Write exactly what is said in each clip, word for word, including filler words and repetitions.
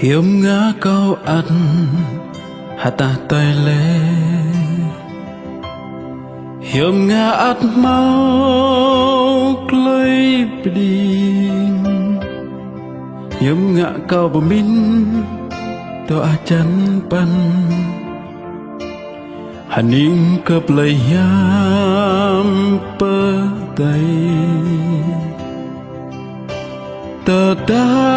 Hiư̆m ngă kâo ăt hơtah tơi lĕ? Hiư̆m ngă ăt hmâo tơlơi pơđing? Hiư̆m ngă kâo pơmĭn dŏ hơjăn păn, hơning kơ plơi hiam pơdai? Tơdah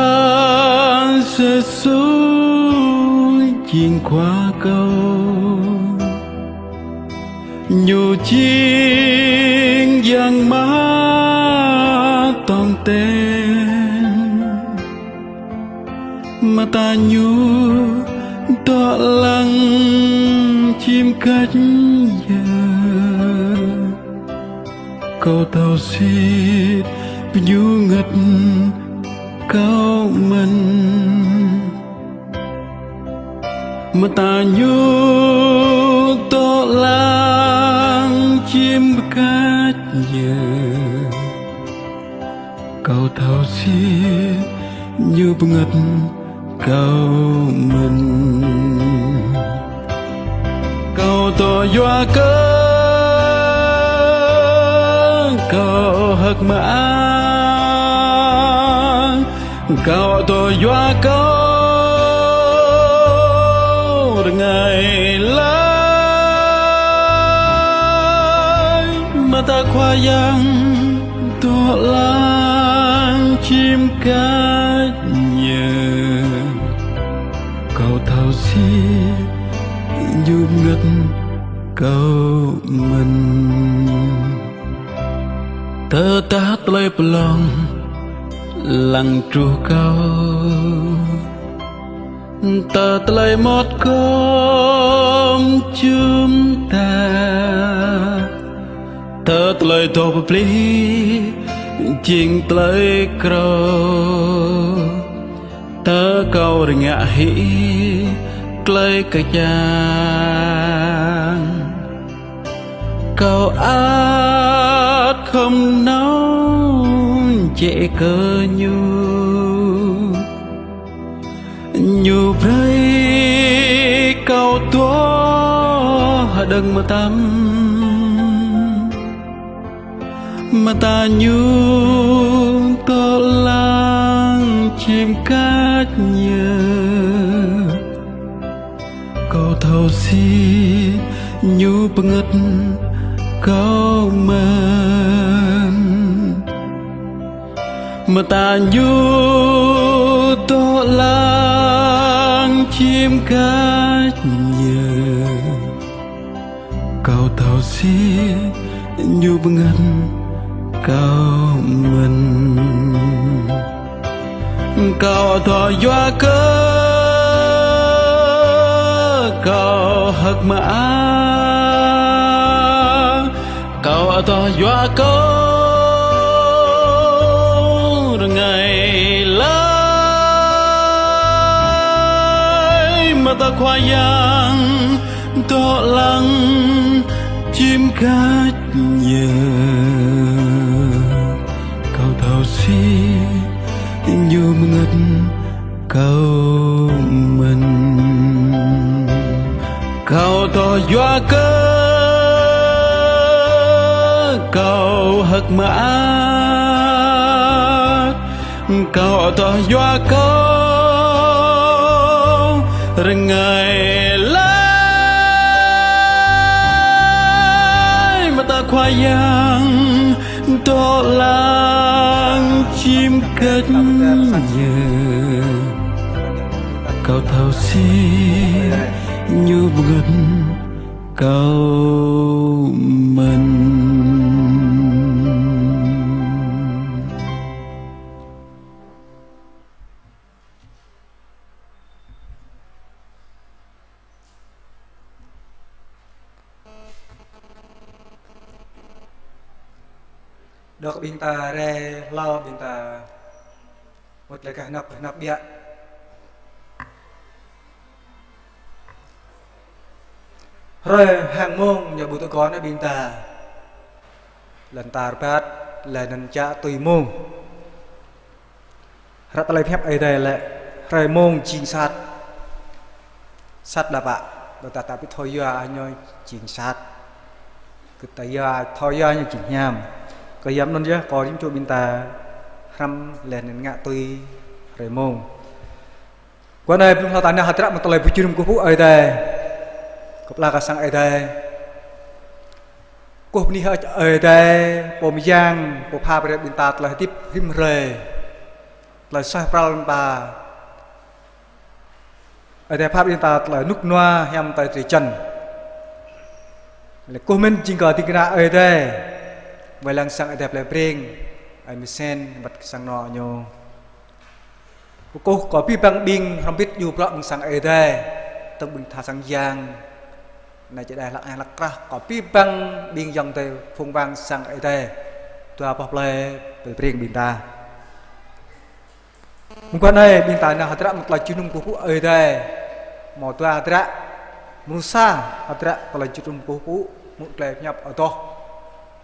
Yêsu jing Khua kâo, Ñu jing Yang Mơtong ten, mơta Ñu dŏ lăng čim kač yơh. Kâo thâo sĭt pơñu ngăt kâo mơ̆n. Mơta Ñu dŏ lăng čim kač yơh. Kâo thâo sĭt Ñu bơngăt kâo mơ̆n. Kâo dŏ yua kơ kâo hơ̆k mơak, kâo dŏ yua kơ rơngai lăi. Mơta Khua Yang dŏ lăng čim kač yơh. Kâo thâo sĭt Ñu bơngăt kâo mơ̆n. Tơdah tơlơi pơlong lăng truh kâo, tơ tơlơi mơmŏt gŏm jum dar, tơ tơlơi dŏ pơplih jing tơlơi krô, tơ kâo rơngiă hĭ tơlơi kơjang, kâo ăt khŏm nao jĕ kơ Ñu. Ñu brơi kâo dŏ hơđơ̆ng mơtam. Mơta Ñu dŏ lăng čim kač yơh. Kâo thâo sĭt Ñu bơngăt kâo mơ̆n. Mơta Ñu dŏ lăng čim kač yơh. Kâo thâo sĭt Ñu bơngăt kâo mơ̆n. Kâo dŏ yua kơ kâo hơ̆k mơak, kâo dŏ yua kơ rơngai lăi. Mơta Khua Yang dŏ lăng čim kač yơh. Kâo thâo sĭt Ñu bơngăt kâo mơ̆n. Kâo dŏ yua kơ kâo hơ̆k mơak, kâo dŏ yua kơ rơngai lăi. Mơta Khua Yang dŏ lăng čim kač yơh. Kâo thâo sĭt Ñu bơngăt kâo mơ̆n. Dŏ kơ ƀing ta rai hlâo ƀing ta mŭt lĕ kơ hơnăp, hơnăp biă. Hrơi hăng mông ñu ƀu tŭ kơ ƀing ta. Lŏn tar ƀat, lŏn čă tui mông. Hră tơlơi pơhiăp Ơi Adai laĭ: Hrơi mông jing sat. Sat đa pă. Đa ta ta ƀu thâo yua ñu jing sat. Kơ ta yua, thâo yua ñu jing hiam. Kơ hiam anŭn yơh, kâo rĭm čô ƀing ta hrăm laih anŭn ngă tui hrơi mông. Kơ anai ƀing ta nao hơdră mơ̆ng tơlơi ƀu jơnum kơkuh pơpŭ Ơi Adai. Kơplah kơ sang Ơi Adai. Kơkuh bơni hơơč Ơi Adai, Pô Mơyang, Pô pha brơi ƀing ta tơlơi hơdip rĭm hrơi. Tơlơi suaih pral ƀing ta. Ơi Adai pha brơi ƀing ta tơlơi rơnŭk rơnua hiam tơlơi drơi jăn. Lĕ kơkuh mơ̆n jing kơ ding kơna Ơi Adai. Wai lăng sang Ơi Adai plei Breng, Ơi Mơsen, wơ̆t kơ sang anŏ ñu. Kơkuh kơ abih bang ƀing hrŏm hơbĭt djru bruă mơ̆ng sang Ơi Adai, tơ̆ng ƀing tha sang yang. Anai čơđai hlăk ai hlăk krah kơ abih bang ƀing ayŏng adơi phung wang sang Ơi Adai. Dua boh plei, plei Breng ƀing ta. Mơguah anai ƀing ta nao hơdră mơ̆ng tơlơi jơnum kơkuh pơpŭ Ơi Adai. Hmâo dua hơdră, mrô sa hơdră tơlơi jơnum kơkuh pơpŭ, mơ̆ng tơlơi pơhiăp adoh.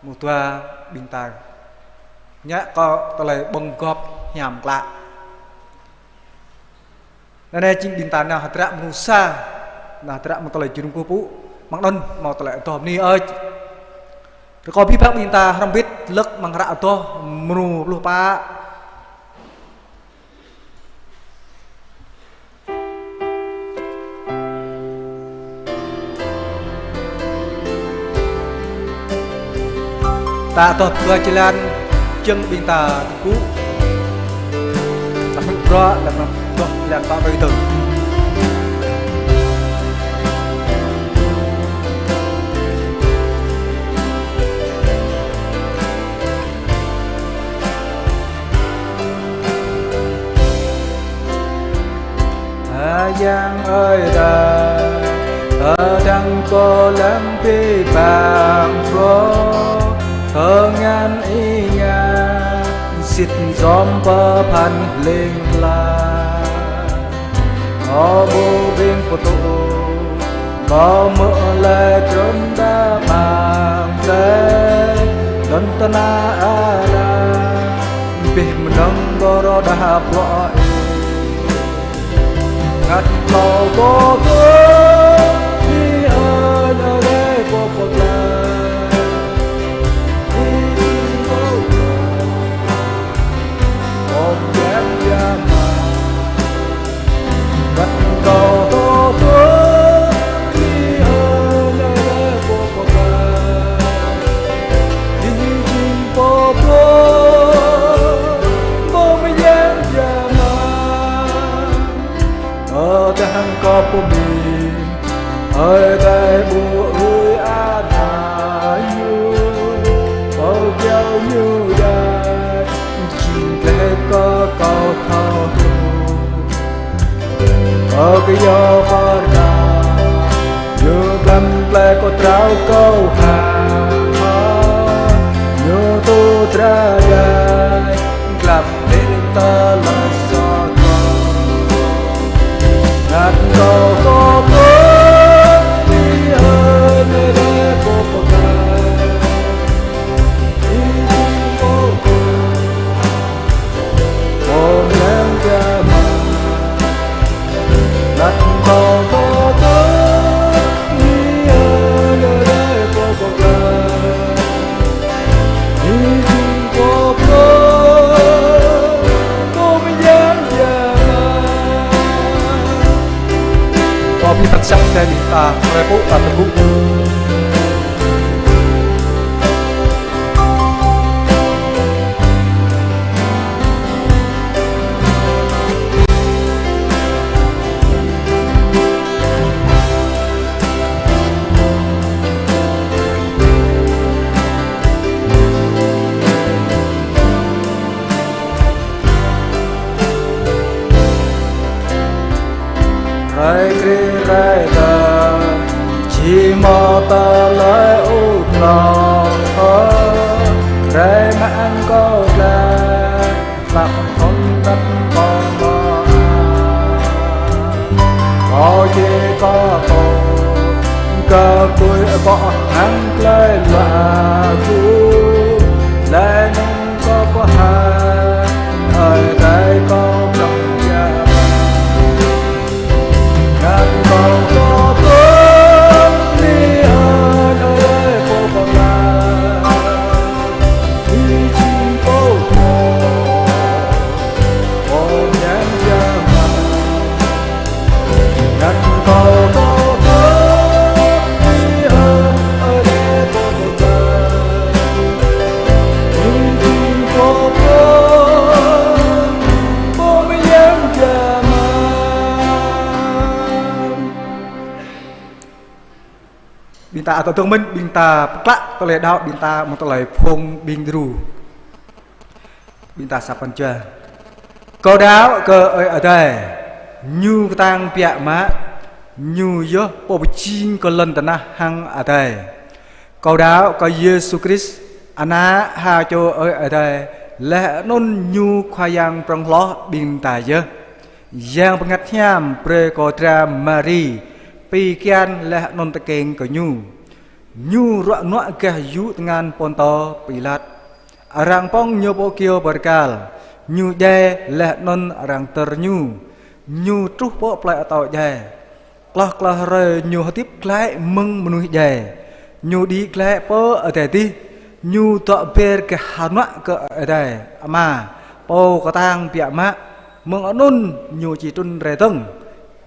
Mrô dua ƀing ta ngă kơ tơlơi ƀơ̆ng gŏp hiam klă. Anai anai jing ƀing ta nao hơdră mrô sa, nao hơdră mơ̆ng tơlơi jơnum kơkuh pơpŭ, mơ̆ng anŭn hmâo tơlơi adoh bơni ơč. Rơkâo abih bang ƀing ta hrŏm hơbĭt lơ̆k amăng hră adoh mrô pluh pă. Ta adoh dua jơlan, čang ƀing ta tơgŭ. Ta hmư̆ bruă, lăm adoh jơlan ta ƀơi dơ̆ng. A Yang ơi ta, tơdang kâo lăng abih bang phrâo, tơngan ih ngă, sĭt yom pơphan ling lang. Ơ ƀô̆ ƀing pơtŭ, kâo hmư̆ laih trŭn đa amăng tơlơi, lŏn tơnah ala, abih mơnơ̆ng kâo rơđah bruă ih. Ngă kâo kơkuh, ih ơi, ơi, ơi, kâo pơklaih. Ih jing pô pơklaih. Ơ Yang Ama. Ngă kâo kơkuh, ih ơi, ơi, ơi, kâo pơklaih. Ih jing pô pơklaih. Pô Mơyang Yang Ama. Tơdang kâo pơmĭn, Ơi Adai ƀu ui ană ñu, pơgiŏng ñu yơh, jing tơlơi kơ kâo thâo hluh. Ơ kơ yua pơrơđah, ñu glăm tơlơi kâo drao kâo hă, ñu tŭ dra dai, glăm Ih tơlơi soh kâo. Ngă kâo kơkuh, ih ơi, ih ơi, kâo pơklaih. Ih jing pô pơklaih. Pô Mơyang Yang Ama. Ngă kâo kơkuh, ih ơi, ih ơi, kâo pơklaih. Ih jing pô pơklaih, Pô Mơyang Yang Ama. Kâo ƀing ta čang tơlơi ƀing ta, hrơi pơpŭ ta tơgŭ. Hrơi Krist rai tơl, či hmâo tơlơi ur nao, rai mă kâo glaĭ, hlăk thŭn tăp kâo mơak. Kâo či kơkuh, kơ tui kâo hăng tơlơi luă gŭ, laih anŭn kâo pơhaih, Ơi Adai kâo prŏng jia. Ƀing ta ăt tơdơ̆ng mơ̆n, ƀing ta pơklă tơlơi đaŏ ƀing ta mơ̆ng tơlơi phung ƀing djru. Ƀing ta sa păn jua. Kâo đaŏ kơ Ơi Adai, Ñu kơtang biă mă, Ñu yơh Pô pơjing kơ lŏn tơnah hăng adai. Kâo đaŏ kơ Yêsu Krist, Ană ha čô Ơi Adai, laih anŭn Ñu Khua Yang prŏng hloh ƀing ta yơh. Yang Bơngăt Hiam brơi kơ dra Mari pi kian laih anŭn tơkeng kơ Ñu. Ñu ruă nuă gah yŭ tơngan Pôntô Pilat. Arăng pŏng Ñu pơ kyâo bơrkal. Ñu djai laih anŭn arăng dơr Ñu. Ñu truh pơ plơi atâo djai. Klâo klâo hrơi Ñu hơdip glaĭ mơ̆ng mơnuih djai. Ñu đĭ glaĭ pơ adai adih. Ñu dŏ ber gah hơnuă kơ Ơi Adai Ama, Pô kơtang biă mă. Mơ̆ng anŭn Ñu či trŭn rai dơ̆ng,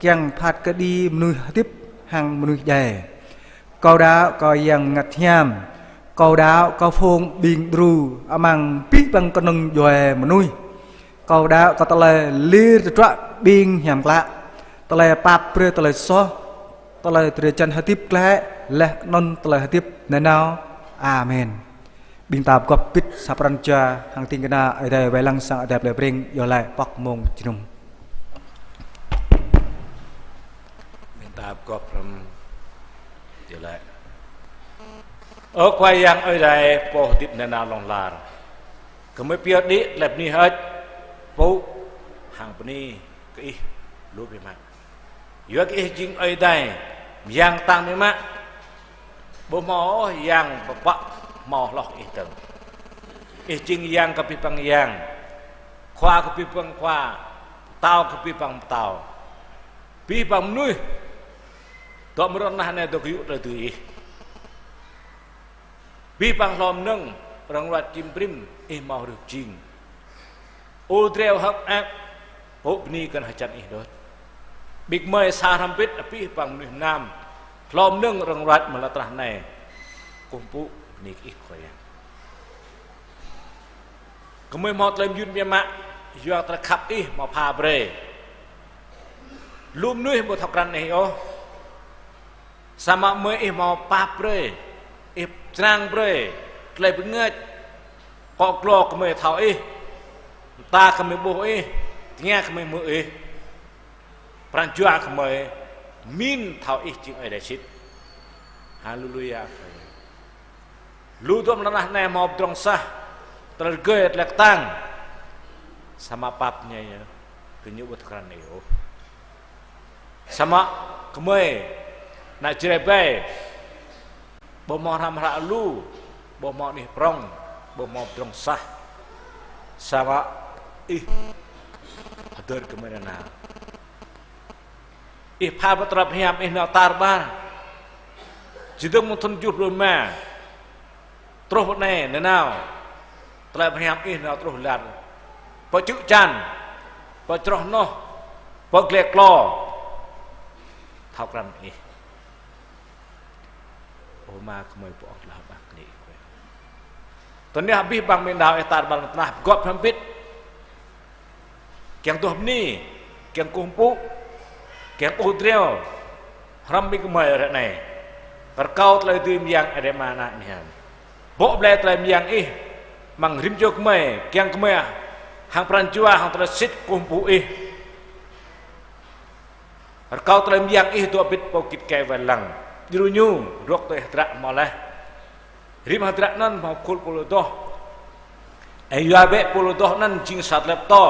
kiăng phat kơđi mơnuih hơdip hăng mơnuih djai. Kâo đaŏ kơ Yang Bơngăt Hiam. Kâo đaŏ kơ phung ƀing djru amăng abih bang kơnơ̆ng djuai mơnuih. Kâo đaŏ kơ tơlơi lir tơdruă ƀing hiam klă, tơlơi pap brơi tơlơi soh, tơlơi drơi jăn hơdip glaĭ, laih anŭn tơlơi hơdip nanao. Amen. Ƀing ta pơgop hơbĭt sa pran jua hăng ding kơna Ơi Adai wai lăng sang Ơi Adai plei Breng, iâu laĭ pŏk mông jơnum. Ƀing ta pơgop hrŏm iâu laĭ. Ơ Khua Yang Ơi Adai, Pô hơdip nanao hlŏng lar. Gơmơi pioh đĭ tơlơi bơni hơơč, pŭ hăng bơni kơ Ih lu biă mă. Yua kơ Ih jing Ơi Adai, Yang kơtang biă mă. Ƀu hmâo ôh yang pơpă hmâo hloh kơ Ih dơ̆ng. Ih jing Yang kơ abih bang yang, Khua kơ abih bang khua, Pơtao kơ abih bang pơtao. Abih bang mơnuih dŏ amăng rŏng tơnah anai dŏ gơyut tơlơi dưi Ih. Abih bang hlô mơnơ̆ng, rơ̆ng ruăt čim brĭm, Ih hmâo hrih pơjing. Ur driâo hơ̆k mơak, pŭ bơni kơ anăn hơjăn Ih đôč. Ƀing gơmơi sa hrŏm hơbĭt abih bang mơnuih mơnam, hlô mơnơ̆ng rơ̆ng ruăt amăng lŏn tơnah anai, kơkuh pŭ bơni kơ Ih Khua Yang. Gơmơi hmâo tơlơi mơyun biă mă, yua tơlơi khăp Ih hmâo pha brơi. Lu mơnuih ƀu thâo krăn Ih ôh. Samơ̆ mơi Ih hmâo pap brơi, Ih črang brơi tơlơi bơngač, kŏ glô gơmơi thâo Ih, mơta gơmơi ƀuh Ih, tơngia gơmơi hmư̆ Ih, pran jua gơmơi min thâo Ih jing Ơi Adai sĭt. Haleluya. Lu dŏ amăng lŏn tơnah anai hmâo pơdrŏng sah, tơlơi rơgơi, tơlơi kơtang. Samơ̆ pap ñu yơh, gơñu ƀu thâo krăn Ih ôh. Samơ̆ gơmơi, ană Jrai ƀai, ƀu hmâo hrăm hră lu, ƀu hmâo anih prŏng, ƀu hmâo pơdrŏng sah. Samơ̆ Ih hơdơr gơmơi nanao. Ih pha pơtrăp hiam Ih nao tar ƀar. Čơdơ̆ng mơ̆ng thŭn tơjuh pluh rơma truh pơ anai nanao, tơlơi pơhiam Ih nao truh lar, pơ čư̆ čan, pơ čroh noh, pơ glai klô. Thâo krăn Ih. Ơ Ama, gơmơi pơ̆k tơlơi hơbak kơ Ih. Tơdah abih bang ƀing đaŏ Ih tar ƀar lŏn tơnah pơgop hrŏm hơbĭt, kiăng duah bơni, kiăng kơkuh pŭ, kiăng ur driâo, hrŏm ƀing gơmơi ră anai. Rơkâo tơlơi dưi mơyang Ơi Adai Ama, Ană, Mơnuih Hiam. Bŏ blai tơlơi mơyang Ih amăng rĭm čô gơmơi, kiăng gơmơi hăng pran jua hăng tơlơi sĭt kơkuh pŭ Ih. Rơkâo tơlơi mơyang Ih dŏ hơbĭt pô git gai wai lăng. Djru ñu rŏk tui hơdră hmâo laih. Rĭm hơdră anăn hmâo khul pô lŏ adoh. Ơ, yua bĕ pô lŏ adoh anăn jing sa tơlơi pơtô.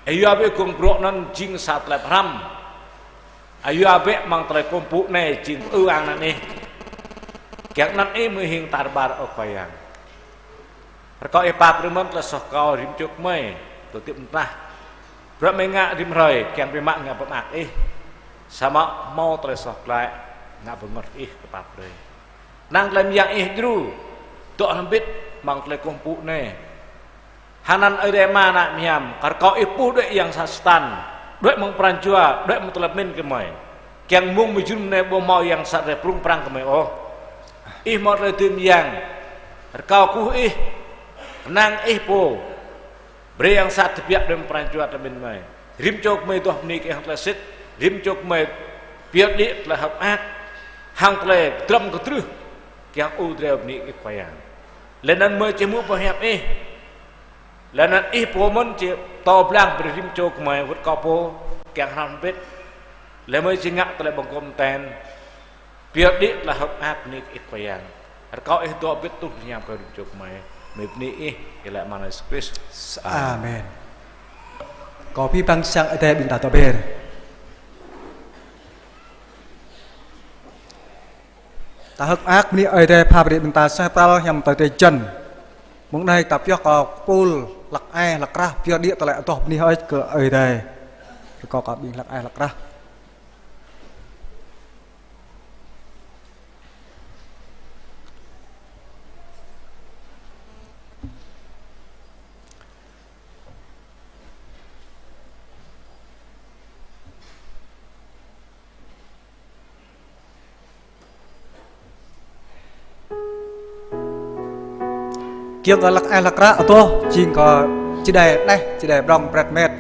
Ơ, yua bĕ gông brŏ anăn jing sa tơlơi pơhrăm. Ơ, yua bĕ amăng tơlơi kơkuh pŭ anai jing pơư ang anăn Ih. Kiăng anăn Ih mơ̆ hing tar ƀar, ơ Khua Yang. Rơkâo Ih pap brơi mơ̆n tơlơi soh kâo rĭm čô gơmơi, tơl tĭp mơtrah. Bruă gơmơi ngă rĭm hrơi, kiăng biă mă ngă pơmơak Ih. Samơ̆ hmâo tơlơi soh glaĭ, ngă bơngơ̆t Ih kơ pap brơi. Năng tơlơi mơyang Ih djru, dŏ hrŏm hơbĭt amăng tơlơi kơkuh pŭ anai. Hăng anăn Ơi Adai Ama, Ană, Mơnuih Hiam, kơ rơkâo Ih puh đuaĭ yang sat Satan, đuaĭ mơ̆ng pran jua, đuaĭ mơ̆ng tơlơi pơmĭn gơmơi. Kiăng mông mơjun anai ƀu hmâo yang sat rai prŭng prăng gơmơi ôh. Ih hmâo tơlơi dưi mơyang, rơkâo kơkuh Ih, kơnang Ih pô. Brơi yang sat tơbiă đuaĭ mơ̆ng pran jua tơlơi pơmĭn gơmơi. Rĭm čô gơmơi duah bơni kơ Ih hăng tơlơi sĭt, rĭm čô gơmơi pioh đĭ tơlơi hơ̆k mơak. hăng tơlơi drăm kơtrưh, kiăng ur drơi bơni Ih Khua Yang. Lĕ anŭn gơmơi či hmư̆ boh hiăp Ih. Lĕ anŭn Ih pơmĭn či pơtô blang brơi rĭm čô gơmơi wơ̆t kâo pô, kiăng hrăm hơbĭt. Lĕ gơmơi či ngă tơlơi ƀơ̆ng gŏm ten. Pioh đĭ tơlơi hơ̆k mơak bơni kơ Ih Khua Yang. Rơkâo Ih dŏ hơbĭt truh hiam kơ rĭm čô gơmơi. Gơmơi bơni Ih, Ih lĕ Ama Yêsu Krist. Amen. Kâo pơpŭ pơang sang Ơi Adai ƀing ta dŏ be̱r. Ta hơ̆k mơak bơni Ơi Adai pha brơi ƀing ta suaih pral hiam tơdơi jăn. Mơ̆ng anai ta pioh kơ pul hlăk ai hlăk krah pioh đĭ tơlơi adoh bơni hơơč kơ Ơi Adai. Rơkâo kơ ƀing hlăk ai hlăk krah. Kiăng kơ hlăk ai hlăk krah adoh, jing kơ čơđai đeh, čơđai prŏng pret met.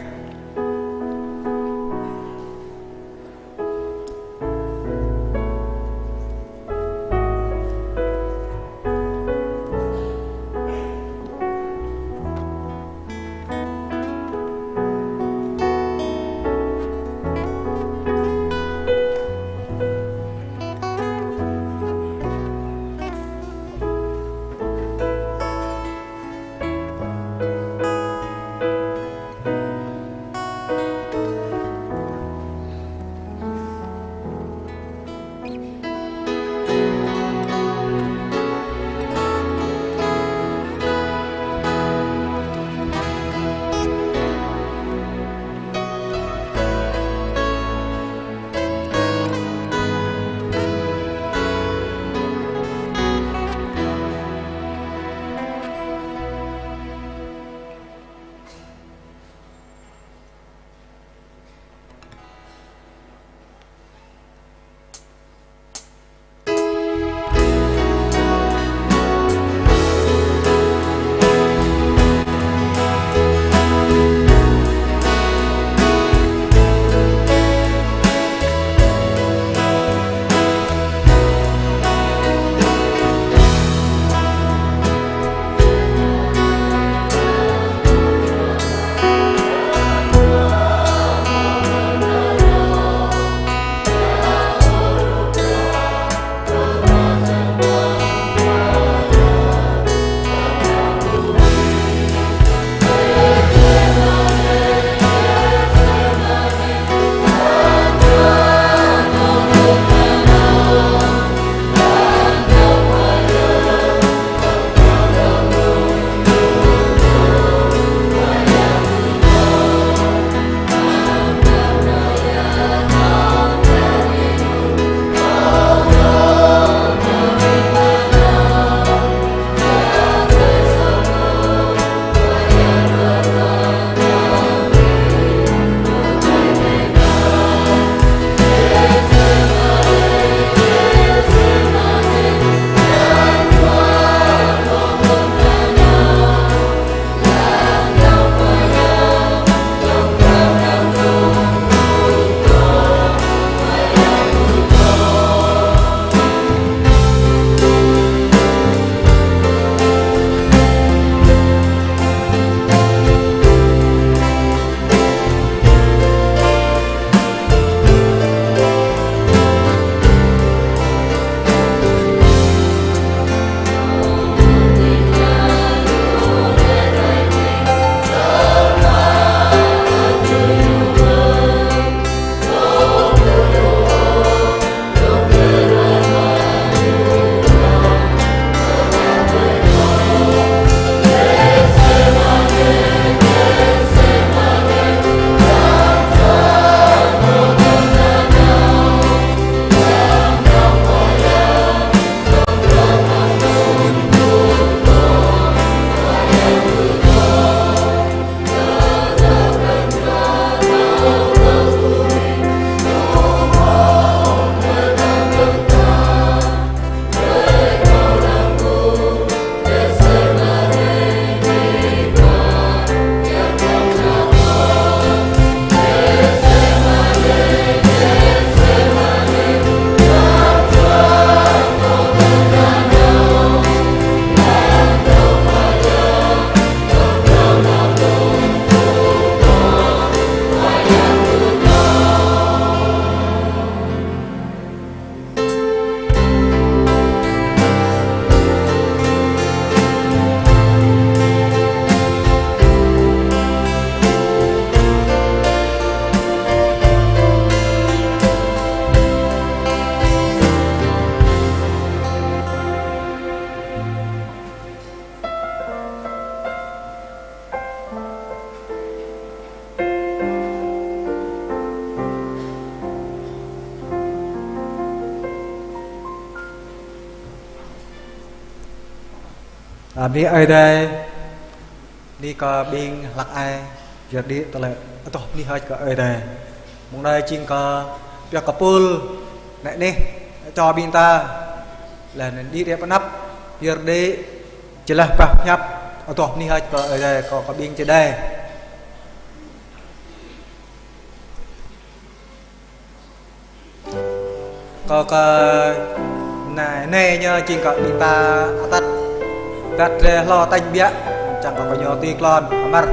Bơni Ơi Adai, bơni kơ ƀing hlăk ai, yua đĭ tơlơi adoh bơni hơ̆č kơ Ơi Adai. Mông anai jing kơ pioh kơ pul, anai nih, čô ƀing ta, laih anŭn đĭ đĕ pơanăp, yua đĭ, jơlah pioh pơhiăp, adoh bơni hơ̆č kơ Ơi Adai, kơ, kơ ƀing čơđai. Kơ, kơ, anai, anai ñu jing kơ ƀing ta atăt, atăt rai hlâo tañ biă, čang kơ kơ ñu tui klon, amar.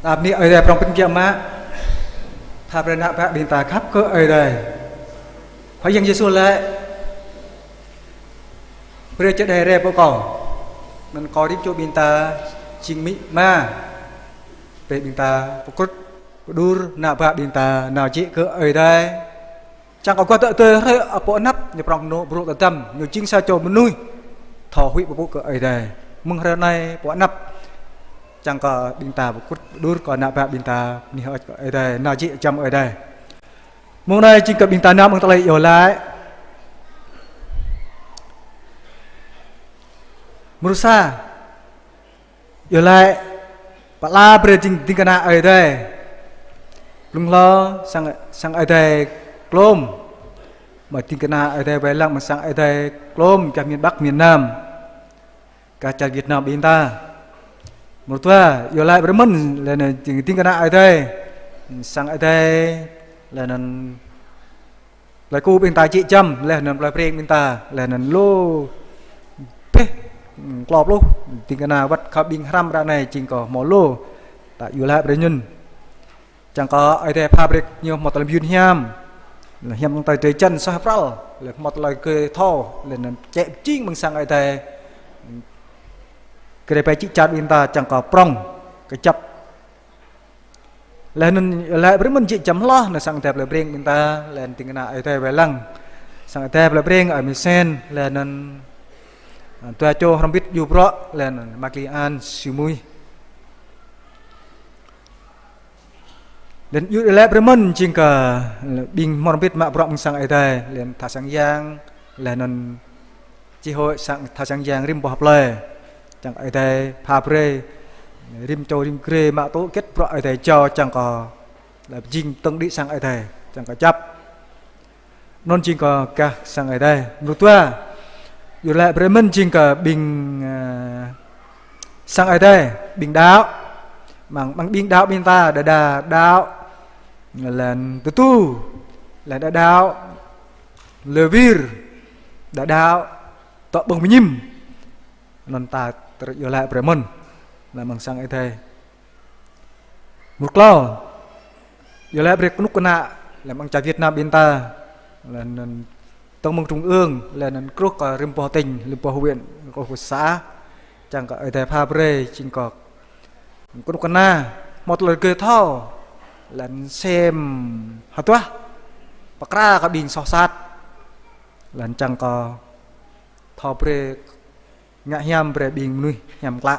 Ăp ni Ơi Adai prŏng pơkă mă. Tha brơi ană bă ƀing ta khăp kơ Ơi Adai. Khua Yang Yêsu laĭ: Brơi čơđai rai pơ Kâo, anŭn Kâo rĭm čô ƀing ta jing amĭ ama. Brơi ƀing ta pơkrŭt pơđur ană bă ƀing ta nao jĕ kơ Ơi Adai. Čang kơ guah tơdơi hrơi pơ anăp ñu prŏng nô brô tơdăm, ñu jing sa čô mơnuih thâo huĭ pơpŭ kơ Ơi Adai. Mơ̆ng hrơi anai pơ anăp, čang kơ ƀing ta pơkrŭt pơđur kơ ană bă ƀing ta bơni hơơč kơ Ơi Adai, nao jĕ čăm Ơi Adai. Mông anai jing kơ ƀing ta nao mơ̆ng tơlơi iâu laĭ. Mrô sa, iâu laĭ pơala brơi ding, ding kơna Ơi Adai. Blung hlâo sang, sang Ơi Adai klôm. Mă ding kơna Ơi Adai wai lăng mơ̆ng sang Ơi Adai klôm gah miền Bắc, miền Nam, gah čar Việt Nam ƀing ta. Mrô dua, iâu laĭ brơi mơ̆n, laih anŭn ding, ding kơna Ơi Adai sang Ơi Adai, laih anŭn plơi Ku ƀing ta jĕ čăm, laih anŭn plơi Breng ƀing ta, laih anŭn lu bĕ, klâo pluh ding kơna wơ̆t kơ ƀing hrăm ră anai jing kơ hmâo lu, ta iâu laĭ brơi anŭn. Čang kơ Ơi Adai pha brơi ñu hmâo tơlơi mơyun hiam, laih hiam tơlơi drơi jăn soh pral, laih hmâo tơlơi gơi thâo, laih anŭn čĕ jing mơ̆ng sang Ơi Adai. Gơ̆ rai pơ čư̆ čar ƀing ta čang kơ prŏng, kơjăp. Laih anŭn laĭ brơi mơ̆n jĕ čăm hloh anŭn sang Ơi Adai plơi Breng ƀing ta, laih anŭn ding kơna Ơi Adai wai lăng sang Ơi Adai plơi Breng, Ơi Misen, laih anŭn, a, dua čô hrŏm hơbĭt djru bruă, laih anŭn Mă Kli An, Siu Muih. Laih anŭn iâu laĭ brơi mơ̆n jing kơ ƀing hrŏm hơbĭt mă bruă mơ̆ng sang Ơi Adai, laih anŭn tha sang yang, laih anŭn chi hội sang tha sang yang rĭm boh plơi. Čang Ơi Adai pha brơi rĭm čô rĭm grê mă tŭ hơget bruă Ơi Adai jao čang kơ laĭ pơjing tơ̆ng đĭ sang Ơi Adai, čang kơ kơjăp. Anŭn jing kơ gah sang Ơi Adai. Mrô dua, iâu laĭ brơi mơ̆n jing kơ ƀing, ơ, sang Ơi Adai, ƀing đaŏ. Mơ̆ng, mơ̆ng ƀing đaŏ ƀing ta, đa đa đaŏ, laih anŭn tơdu, laih đa đaŏ lơ wir, đa đaŏ tŏ ƀơ̆ng mơñum. Anŭn ta tơlơi iâu laĭ brơi mơ̆n, laih mơ̆ng sang Ơi Adai. Mrô klâo, iâu laĭ brơi kơnuk kơna, laih mơ̆ng čar Việt Nam ƀing ta, laih anŭn tơ̆ng mơ̆ng trung ương, laih anŭn truh kơ rĭm boh tỉnh, rĭm boh huyện, rĭm boh xã, čang kơ Ơi Adai pha brơi, jing kơ kơnuk kơna hmâo tơlơi gơi thâo, laih anŭn sem hơduah pơkra kơ ƀing soh sat, laih anŭn čang kơ thâo brơi ngă hiam brơi ƀing mơnuih hiam klă.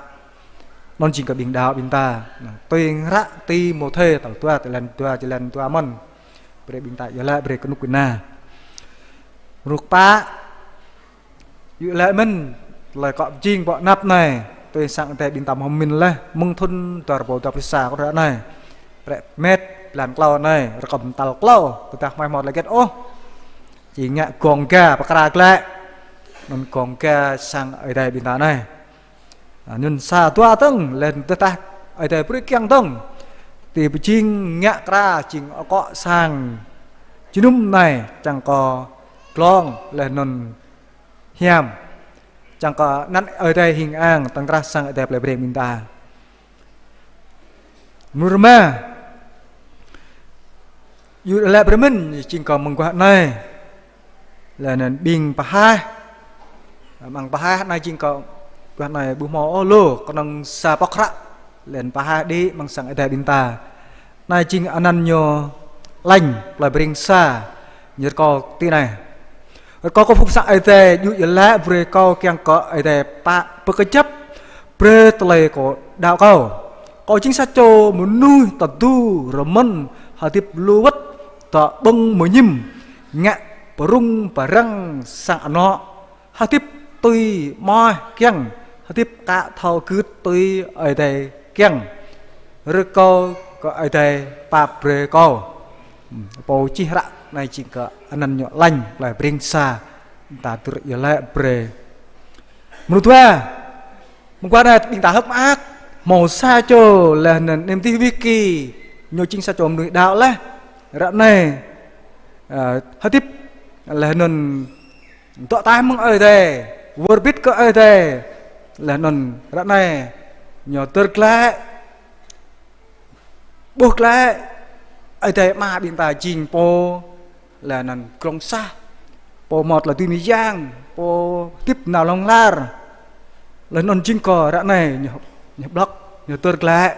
Anŭn jing kơ ƀing đaŏ ƀing ta. Anŭn tui hră Timôthê tal dua, tal dua, črăn dua mơ̆n. Brơi ƀing ta iâu laĭ brơi kơnuk kơna. Mrô pă, iâu laĭ mơ̆n tơlơi kơ pơjing pơ anăp anai. Tui sang Ơi Adai ƀing ta hmâo pơmĭn laih, mơ̆ng thŭn dua rơbâo dua pluh sa kơ ră anai, prĕ met blan klâo anai, rơkơm tal klâo, tơdah hmâo hmâo tơlơi hơget ôh, či ngă gong ga pơkra glaĭ. Anŭn gong ga sang Ơi Adai ƀing ta anai. A, anŭn sa dua dơ̆ng, laih tơdah Ơi Adai brơi kiăng dơ̆ng, ti pơjing ngă kra jing akŏ sang jơnum anai, čang kơ glông, laih anŭn hiam, čang kơ anăn Ơi Adai hing ang, tơ̆ng krah sang Ơi Adai plơi Breng ƀing ta. Mrô rơma, iâu laĭ brơi mơ̆n jing kơ mơ̆ng guah anai, laih anŭn ƀing pơhaih. Mơ̆ng pơhaih anai jing kơ guah anai ƀu hmâo ôh lu, kơnơ̆ng sa pŏk hră, laih anŭn pơhaih đĭ mơ̆ng sang Ơi Adai ƀing ta. Anai jing anăn ñu Lanh, plơi Breng sa, ñu rơkâo tui anai. Rơkâo kơ phung sang Ơi Adai, djơ̆ iâu laĭ brơi kâo kiăng kơ Ơi Adai pă pơkơjăp brơi tơlơi kâo đaŏ kâo. Kâo jing sa čô mơnuih tơdu rơmơ̆n, hơdip lu wơ̆t tŏ ƀơ̆ng mơñum, ngă pơrŭng pơrăng sang anŏ, hơdip tui mơ̆ kiăng, hơdip ka thâo gưt tui Ơi Adai kiăng. Rơkâo kơ Ơi Adai pap brơi kâo. Pô čih hră anai jing kơ anăn ñu Lanh, plơi Breng sa, ta tơlơi iâu laĭ brơi. Mrô dua, mơguah anai ƀing ta hơ̆k mơak, hmâo sa čô laih anŭn anăm tih wih ki, ñu jing sa čô mơnuih đaŏ laih. Ră anai, ơ, hơdip laih anŭn dŏ ataih mơ̆ng Ơi Adai, wơr bĭt kơ Ơi Adai. Laih anŭn ră anai ñu dơr glaĭ Ƀuh glaĭ, Ơi Adai Ama ƀing ta jing pô, laih anŭn glông sah, pô mâo tơlơi dưi mơyang, pô hơdip nao hlŏng lar. Laih anŭn jing kơ ră anai ñu, ñu blŏk, ñu tơr glaĭ.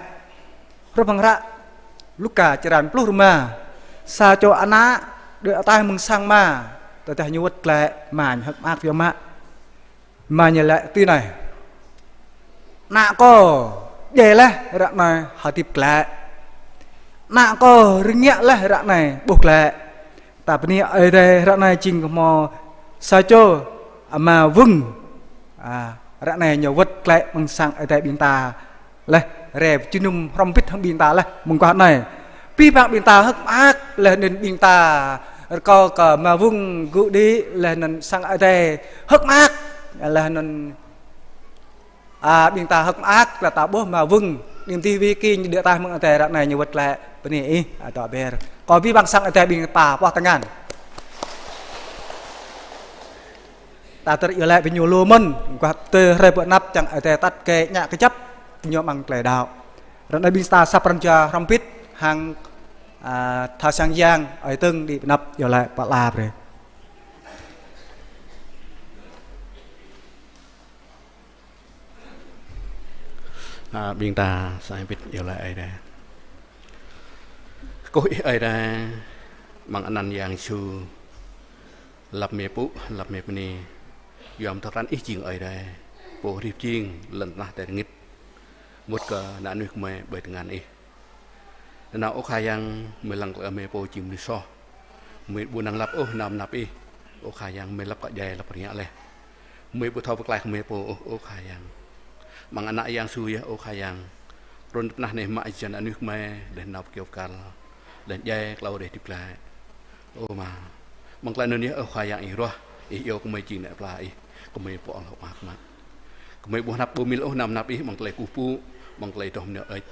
Hrup hăng hră Luka črăn pluh rơma. Sa čô ană đuaĭ ataih mơ̆ng sang ama, tơdah ñu wơ̆t glaĭ, ama ñu hơ̆k mơak biă mă. Ama ñu laĭ tui anai: Ană kâo djai laih, ră anai hơdip glaĭ. Ană kâo rơngiă laih, ră anai ƀuh glaĭ. Ta bơni Ơi Adai, ră anai jing kơ hmâo sa čô ama Wưng. A, ră anai ñu wơ̆t glaĭ mơ̆ng sang Ơi Adai ƀing ta laih, rai jơnum hrŏm hơbĭt hăng ƀing ta laih mơguah anai. Abih bang ƀing ta hơ̆k mơak, laih anŭn ƀing ta rơkâo kơ ama Wưng gŭ đĭ, laih anŭn sang Ơi Adai hơ̆k mơak, laih anŭn, a, ƀing ta hơ̆k mơak, laih ta ƀuh ama Wưng, đĭ mơ̆ng adih Vicky, ñu đuaĭ ataih mơ̆ng Ơi Adai, ră anai ñu wơ̆t glaĭ. Bơni ih, a, dŏ ber. Kơ abih bang sang Ơi Adai ƀing ta pŏh tơngan. Ta tơr iâu laĭ brơi ñu lu mơ̆n, mơguah tơdơi hrơi pơanăp čang Ơi Adai atăt kơ ñu kơjăp, ñu amăng tơlơi đaŏ. Ră anai ƀing ta săp pran jua hrŏm hơbĭt hăng, a, tha sang yang, ơi tơ̆ng đĭ pơanăp iâu laĭ pơala brơi. A, ƀing ta sa hơbĭt iâu laĭ Ơi Adai. Kơkuh ih Ơi Adai, amăng anăn Yang Yêsu, lăp mơi pŭ, lăp mơi bơni, yua mơ̆ tơkrăn ih jing Ơi Adai, pô hrih pơjing lŏn tơnah tơl rơngit, mŭt kơ ană mơnuih gơmơi ƀơi tơngan ih. Nanao ơ Khua Yang, mơi lăng tơlơi mơi pô jing mơnuih soh. Mơi ƀu năng lăp ôh nao pơ anăp ih. Ơ Khua Yang, mơi lăp kơ djai lăp rơngiă laih. Mơi ƀu thâo pơklaih kơ mơi pô ôh, ơ Khua Yang. Amăng anăn Yang Yêsu yơh, ơ Khua Yang. Trŭn tơnah anai mă jăn anŭn kơmơi, laih nao pơ kơyâo pơkăl. Laih djai klâo rơdêh hơdip glaĭ. Ơ Ama. Amăng tơlơi anŭn yơh, ơ Khua Yang, ih ruah, ih iâu kơmơi jing ană plă ih. Kơmơi pô hlâo mơak mă. Kơmơi ƀu hơnăp ƀu mil ôh nao pơ anăp ih, amăng tơlơi kơkuh pơpŭ, amăng tơlơi dŏ mơnơ̆ng ơi.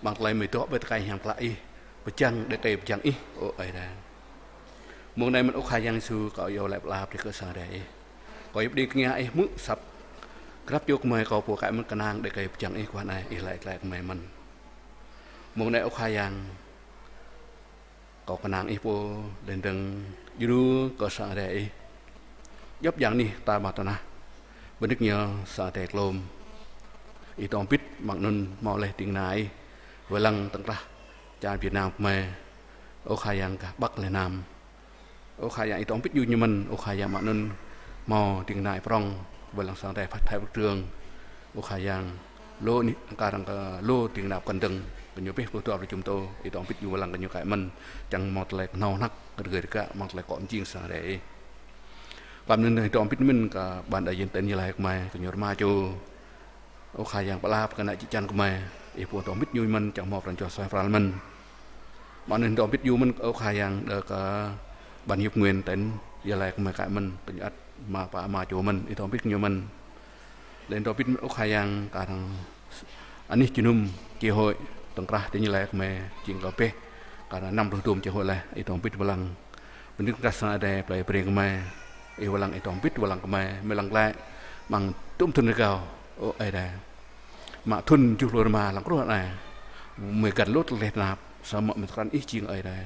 Amăng tơlơi mơi dŏ ƀơi tơkai hiam klă ih. Pơjing, đĭ kơi pơjing ih, ơ Ơi Adai. Mông anai mơ̆n ơ Khua Yang Yêsu, kâo iâu laĭ pơala brơi kơ sang Ơi Adai ih. Kâo yap đing kơngia ih hmư̆ asăp grăp čô gơmơi kâo pô kơ mơ̆n kơnang đĭ kơi pơjing ih, Khua anai ih laĭ glaĭ kơmơi mơ̆n. Mông anai ơ Khua Yang, kâo kơnang ih pô, laih dơ̆ng djru kơ sang Ơi Adai ih. Djŏp djang anih ta mă tơnah. Bơnit ñu sang Ơi Adai klôm. Ih dŏ hơbĭt amăng anŭn hmâo laih ding kơna ih. Wai lăng tơ̆ng krah čar Việt Nam gơmơi. Ơ Khua Yang gah Bắc laih Nam. Ơ Khua Yang ih dŏ hơbĭt djru ñu mơ̆n, ơ Khua Yang amăng anŭn hmâo ding kơna ih prŏng, wai lăng sang Ơi Adai Thái Bình Dương. Ơ Khua Yang, lu anih kar hăng kơ lu ding kơna pơkŏn dơ̆ng, kơ ñu pĕ pluh dua pluh jum tô, ih dŏ hơbĭt djru wai lăng kơ ñu kơ mơ̆n, čang hmâo tơlơi kơhnâo hnăk, rơgơi rơgă, amăng tơlơi kŏ mơjing sang Ơi Adai ih. Kơ mơ̆n anŭn ih dŏ hơbĭt mơ̆n kơ ban đại diện tỉnh Gia Lai gơmơi, kơ ñu rơma čô. Ơ Khua Yang pơala pơkơnăl čĭ čan gơmơi, ih pô dŏ hơbĭt djru mơ̆n, čang hmâo pran jua suaih pral mơ̆n. Mơ̆ng anŭn dŏ hơbĭt djru mơ̆n, ơ Khua Yang, đơ kơ ban hiệp nguyện tỉnh Gia Lai gơmơi kơ mơ̆n, kơ ñu ăt mă pă ama čô mơ̆n, ih dŏ hơbĭt ñu mơ̆n. Laih dŏ hơbĭt mơ̆n, ơ Khua Yang, kar hăng anih jơnum chi hội tơ̆ng krah tỉnh Gia Lai gơmơi, jing kơ pĕ, kar hăng năm pluh dôm chi hội laih, ih dŏ hơbĭt wai lăng. Bơnit kơ sang Ơi Adai plơi Breng gơmơi. Ih wai lăng ih dŏ hơbĭt wai lăng gơmơi, mơi lăng glaĭ. Amăng tŭm thŭn rơgao, ơ Ơi Adai. Mă thŭn tơjuh pluh rơma lăng truh anai. Mơi găn lu tơlơi tơnap, samơ̆ mơ̆ng tơkrăn ih jing Ơi Adai.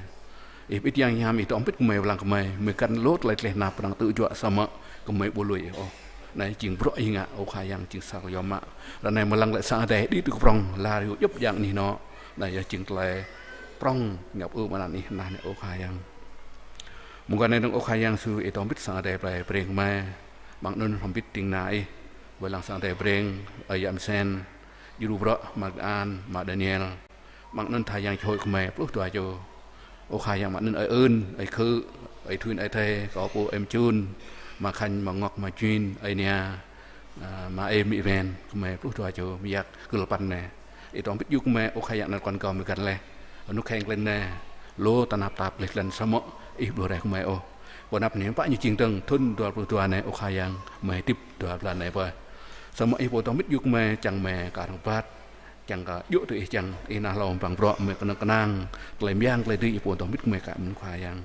Ih pĭt yang hiam ih dŏ hơbĭt gơmơi wai lăng gơmơi, mơi găn lu tơlơi tơnap pơnăng tơjuă samơ̆ gơmơi ƀu lui ih ôh. Anai jing bruă ih ngă, ơ Khua Yang jing sa kơ yom mă. Ră anai mơi lăng glaĭ sang Ơi Adai đĭ tui kơ prŏng, lar hyu djŏp djang anih anŏ. Anai yơh jing tơlơi prŏng ngă pơư mơ̆ng anăn ih, anai nê ơ Khua Yang. Mơguah anai dơ̆ng ơ Khua Yang Yêsu ih dŏ hơbĭt sang Ơi Adai plơi Breng gơmơi. Amăng anŭn hrŏm hơbĭt ding kơna ih. Wai lăng sang Ơi Adai Breng, ơi Yă Mơsen, djru bruă, Mark An, Mark Daniel. Amăng anŭn tha yang chi hội gơmơi pluh dua čô. Ơ Khua Yang amăng anŭn ơi Ơn, ơi Khư, ơi Thun, ơi Thê, kâo pô, ơi Mơčun, Ama Khanh, Ama Ngŏk, Ama Juin, ơi Nia, a, Ama Êm, Ama Ven, gơmơi pluh dua čô, mơyang kơ lơpăn anai. Ih dŏ hơbĭt djru gơmơi, ơ Khua Yang anăn kon kâo mơi găn laih. Anŭn kheng klin anai, lu tơnap tap laih klin samơ̆ ih ƀu rai gơmơi ôh. Pơanăp anai pă ñu jing dơ̆ng thŭn dua pluh dua anai, ơ Khua Yang, mơi hơdip dua blan anai pơ. Samơ̆ ih pô dŏ hơbĭt djru gơmơi, čang mơi kar hăng rơbat, čang kơ djơ̆ tui ih čang, ih nao hlâo amăng bruă mơi kơnơ̆ng kơnang, tơlơi mơyang tơlơi dưi ih pô dŏ hơbĭt gơmơi kơ mơ̆n Khua Yang.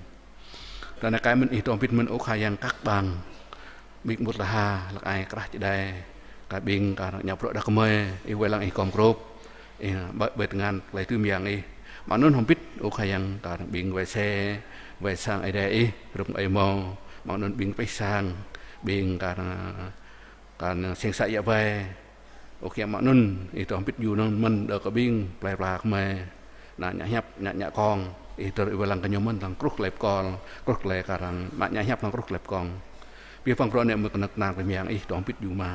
Ră anai kơ mơ̆n ih dŏ hơbĭt mơ̆n ơ Khua Yang kăk ƀang. Ƀing mŭt lơha, lăk ai krah čơđai. Kơ ƀing kar hăng ñu bruă đah kơmơi, ih wai lăng ih gom grôp. Ih ƀơi, ƀơi tơngan tơlơi dưi mơyang ih. Mơ̆ng anŭn hơbĭt, ơ Khua Yang, kar hăng ƀing wai se, wai sang Ơi Adai Ih, hrup ơi mâo, mơ̆ng anŭn ƀing pih sang, ƀing kar hăng, kar hăng sing sa ia wai. Ơ Khua Yang, mơ̆ng anŭn, Ih dŏ hơbĭt yua anŭn mơ̆n đơ kơ ƀing, plei pla kơmơi, ană ñă hiăp, ană ñă kông, Ih dŏ wai lăng kơ ñu mơ̆n, lăng kruh tơlơi pơkol, kruh tơlơi kar hăng, ană ñă hiăp lăng kruh tơlơi pơkol. Pih păng bruă anai mơ̆ng kơnơ̆ng kơnang tơlơi mơyang Ih dŏ hơbĭt yua mă.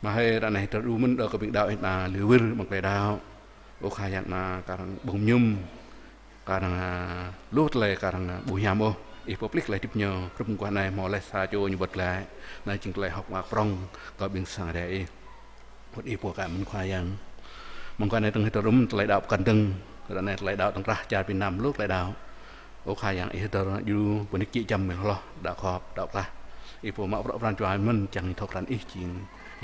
Mă hơi ră anai Ih dŏ mơ̆n đơ kơ ƀing đaŏ Ih ană lui wir mơ̆ng tơlơi đaŏ. Ơ Khua Yang, ană kar hăng ƀơ̆ng mơñum, kar hăng, a, lu tơlơi kar hăng, a, ƀu hiam ôh, Ih pơplih tơlơi hơdip ñu, hrup mơguah anai hmâo laih sa čô ñu wơ̆t glaĭ. Anai jing tơlơi hơ̆k mơak prŏng kơ ƀing sang Ơi Adai Ih. Wơ̆t Ih pô kar mơ̆n Khua Yang. Mơguah anai tơ̆ng Ih dŏ rŭm tơlơi đaŏ pơkŏn dơ̆ng, ră anai tơlơi đaŏ tơ̆ng krah čar Việt Nam lu tơlơi đaŏ. Ơ Khua Yang, Ih dŏ yua pơnik či čăm mơ̆ hloh, đaŏ khŏp, đaŏ klah. Ih pô mă bruă pran jua mơ̆n, čang thâo krăn Ih jing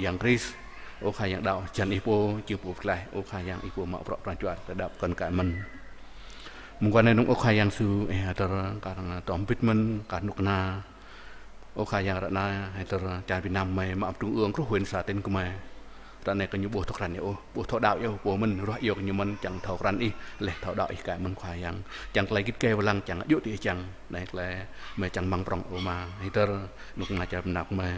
Yang Krist. Ơ Khua Yang, đaŏ jăn Ih pô, jing pô pơklaih. Ơ Khua Yang, Ih pô mă bruă pran jua, tơlơi đaŏ pơkŏn kar mơ̆n. Mơguah anai nŭng Ơ Khua Yang Yêsu, Ih dŏ kar hăng dŏ hơbĭt mơ̆n, kar hăng kơnuk kơna. Ơ Khua Yang, ră anai, Ih dŏ čar Việt Nam gơmơi, mă trung ương kruh huyện xã tỉnh gơmơi. Ră anai kơ ñu ƀu thâo krăn Ih ôh, ƀu thâo đaŏ Ih ôh, pô mơ̆n, ruah iâu kơ ñu mơ̆n, čang thâo krăn Ih, laih thâo đaŏ Ih kar mơ̆n Khua Yang. Čang tơlơi git gai wai lăng, čang djơ̆ tui Ih čang, anai tơlơi gơmơi čang rơmang prŏng ơ Ama, Ih dŏ kơnuk kơna čar Việt Nam gơmơi.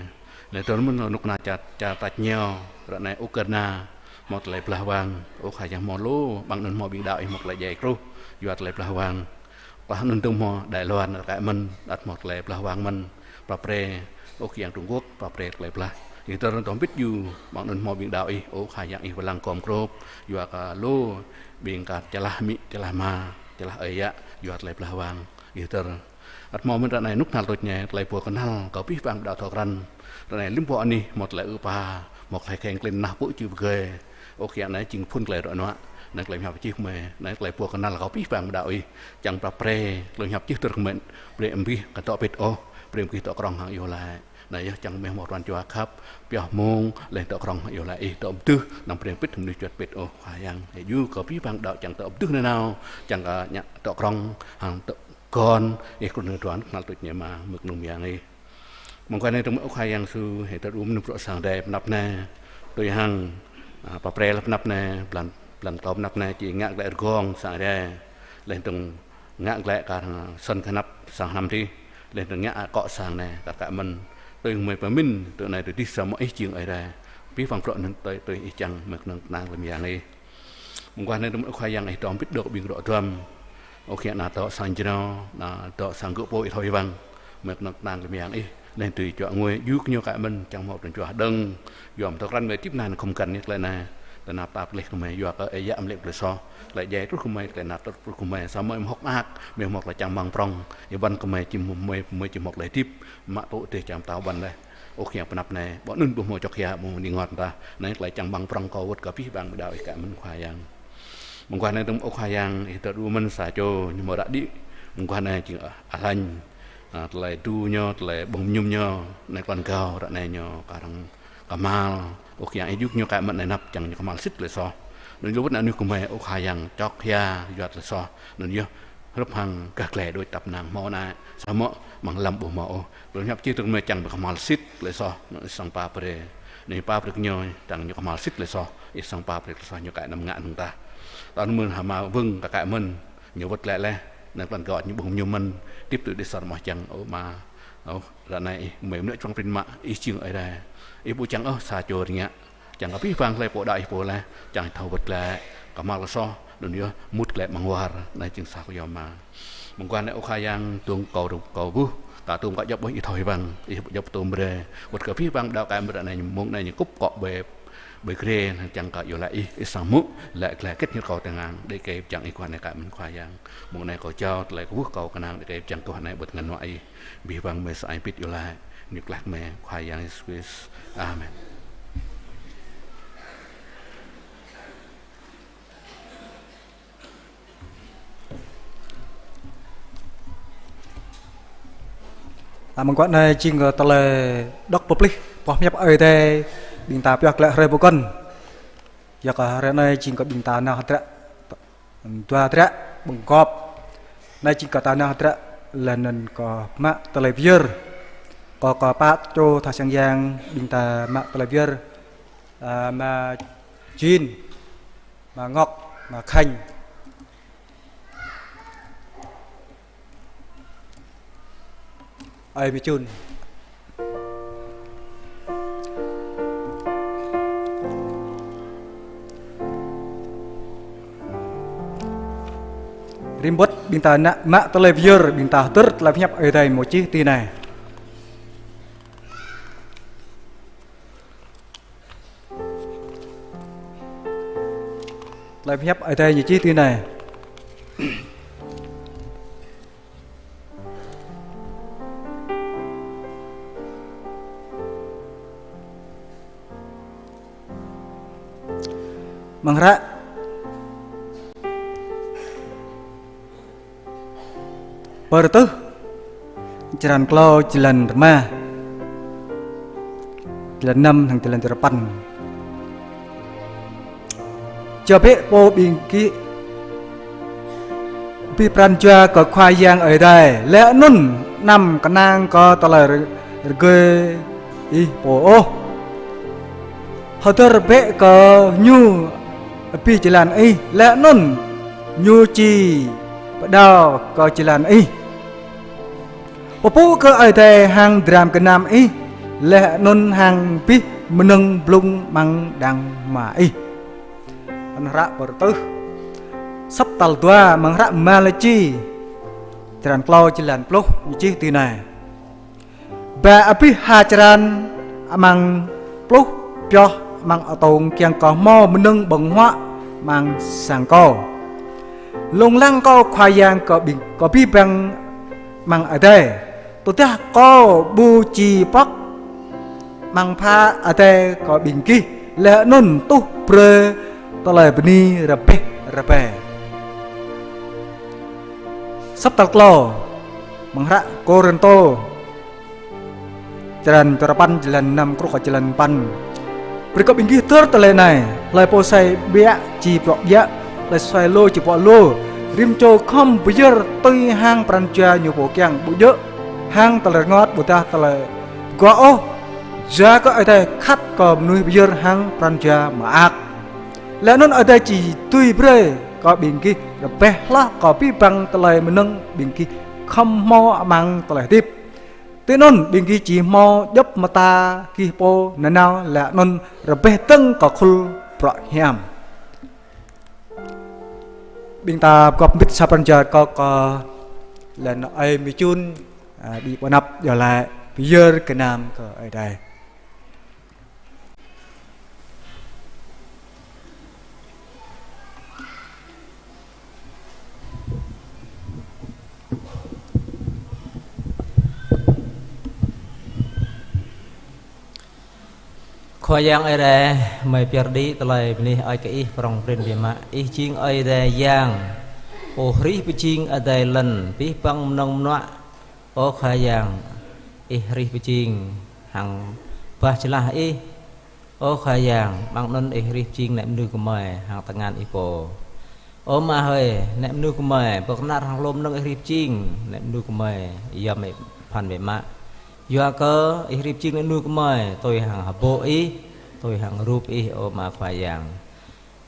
Anai dŏ mơ̆n kơnuk kơna čar, čar tač rơngiao, ră anai Ukraina, hmâo tơlơi blah wang, ơ Khua Yang hmâo lu, mơ̆ng anŭn hmâo ƀing đaŏ Ih hmâo tơlơi djai kruh, yua tơlơi blah wang. Klah anŭn dơ̆ng hmâo Đài Loan kar mơ̆n, ăt hmâo tơlơi blah wang mơ̆n, prap pre, ơ Khua Yang Trung Quốc, prap pre tơlơi blah. Ih dŏ tơm bit yua, mơ̆ng anŭn hmâo ƀing đaŏ Ih, ơ Khua Yang Ih wai lăng gom grŏp, yua kơ lu, ƀing kar čơlah amĭ, čơlah ama, čơlah ơi yă, yua tơlơi blah wang, Ih dŏ. Ăt hmâo mơ̆n ră anai kơnuk kơna tuč anai, tơlơi pô kơnăl, kơ pih păng đaŏ thâo krăn. Ră anai lơ̆m pô anih, hmâo tơlơi ư̆ pa, hmâo tơlơi kheng klin nah pŭ či pơgơi. Ơ Khua Yang, anai jing phŭn tơlơi rơnua, anai tơlơi pơhiăp čih gơmơi, anai tơlơi pô kơnăl kơ pih păng đaŏ Ih, čang prap pre, tơlơi pơhiăp čih tơr gơmơi, brơi ƀing gih kơ dŏ pĭt ôh, brơi ƀing gih dŏ krŏng hăng iâu laĭ. Anai yơh čang gơmơi hmâo pran jua khăp, pioh mông, laih dŏ krŏng hăng iâu laĭ Ih, dŏ pơdưh, năng brơi pĭt, mơnuih juăt pĭt ôh Khua Yang. Anai yua kơ pih păng đaŏ čang dŏ pơdưh nanao, čang kơ ñă dŏ krŏng, hăng dŏ gơ̆n, Ih krŭn hơduan kơnăl tuč anai mơ̆, mơ̆ng kơnung mơyang Ih. Mơguah anai tơ̆ng mơ̆ ơ Khua Yang Yêsu, Ih dŏ rŭm mơnuih bruă sang Ơi Adai pơ anăp anai. Tui hăng, a, pap pre lĕ pơ anăp anai, blan, blan kâo pơ anăp anai, či ngă glaĭ rơgong sang Ơi Adai. Laih dơ̆ng ngă glaĭ kar hăng sŏn kơnăp sang hnam dih. Laih dơ̆ng ngă akŏ sang anai kar kar mơ̆n. Tui hăng gơmơi pơmĭn, tui anai tui dih samơ̆ Ih jing Ơi Adai. Pih păng bruă anŭn tui, tui Ih čang mơ̆ng kơnơ̆ng kơnang tơlơi mơyang Ih. Mơguah anai tơ̆ng mơ̆ ơ Khua Yang Ih dŏ hơbĭt đŏk ƀing rŏ duăm. Ơ Khua Yang, ană dŏ sang jrao, ană dŏ sang gơ̆ pô Ih thâo Ih wăng. Mơ̆ng kơnơ̆ng kơnang tơlơi mơyang Ih, laih tui čuă ngui, yua kơ ñu kar mơ̆n, čang hmâo tơlơi juă hơđơ̆ng. Yua mơ̆ thâo krăn mơ̆ tip anai khŏm găn ñu tơlơi anai. Tơnap tap laih kơ gơmơi, yua kơ ơi yă mơ̆ lĕ tơlơi soh. Tơlơi djai truh kơ gơmơi, tơlơi năp truh kơ gơmơi. Samơ̆ mơ̆ hơ̆k mơak, mơ̆ hmâo tơlơi čang rơmang prŏng. Yua ƀuăn kơ gơmơi či mơ̆, mơ̆, mơ̆ či hmâo tơlơi hơdip. Mă tŭ tơlơi čang pơtao ƀuăn laih. Ơ Khua Yang pơ anăp anai, ƀơi anŭn ƀu hmâo čŏk hia, ƀu hmâo ning ngŏt tah. Anai tơlơi čang rơmang prŏng kâo wơ̆t kơ pih păng ƀing đaŏ Ih kar mơ̆n Khua Yang. Mơguah anai tơ̆ng ơ Khua Yang, Ih dŏ rŭm mơ̆n sa čô, ñu hmâo ră đĭ. Mơguah anai jing, a, hlăñ. A, tơlơi tŭ ñu, tơlơi ƀơ̆ng mơñum ñu, anai klan gao, ră anai ñu kar hăng kơmăl. Ơ Khua Yang, Ih djru ñu kar mơ̆n anai năp, čang ñu kơmăl sĭt tơlơi soh. Anŭn yơh wơ̆t ană mơnuih gơmơi, ơ Khua Yang, čŏk hia, yua tơlơi soh. Anŭn yơh, hrup hăng gah glai đôč tăp năng hmâo anai, samơ̆ amăng lăm ƀu hmâo ôh. Tơlơi pơhiăp čih tơ̆ng mơ̆ čang ƀu kơmăl sĭt tơlơi soh, anŭn Ih song pap brơi. Anai pap brơi kơ ñu, čang ñu kơmăl sĭt tơlơi soh, Ih song pap brơi tơlơi soh ñu kar năm ngă năng tah. Tơl anŭn mơ̆n hmâo wơ̆ng kar kar mơ̆n, ñu wơ̆t glaĭ laih, anai klan gao ñu ƀơ̆ng mơñum mơ̆n, hơdip tui đĭ sar mơ̆ čang ơ Ama. Ơ, ră anai Ih, gơmơi mơnuih čuang prin mă, Ih jing Ơi Adai. Ih ƀu čang ôh sa čô rơngiă. Čang kơ pih păng tơlơi pô đaŏ Ih pô laih, čang thâo wơ̆t glaĭ, kơmăl tơlơi soh, anŭn yơh, mŭt glaĭ amăng war, anai jing sa kơ yua mă. Mơguah anai ơ Khua Yang, tơ̆ng kâo rŭ, kâo ƀuh, kơ tơ̆ng kâo djŏp ƀuh Ih thâo Ih wăng, Ih djŏp tơ̆ng brơi. Wơ̆t kơ pih păng đaŏ kar mơ̆n ră anai, mông anai ñu kŭp akŏ ƀơi, ƀơi grê, čang kơ iâu laĭ Ih, Ih song mŭt, laĭ glaĭ kĕt ñu kâo tơngan, đĭ kơ pơčang Ih guah anai kar mơ̆n Khua Yang. Mông anai kâo jao, tơlơi kâo ƀuh kâo kơnang, đĭ kơ pơčang kâo anai ƀơi tơngan wa Ih. Pih păng gơmơi sa ai pĭt iâu laĭ, ñu klah gơmơi Khua Yang Yêsu Krist. Amen. A, mơguah anai jing, ơ, tơlơi đŏk pơplih, boh pơhiăp Ơi Adai, ƀing ta pioh glaĭ hrơi pơkŏn. Yua kơ hrơi anai jing kơ ƀing ta nao hơdră, dua hơdră ƀơ̆ng gŏp. Anai jing kơ ta nao hơdră, laih anŭn kơ mă tơlơi pơyơr. Kơ, kơ pă čô tha sang yang ƀing ta mă tơlơi pơyơr, a, Ama Jin, Ama Ngŏk, Ama Khanh. Ơi mi čun. Rĭm bĕ ƀing ta nă mă tơlơi pơyơr, ƀing ta hơdơr tơlơi pơhiăp Ơi Adai mơ̆ čih tui anai. Tơlơi pơhiăp Ơi Adai ñu čih tui anai. Amăng hră Pơrơtuh, črăn klâo, jơlan rơma, jơlan năm hăng jơlan duapăn. Čơbĕ pô ƀing gih abih pran jua kơ Khua Yang Ơi Adai, laih anŭn anăm kơnang kơ tơlơi rơgơi ih pô ôh. Hơdơr bĕ kơ ñu abih jơlan ih, laih anŭn ñu či pơđao kơ jơlan ih. Pơpŭ kơ Ơi Adai hăng dram gơnam ih, laih anŭn hăng abih mơnơ̆ng blung amăng đang mă ih. Anŭn hră Pơrơtuh. Sŏp tal dua, amăng hră Malachi, črăn klâo, jơlan pluh, ñu čih tui anai. Ba abih ha črăn amăng pluh pioh amăng atông kiăng kơ hmâo mơnơ̆ng ƀơ̆ng huă amăng sang kâo. Lông lăng kâo Khua Yang kơ ƀing, kơ abih bang amăng adai. Tơdah kâo ƀu či pŏk amăng pha adai kơ ƀing gih, laih anŭn tuh brơi tơlơi bơni rơbeh rơbai. Sŏp tal klâo, amăng hră Kôrintô, črăn duapăn, jơlan năm truh kơ jơlan păn. Brơi kơ ƀing gih hơdơr tơlơi anai: Hlơi pô sai ƀiă či bruă ƀiă, hlơi sai lô či bruă lô. Rĭm čô khŏm pơyơr tui hăng pran jua ñu pô kiăng, ƀu djơ̆ hăng tơlơi rơngot ƀôdah tơlơi pơgŏ ôh. Yua kơ Ơi Adai khăp kơ mơnuih pơyơr hăng pran jua mơak. Laih anŭn Ơi Adai či dưi brơi kơ ƀing gih rơbeh hloh kơ abih bang tơlơi mơnơ̆ng ƀing gih khŏm hmâo amăng tơlơi hơdip. Tui anŭn ƀing gih či hmâo djŏp mơta gih pô nanao, laih anŭn rơbeh dơ̆ng kơ khul bruă hiam. Ƀing ta pơgop mbĭt sa pran jua kơ, kơ lŏn ơi mi čun, a, đĭ pơ anăp, iâu laĭ pơyơr gơnam kơ Ơi Adai. Khua Yang Ơi Adai, gơmơi pơyơr đĭ tơlơi bơni hơơč kơ Ih prŏng prin biă mă. Ih jing Ơi Adai Yang, Pô hrih pơjing adai lŏn, abih bang mơnơ̆ng mơnuă. Ơ Khua Yang, Ih hrih pơjing hăng bah jơlah Ih. Ơ Khua Yang, amăng anŭn Ih hrih pơjing ană mơnuih gơmơi hăng tơngan Ih pô. Ơ Ama hơi, ană mơnuih gơmơi pơkơnăl hăng hlô mơnơ̆ng Ih hrih pơjing ană mơnuih gơmơi, yom Ih pơphan biă mă. Yua kơ Ih hrih pơjing ană mơnuih gơmơi tui hăng hơbô̆ Ih, tui hăng rup Ih, ơ Ama Khua Yang.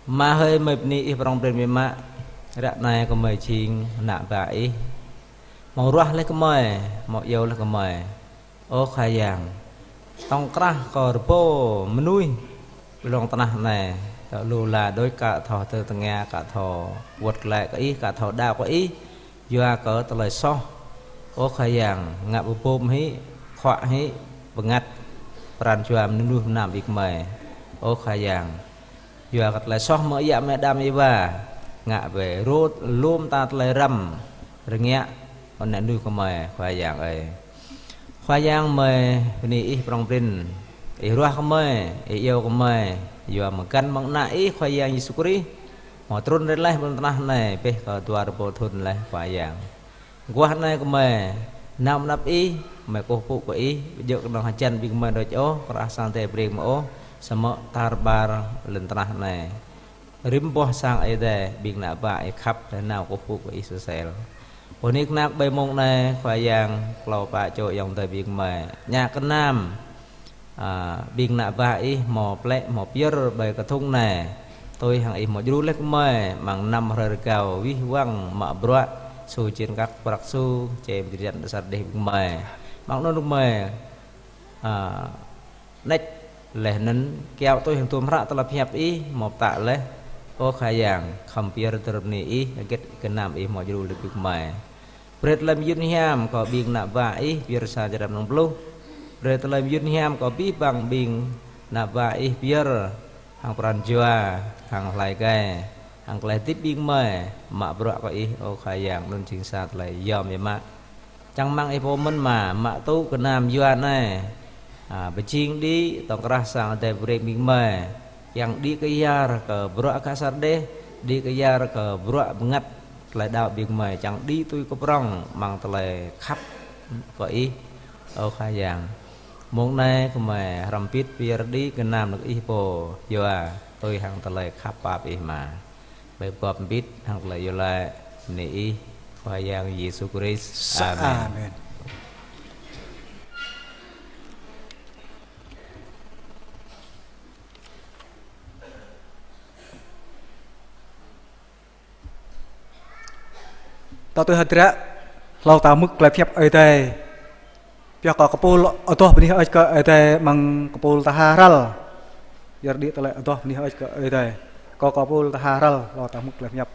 Ama hơi, gơmơi bơni Ih prŏng prin biă mă, ră anai gơmơi jing ană bă Ih. Hmâo ruah laih gơmơi, hmâo iâu laih gơmơi. Ơ Khua Yang, tŏng krah kơ rơbâo mơnuih ƀơi lŏn tơnah anai, kơ lu la đôč ka thâo hơdơr tơngia, ka thâo wơ̆t glaĭ kơ Ih, ka thâo đaŏ kơ Ih, yua kơ tơlơi soh. Ơ Khua Yang, ngă bơbôm hĭ, khuă hĭ, bơngăt pran jua mơnuih mơnam ƀing gơmơi. Ơ Khua Yang, yua kơ tơlơi soh mơ̆ng ayŏng amai Ađam Êwa, ngă ƀơi rut lŏm ta tơlơi răm rơngiă, ană mơnuih gơmơi, Khua Yang ơi. Khua Yang, gơmơi bơni Ih prŏng prin, Ih ruah gơmơi, Ih iâu gơmơi, yua mơ̆ng găn mơ̆ng Ană Ih Khua Yang Yêsu Krist, hmâo trŭn rai laih ƀơi lŏn tơnah anai, ƀĕ kơ dua rơbâo thŭn laih Khua Yang. Mơguah anai gơmơi nao ƀơi anăp Ih, gơmơi kơkuh pơpŭ kơ Ih, ƀu djơ̆ kơnơ̆ng hơjăn ƀing gơmơi đôč ôh, kơ arăng sang Ơi Adai brơi mơ̆ ôh, samơ̆ tar ƀar lŏn tơnah anai. Rĭm boh sang Ơi Adai, ƀing ană bă Ih khăp, laih nao kơkuh pơpŭ kơ Ih sơsel. Pơ anih kơnang ƀơi mông anai, Khua Yang, klâo pă čô ayŏng adơi ƀing gơmơi, ñă kơ gơnam, a, ƀing ană bă Ih hmâo plĕ, hmâo pơyơr ƀơi kơthŭng anai. Tui hăng Ih hmâo djru laih gơmơi, amăng năm hrơi rơgao wih wăng mă bruă, su čin kăk prăk su, čem dri jăn đơ sar đeh ƀing gơmơi. Mơ̆ng anŭn gơmơi, a, anet laih anŭn kiaŏ tui hăng tơlơi pơhiăp Ih, hmâo pơtă laih: Ơ Khua Yang, khŏm pơyơr tơlơi bơni Ih, hơget gơnam Ih hmâo djru laih ƀing gơmơi. Brơi tơlơi mơyun hiam kơ ƀing ană bă Ih pơyơr sa jơnap mơnơ̆ng pluh. Brơi tơlơi mơyun hiam kơ abih bang ƀing ană bă Ih pơyơr hăng pran jua, hăng hlơi gai, hăng tơlơi hơdip ƀing gơmơi, mă bruă kơ Ih, Ơ Khua Yang, anŭn jing sa tơlơi yom biă mă. Čang rơmang Ih pô mơ̆n mă, mă tŭ gơnam yua anai, a, pơjing đĭ tŏng krah sang Adai brơi ƀing gơmơi, kiăng đĭ kơyar kơ bruă akă asar đeh, đĭ kơyar kơ bruă bơngăt tơlơi đaŏ ƀing gơmơi, čang đĭ tui kơ prŏng amăng tơlơi khăp kơ Ih, Ơ Khua Yang. Mông anai gơmơi hrŏm hơbĭt pơyơr đĭ gơnam anŏ Ih pô yua tui hăng tơlơi khăp pap Ih mă. Gơmơi pơgop hơbĭt hăng tơlơi iâu laĭ bơni Ih, Khua Yang Yêsu Krist. Amen. Amen. Ta tui hơdră, hlâo ta hmư̆ tơlơi pơhiăp Ơi Adai. Pioh kơ kơpul adoh bơni hơơč kơ Ơi Adai amăng kơpul tha hrăl. Pơyơr đĭ tơlơi adoh bơni hơơč kơ Ơi Adai. Kơ kơpul tha hrăl, hlâo ta hmư̆ tơlơi pơhiăp.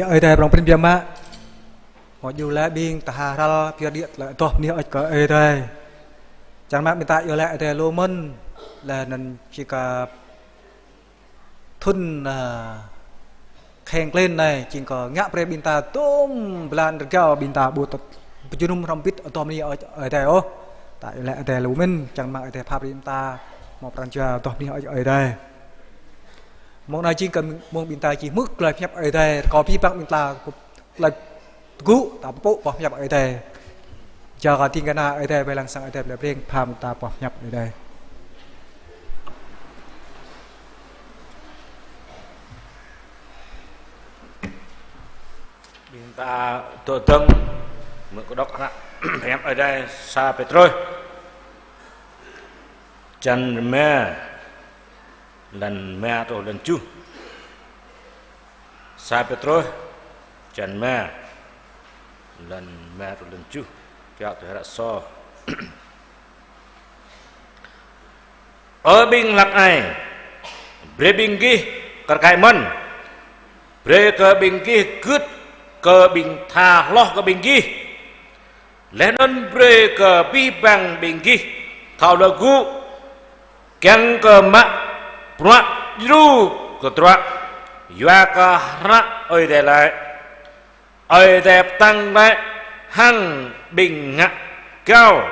Ơi Adai prŏng prin biă mă. Hmâo djru laih ƀing ta hơdrol pioh đĭ tơlơi adoh bơni hơơč kơ Ơi Adai. Čang mă ƀing ta iâu laĭ Ơi Adai lu mơ̆n, laih anŭn či kơ thŭn, ơ, kheng klin anai, či kơ ngă brơi ƀing ta tŭm blan rơgao ƀing ta ƀu tơ̆t pơjơnum hrŏm hơbĭt adoh bơni hơơč Ơi Adai ôh. Ta iâu laĭ Ơi Adai lu mơ̆n, čang mă Ơi Adai pap brơi ƀing ta hmâo pran jua adoh bơni hơơč Ơi Adai. Mông anai jing kơ mông ƀing ta či hmư̆ tơlơi pơhiăp Ơi Adai, rơkâo abih bang ƀing ta tơlơi tơgŭ ta pơpŭ boh pơhiăp Ơi Adai. Jao kơ ding kơna Ơi Adai, wai lăng sang Ơi Adai blơi breng pha ƀing ta boh pơhiăp Ơi Adai. Ƀing ta dŏ dơ̆ng, mơ̆ng kơdŏk hră pơhiăp Ơi Adai sa Pêtrôs, čăn rơma, lăn rơma truh lăn tơjuh. Sa Pêtrôs, čăn rơma, lăn rơma truh lăn tơjuh. Kiăo tui hră sô. Ơ ƀing hlăk ai, brơi ƀing gih kar kaĭ mơ̆n. Brơi kơ ƀing gih gưt kơ ƀing tha hloh kơ ƀing gih. Laih anŭn brơi kơ abih bang ƀing gih thâo luă gŭ, kiăng kơ mă bruă djru kơdruă, yua kơ hră Ơi Adai laĭ: Ơi Adai pơtăng glaĭ hăng ƀing ngă gao,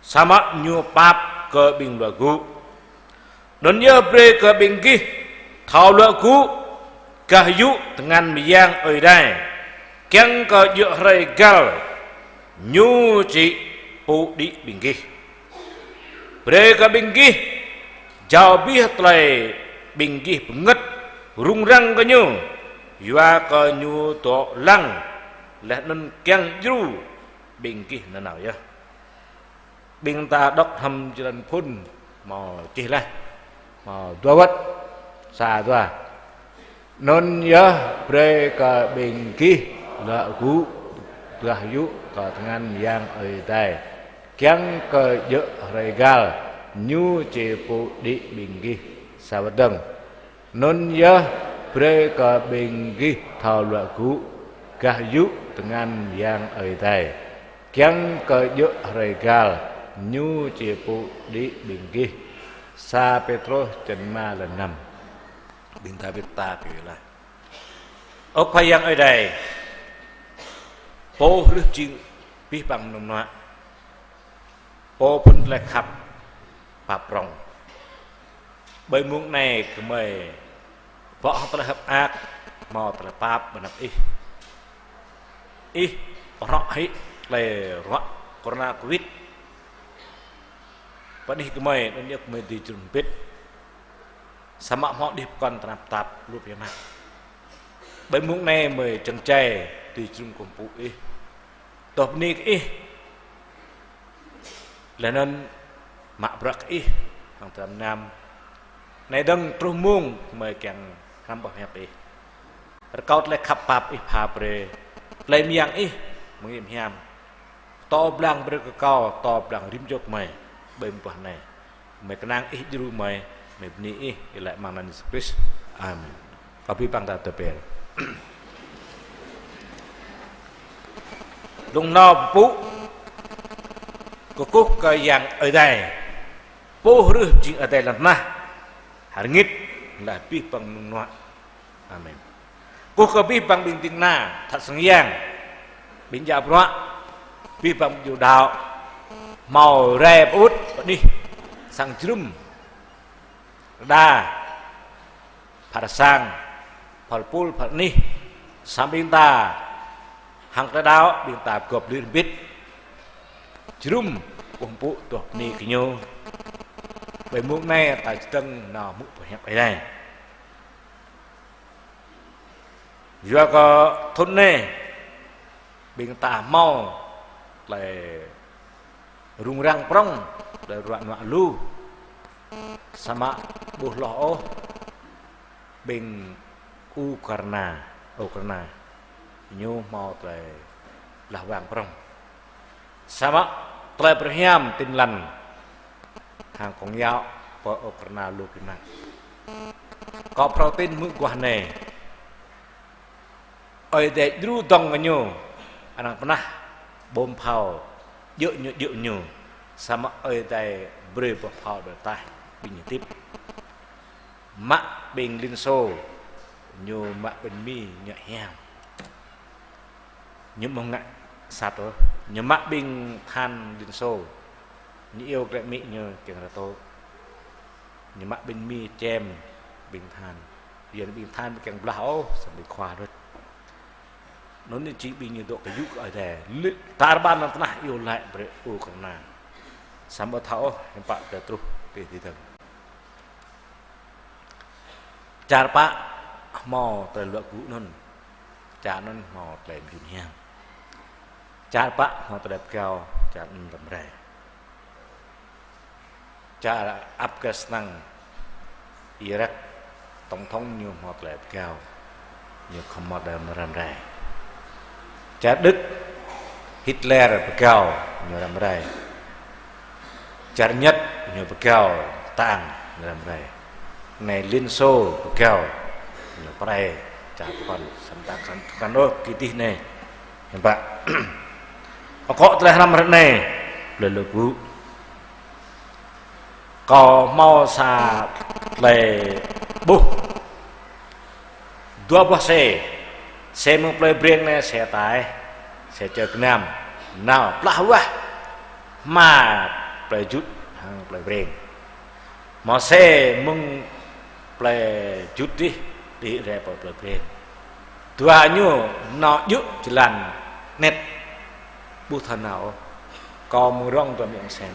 samơ̆ Ñu pap kơ ƀing luă gŭ. Anŭn yơh brơi kơ ƀing gih thâo luă gŭ, gah yŭ tơngan mơyang Ơi Adai, kiăng kơ djơ̆ hrơi găl Ñu či pŭ đĭ ƀing gih. Brơi kơ ƀing gih jao abih tơlơi ƀing gih pơngơ̆t rŭng răng kơ Ñu, yua kơ Ñu dŏ lăng, laih anŭn kiăng djru ƀing gih nanao yơh. Ƀing ta đŏk hrŏm jơlan phŭn, hmâo čih laih, hmâo dua wơ̆t, sa dua. Anŭn yơh brơi kơ ƀing gih luă gŭ, gah yŭ kơ tơngan mơyang Ơi Adai, kiăng kơ djơ̆ hrơi găl Ñu či pŭ đĭ ƀing gih. Sa wơ̆t dơ̆ng. Anŭn yơh brơi kơ ƀing gih thâo luă gŭ, gah yŭ tơngan mơyang Ơi Adai, kiăng kơ djơ̆ hrơi găl Ñu či pŭ đĭ ƀing gih. Sa Pêtrôs čăn rơma lăn năm. Ƀing ta wĭt ta pioh laih. Ơ Khua Yang Ơi Adai, Pô hrih jing abih bang mơnŭm nuă, Pô phŭn tơlơi khăp pap prŏng. Ƀơi mông anai gơmơi bŏ hăng tơlơi hơ̆k mơak, hmâo tơlơi pap ƀơi anăp Ih. Ih pơhrŏ hĭ tơlơi ruă corona covid pơ anih gơmơi, anŭn yơh gơmơi dưi jơnum hơbĭt. Samơ̆ hmâo đih pơkŏn tơnap tap lu biă mă. Ƀơi mông anai gơmơi čơ̆ng čai dưi jơnum kơkuh pơpŭ Ih, adoh bơni kơ Ih, laih anŭn mă bruă kơ Ih hăng tơnam. Anai dơ̆ng truh mông gơmơi kiăng hrăm boh pơhiăp Ih. Rơkâo tơlơi khăp pap Ih pha brơi, tơlơi mơyang Ih mơ̆ng hiam hiam, pơtô blang brơi kơ kâo, pơtô blang rĭm čô gơmơi ƀơi mông anai. Gơmơi kơnang Ih djru gơmơi, gơmơi bơni Ih, iâu laĭ amăng anăn Yêsu Krist. Amen. Kâo abih bang ta tơpĕr. Lông nao pơpŭ kơkuh kơ Yang Ơi Adai, Pô hrih jing adai lŏn tơnah, hơngit laih abih bang mơnŭm nuă. Amen. Kơkuh kơ abih bang ƀing ding kơna, tha sang yang, ƀing djă bruă, abih bang ƀing djru đaŏ, hmâo rai pơŭt pơ anih sang jơnum, rơđa, phara sang, phara pul, phara anih, samơ̆ ƀing ta hăng tơlơi đaŏ, ƀing ta pơgop lir hơbĭt jơnum kơkuh pơpŭ adoh bơni kơ Ñu. Ƀơi mông anai ta čơdơ̆ng nao hmư̆ boh hiăp Ơi Adai. Yua kơ thŭn anai ƀing ta hmâo tơlơi rŭng răng prŏng, tơlơi ruă nuă lu. Samơ̆ ƀu hloh ôh ƀing Ukraina, Ukraina ñu hmâo tơlơi blah wang prŏng. Samơ̆ tơlơi pơhiam Tin Lành hăng kông yao pơ Ukraina lu biă mă. Kâo phrâo tin hmư̆ guah anai, Ơi Adai djru dŏng kơ ñu, arăng pơnah bom phao, djơ̆ ñu, djơ̆ ñu. Samơ̆ Ơi Adai brơi bom phao đơi ataih, ƀing ñu hơdip. Mă ƀing Liên Xô, ñu mă ƀing Mi, ñu hiam. Ñu ƀu ngă sat ôh. Ñu mă ƀing than Liên Xô, ñu iâu glaĭ amĭ ñu kiăng rơtô. Ñu mă ƀing Mi čem ƀing than. Yua anŭn ƀing than ƀu kiăng blah ôh, samơ̆ ƀing khua đôč. Anŭn ñu či ƀing ñu dŏ kơ yŭ kơ Ơi Adai. Lĕ tar ƀar lŏn tơnah iâu laĭ brơi Ukraina. Samơ̆ ƀu thâo ôh, hiư̆m pă kơ truh kơ tih dơ̆ng. Čar pă hmâo tơlơi luă gŭ anŭn. Čar anŭn hmâo tơlơi mơyun hiam. Čar pă hmâo tơlơi pơgao, čar anŭn răm rai. Čar Afghanistan, Iraq, tổng thống ñu hmâo tơlơi pơgao, ñu khŏm hmâo tơlơi răm rai. Čar Đức, Hitler pơgao, ñu răm rai. Čar Nhật ñu pơgao, tang, răm rai. Anai Liên Xô pơgao, ñu pơrai, čar pơkŏn, samơ̆ ta kăn, kăn ôh kơ tih anai. Hiư̆m pă. Akŏ tơlơi hrăm ră anai, tơlơi luă gŭ. Kâo hmâo sa tơlơi ƀuh. Dua boh xe. Xe mơ̆ng plơi Breng anai xe ataih, xe čơ gơnam. Nao plah wah hma plơi Jut hăng plơi Breng. Hmâo xe mơ̆ng plơi Jut dih, đĭ rai pơ plơi Breng. Dua ñu nao djơ̆ jơlan anet. Ƀu thâo nao ôh. Kâo mơ̆ng rŏng dua miêng sen.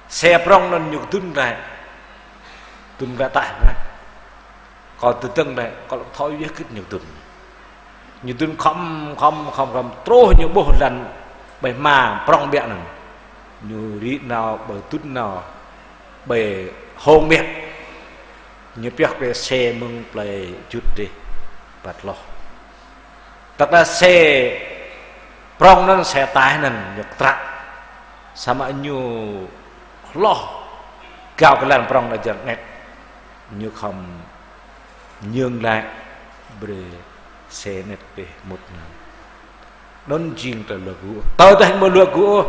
Xe prŏng anŭn ñu kơdŭn glaĭ. Kơdŭn glaĭ ataih mơ̆n. Kâo tơdơ̆ng glaĭ, kâo lăp thâo yơh kơ ñu kơdŭn. Ñu kơdŭn khŏm, khŏm, khŏm, khŏm, truh ñu ƀuh lăn ƀơi hma prŏng biă anŭn. Ñu rĭ nao, ƀơi kơdŭn nao, ƀơi hông biă. Ñu pioh kơ xe mơ̆ng plơi Jut dih, ƀat hloh. Tơdah xe prŏng anŭn, xe ataih anŭn, ñu kơtrăk. Samơ̆ ñu hloh, gao kơ lăn prŏng anŭn jơlan anet. Ñu khŏm nhơ̆ng glaĭ brơi xe anet dih mŭt nao. Anŭn jing tơlơi luă gŭ. Tơdah ƀu luă gŭ,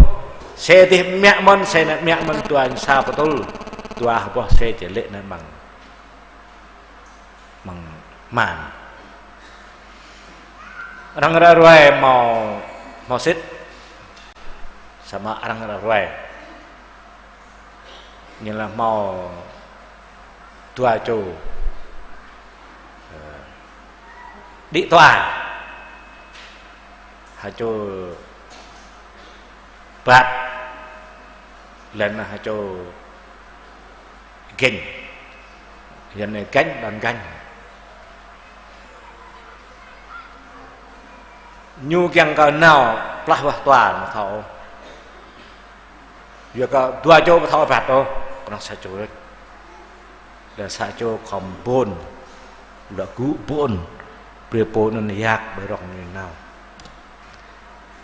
xe dih mă mơ̆n, xe anet mă mơ̆n, dua ñu sa pơtŭl. Dua boh xe či lê̆ anŭn mơ̆ng mơ̆ng hma. Arăng ră ruai hmâo, hmâo sĭt. Samơ̆ arăng ră ruai. Ñu laĭ hmâo dua čô. Ơ, đĭ dua. Hơčô Bat, laih anŭn hơčô Geng. Yua anŭn Geng, đon Geng. Ñu kiăng kơ nao plah wah dua, ƀu thâo. Yua kơ dua čô ƀu thâo Bat ôh, kơnơ̆ng sa čô. Laih sa čô khŏm ƀôn, luă gŭ ƀôn, brơi pô anŭn yak ƀơi rŏng ñu nao.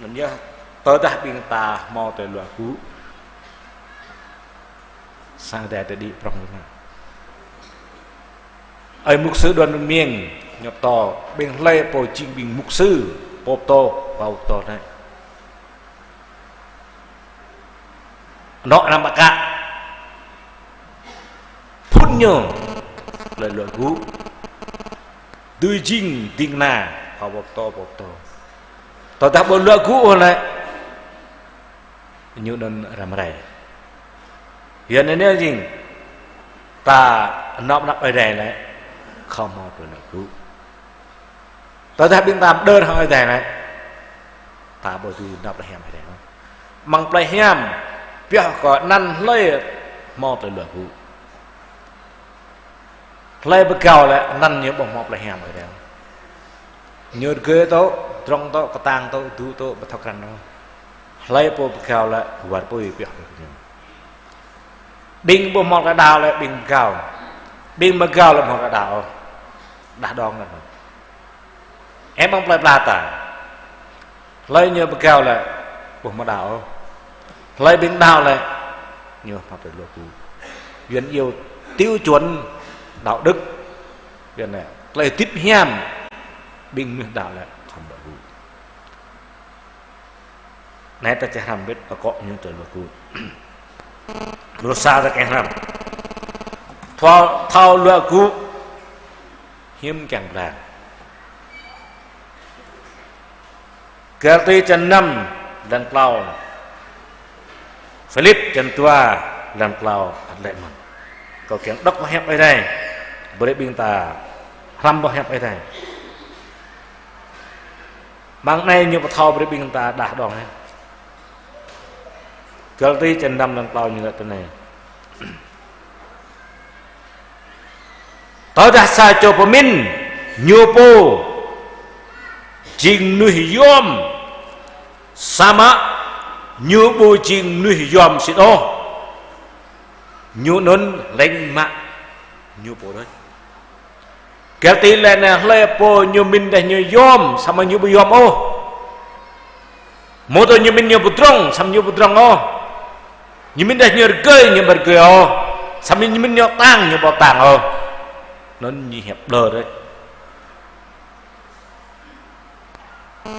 Anŭn yơh, tơdah ƀing ta hmâo tơlơi luă gŭ, sang Ơi Adai ta đĭ prŏng mơ̆n. Ơi mục sư Đoàn Văn Miên, ñu pơtô, ƀing hlơi pô jing ƀing mục sư, pô pơtô, pô pơtô anai. Anŏ anăm ƀă kă. Phŭn ñu tơlơi luă gŭ. Dưi jing ding kơna, khua pô pơtô, pô pơtô. Tơdah ƀu luă gŭ ôh lĕ, ñu anŭn răm rai. Yua anŭn jing, ta anŏ anăp Ơi Adai lĕ, khŏm hmâo tơlơi luă gŭ. Tơdah ƀing ta pơđơr hăng Ơi Adai anai, ta ƀu dưi nao plei hiam Ơi Adai ôh. Amăng plei hiam, pioh kơ anăn hlơi hmâo tơlơi luă gŭ. Hlơi pơgao lĕ anăn ñu ƀu hmâo plei hiam Ơi Adai ôh. Ñu rơgơi tŏ, drŏng tŏ, kơtang tŏ, dŭ tŏ, ƀu thâo krăn ôh. Hlơi pô pơgao lĕ, wơr apui pioh kơ ñu. Ƀing ƀu hmâo tơlơi đaŏ lĕ ƀing pơgao. Ƀing pơgao lĕ ƀu hmâo tơlơi đaŏ ôh. Đah đong lĕ. Ơ amăng plei pla ta. Hlơi ñu pơgao lĕ ƀu hmâo đaŏ ôh. Hlơi ƀing đaŏ lĕ ñu hmâo tơlơi luă gŭ. Yuan iâu tiêu chuẩn đạo đức. Yuan lĕ tơlơi hơdip hiam ƀing mơnuih đaŏ lĕ Hrăm luă gŭ. Anai ta či hrăm bĕ akŏ ñu tơlơi luă gŭ. Mrô sa ta kiăng hrăm. Thâo, thâo luă gŭ hiư̆m kiăng blang. Galati črăn năm, lăn klâo. Philip črăn dua, lăn klâo, ăt laĭ mơ̆n. Kâo kiăng đŏk boh hiăp Ơi Adai. Brơi ƀing ta hrăm boh hiăp Ơi Adai. Mơ̆ng anai ñu pơthâo brơi ƀing ta đah đŏng hĕ. Galati črăn năm lăn klâo ñu laĭ tui anai: Tơdah sa čô pơmĭn ñu pô jing mơnuih yom, samơ̆ ñu ƀu jing mơnuih yom sĭt ôh, ñu anŭn lêng mă ñu pô đôč. Galati laĭ anai hlơi pô ñu mĭn dah ñu yom, samơ̆ ñu ƀu yom ôh. Mơ̆ tơ ñu mĭn ñu pơdrŏng, samơ̆ ñu ƀu pơdrŏng ôh. Ñu mĭn dah ñu rơgơi, ñu ƀu rơgơi ôh. Samơ̆ ñu mĭn ñu tang, ñu ƀu tang ôh. Anŭn ñu hiăp ƀlŏr đôč.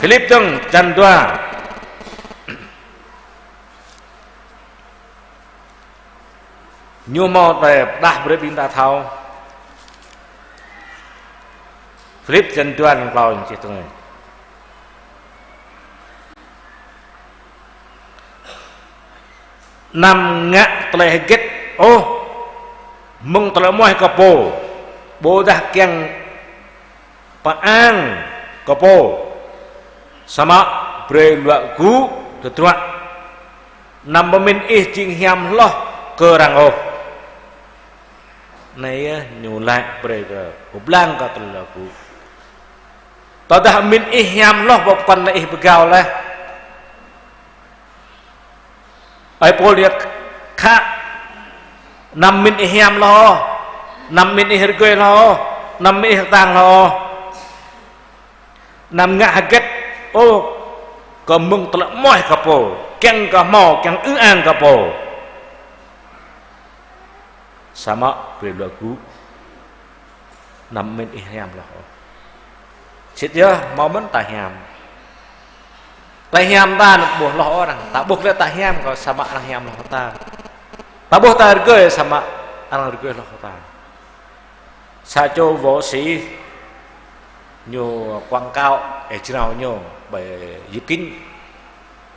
Philip dơ̆ng, črăn dua. Ñu hmâo tơlơi pơđah brơi ƀing ta thâo. Philip črăn dua lăn klâo ñu čih tui anai: Anăm ngă tơlơi hơget ôh mơ̆ng tơlơi amoaih kơ pô, ƀôdah kiăng pơang kơ pô, samơ̆ brơi luă gŭ tơdruă. Anăm pơmĭn ih jing hiam hloh kơ arăng ôh. Anai yơh ñu laĭ brơi kơ pơblang kơ tơlơi luă gŭ. Tơdah mĭn ih hiam hloh, ƀu pơkŏn lĕ ih pơgao laih. Ơi Pôl laĭ khă: Anăm mĭn ih hiam hloh, anăm mĭn ih rơgơi hloh, anăm mĭn ih tang hloh. Anăm ngă hơget ôh kơ mơ̆ng tơlơi amoaih kơ pô, kiăng kơ hmâo, kiăng ư ang kơ pô. Samơ̆ brơi luă gŭ. Anăm mĭn ih hiam hloh ôh. Sĭt yơh, hmâo mơ̆n ta hiam. Ta hiam ta anŭn ƀuh hloh ôh arăng. Ta ƀuh lĕ ta hiam kơ samơ̆ arăng hiam hloh ta. Ta ƀuh ta rơgơi samơ̆ arăng rơgơi hloh ta. Sa čô võ sĩ ñu quảng cáo, ơ, jrao ñu ƀơi dịp kính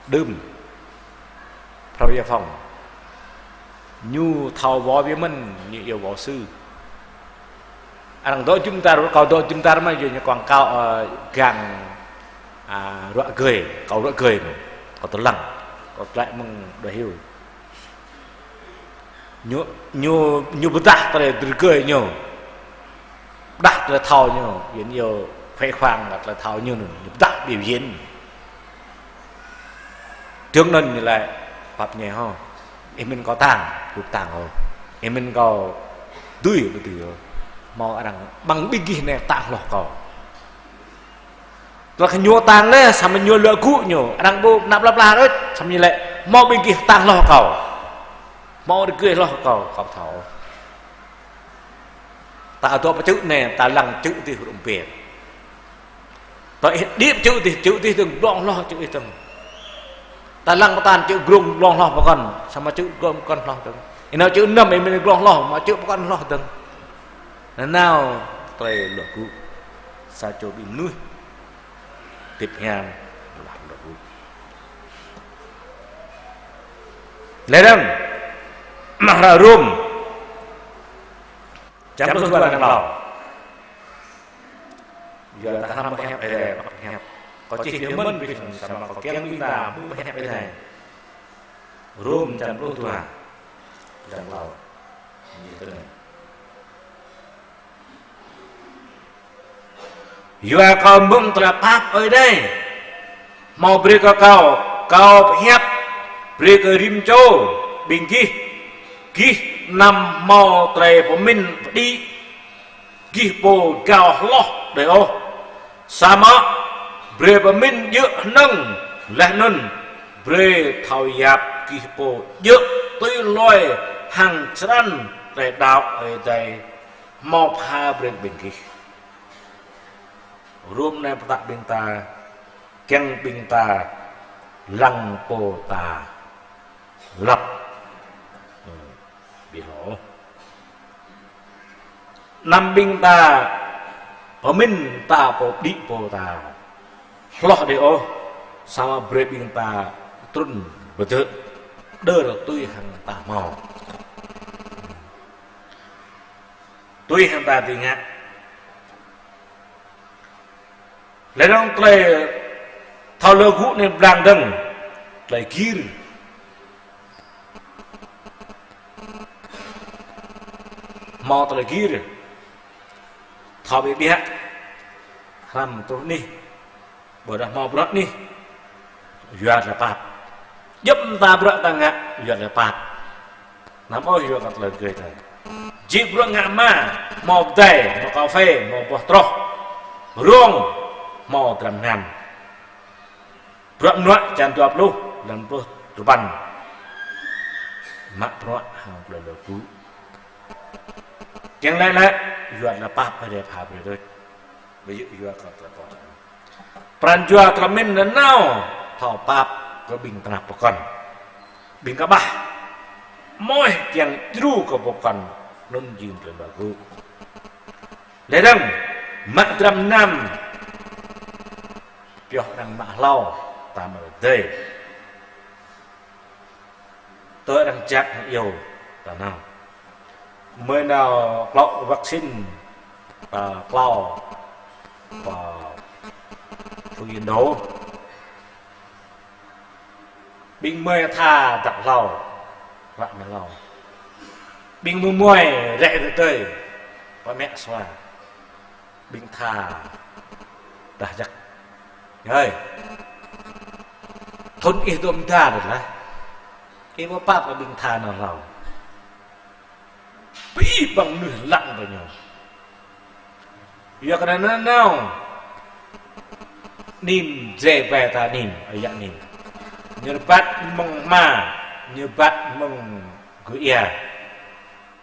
đưm Phrâo Gia Phong. Ñu thâo võ biă mơ̆n, ñu iâu võ sư. Arăng dŏ jum dar, kâo dŏ jum dar mơ̆, yua ñu quảng cáo, ơ, gang, a, ruă gơi, kâo ruă gơi mơ̆n, kâo tơlăng, kâo glaĭ mơ̆ng đuaĭ hyu. Ñu, ñu, ñu pơdah tơlơi rơgơi ñu. Pơdah tơlơi thâo ñu, yua ñu khoe khoang kơ tơlơi thâo ñu, ñu pơdah biểu diễn. Dơ̆ng anŭn ñu laĭ pap ñe hŏ: Ih mĭn kâo tang, ƀu tang ôh. Ih mĭn kâo dưi, ƀu dưi ôh. Hmâo arăng ƀăng ƀing gih anai tang hloh kâo. Tơdah kơ ñu tang lĕ, samơ̆ ñu luă gŭ ñu, arăng ƀu năp lăp lah đôč, samơ̆ ñu laĭ: Hmâo ƀing gih tang hloh kâo. Hmâo rơgơi hloh kâo, kâo ƀu thâo. Ta dŏ pơ čư̆ anai, ta lăng čư̆ adih rŭ ƀĕ. Ta ih đĭ pơ čư̆ adih, čư̆ adih dơ̆ng, glông hloh čư̆ adih dơ̆ng. Ta lăng pơtăn čư̆ grông, glông hloh pơkŏn, samơ̆ čư̆ grông pơkŏn hloh dơ̆ng. Ih nao čư̆ năm, ih mĭn glông hloh, mă čư̆ pơkŏn hloh dơ̆ng. Nanao tơlơi luă gŭ. Sa čô ƀing mơnuih hơdip hiam, luă gŭ. Lĕ dơ̆ng, amăng hră Rôm, črăn pluh dua lăn klâo. Yua ta hrăm boh hiăp Ơi Adai, boh hiăp. Kâo čih biă mơ̆n, ƀing samơ̆ kâo kiăng ƀing ta hmư̆ boh hiăp Ơi Adai. Rôm črăn pluh dua, lăn klâo. Ñu tui anai: Yua kơ mơ̆ng tơlơi pap Ơi Adai hmâo brơi kơ kâo, kâo pơhiăp brơi kơ rĭm čô ƀing gih, gih anăm hmâo tơlơi pơmĭn pơđĭ gih pô gao hloh đơi ôh. Samơ̆ brơi pơmĭn djơ̆ hơnơ̆ng, laih anŭn brơi thâo yap gih pô djơ̆ tui hluai hăng črăn tơlơi đaŏ Ơi Adai hmâo pha brơi ƀing gih. Rôm anai pơtă ƀing ta, kiăng ƀing ta lăng pô ta lăp. Ơ, ƀiă ôh. Anăm ƀing ta pơmĭn ta pô đĭ pô ta hloh đơi ôh, samơ̆ brơi ƀing ta trŭn pơdơ̆ đơr tui hăng ta hmâo. Tui hăng ta dưi ngă. Lĕ dơ̆ng tơlơi thâo lơ gŭ anai blang dơ̆ng, tơlơi gir. Hmâo tơlơi gir. Thâo ƀiă ƀiă. Hrăm truh anih. Ƀôdah hmâo bruă anih. Yua tơlơi pap. Djŏp mơta bruă ta ngă, yua tơlơi pap. Anăm ôh yua kơ tơlơi rơgơi ta. Jing bruă ngă mă, hmâo pơdai, hmâo kơphê, hmâo boh troh. Rông, hmâo dram hnam. Bruă mơnuă črăn dua pluh, lăm pluh duapăn. Mă bruă hăng tơlơi lơ gŭ. Kiăng laĭ lĕ, yua tơlơi pap Ơi Adai pha brơi đôč. Ƀu djơ̆ yua kơ tơlơi pap. Pran jua tơlơi mĭn nanao thâo pap kơ ƀing tơnap pơkŏn. Ƀing kơƀah. Mơ̆ kiăng djru kơ pơkŏn anŭn jing tơlơi lơ gŭ. Lĕ dơ̆ng, mă dram hnam. Pioh arăng mă hlâo, ta mă rơdơi. Tơ arăng jak hăng iâu ta nao. Mơi nao klŏ vaccine, ta klâo, pơ Phú Yên đô. Ƀing mơi tha dăp hlâo, ră mă hlâo. Ƀing mơmuai rĕ rơdơi, pơ mĕ sua. Ƀing tha dah jak. Ơi. Thŭn ih dŏ mơda đôč lah. Ih ƀu pap kơ ƀing tha nao hlâo. Abih bang mơnuih lăng kơ ñu. Yua kơ anŭn nao. Nim Jrai ƀai ta nim, ơi yă nim. Ñu rơbat mơ̆ng hma, ñu rơbat mơ̆ng gơ̆ ia.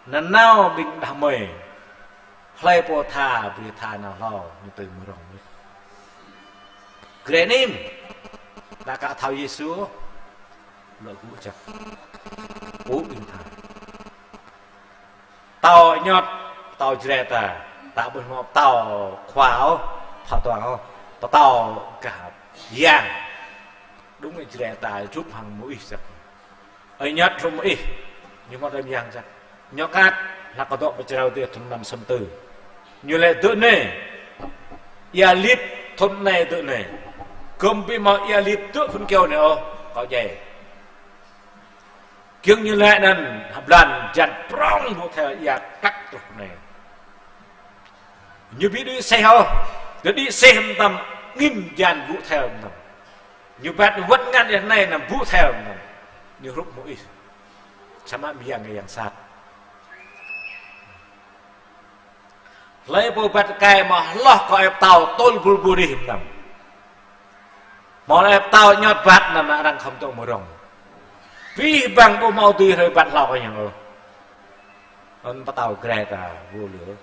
Anŭn nao ƀing đah mơi. Hlơi pô tha, brơi tha nao hlâo, ñu tui mơrŏng mơ̆n. Jrai nim, ta ka thâo Yêsu, lŏ gŭ jak. Ƀu ƀing tha. Pơtao ñot, pơtao Jrai ta, ta ƀuh mơ̆ pơtao khua ôh, pha tuang ôh, pơtao gah yang. Đúng là Jrai ta čup hăng Môis jak. Ơi ñot hrŏm ih, ñu mơ̆ đơm yang čăk. Ñu kăt, hlak kơ dŏ pơčrâo tih thŭn năm sơm tư. Ñu lĕ dŏ anai, ia lip thŭn anai dŏ anai. Gơ̆m ƀu hmâo ia lip dŏ phŭn kơyâo anai ôh, kâo djai. Giŏng ñu lĕ anŭn, hơblan jan prŏng ƀu thel ia klăk truh anai. Ñu ƀu đĭ seh ôh, kơ đĭ seh mơtam angin jan ƀu thel mơtam. Ñu bat wơ̆t ngăn yơh anai anăm ƀu thel anăm. Ñu hrup Môis. Samơ̆ mơyang kơ yang sat. Hlơi pô bat kai mă hloh kơ ơi pơtao tŭl bul bul rih anăm. Mă ơi pơtao ñot bat anăm arăng khŏm tŭ mơrŏng. Abih bang ƀu hmâo dưi hrơi bat hlâo kơ yang ôh. Anŭn pơtao Jrai ta ƀu lĕ.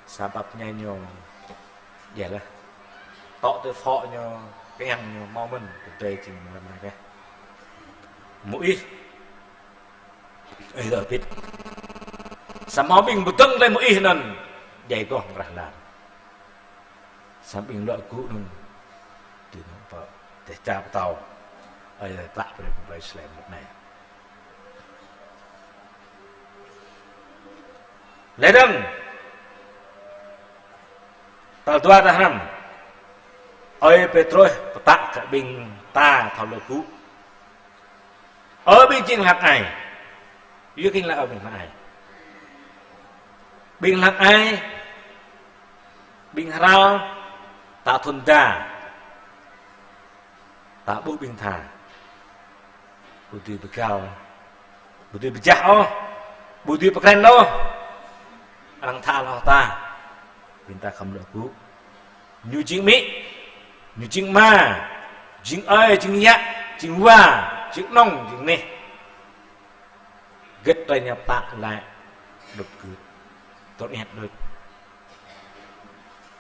Sa bap ñai ñu, djai lah. Tŏ tơ phŏ ñu, kiăng ñu hmâo mơ̆n, tơ tơi jing mơ̆n mơ̆n kơ. Môis. Ơi Dawid. Samơ̆ ƀing pơdơ̆ng tơlơi Môis anŭn, djai goh mơkrah lar. Samơ̆ ƀing lŏ gŭ anŭn, tui anŭn pơ, tơdah ča pơtao, ơi Dawid tlă brơi ƀing tơlơi slem mơ̆n anai. Lĕ dơ̆ng. Tal dua ta hrăm. Ơi Pêtrôs pơtă kơ ƀing ta thâo lơ gŭ. Ơ ƀing jing hlak ai. Yua kơ ƀing hlak ai, ƀing hlak ai. Ƀing hlak ai. Ƀing hrao ta thŭn đa. Ta ƀuh ƀing tha. Ƀu dưi pơgao. Ƀu dưi pơjah ôh. Ƀu dưi pơkrăn ôh. Arăng tha hloh ta. Ƀing ta khŏm lŏ gŭ. Ñu jing amĭ. Ñu jing ama. Jing ơi, jing yă, jing wa, jing anŏng, jing anih. Gĭt tơlơi ñu pơtă laĭ. Đŭt gưt. Tơl iĕt đôč.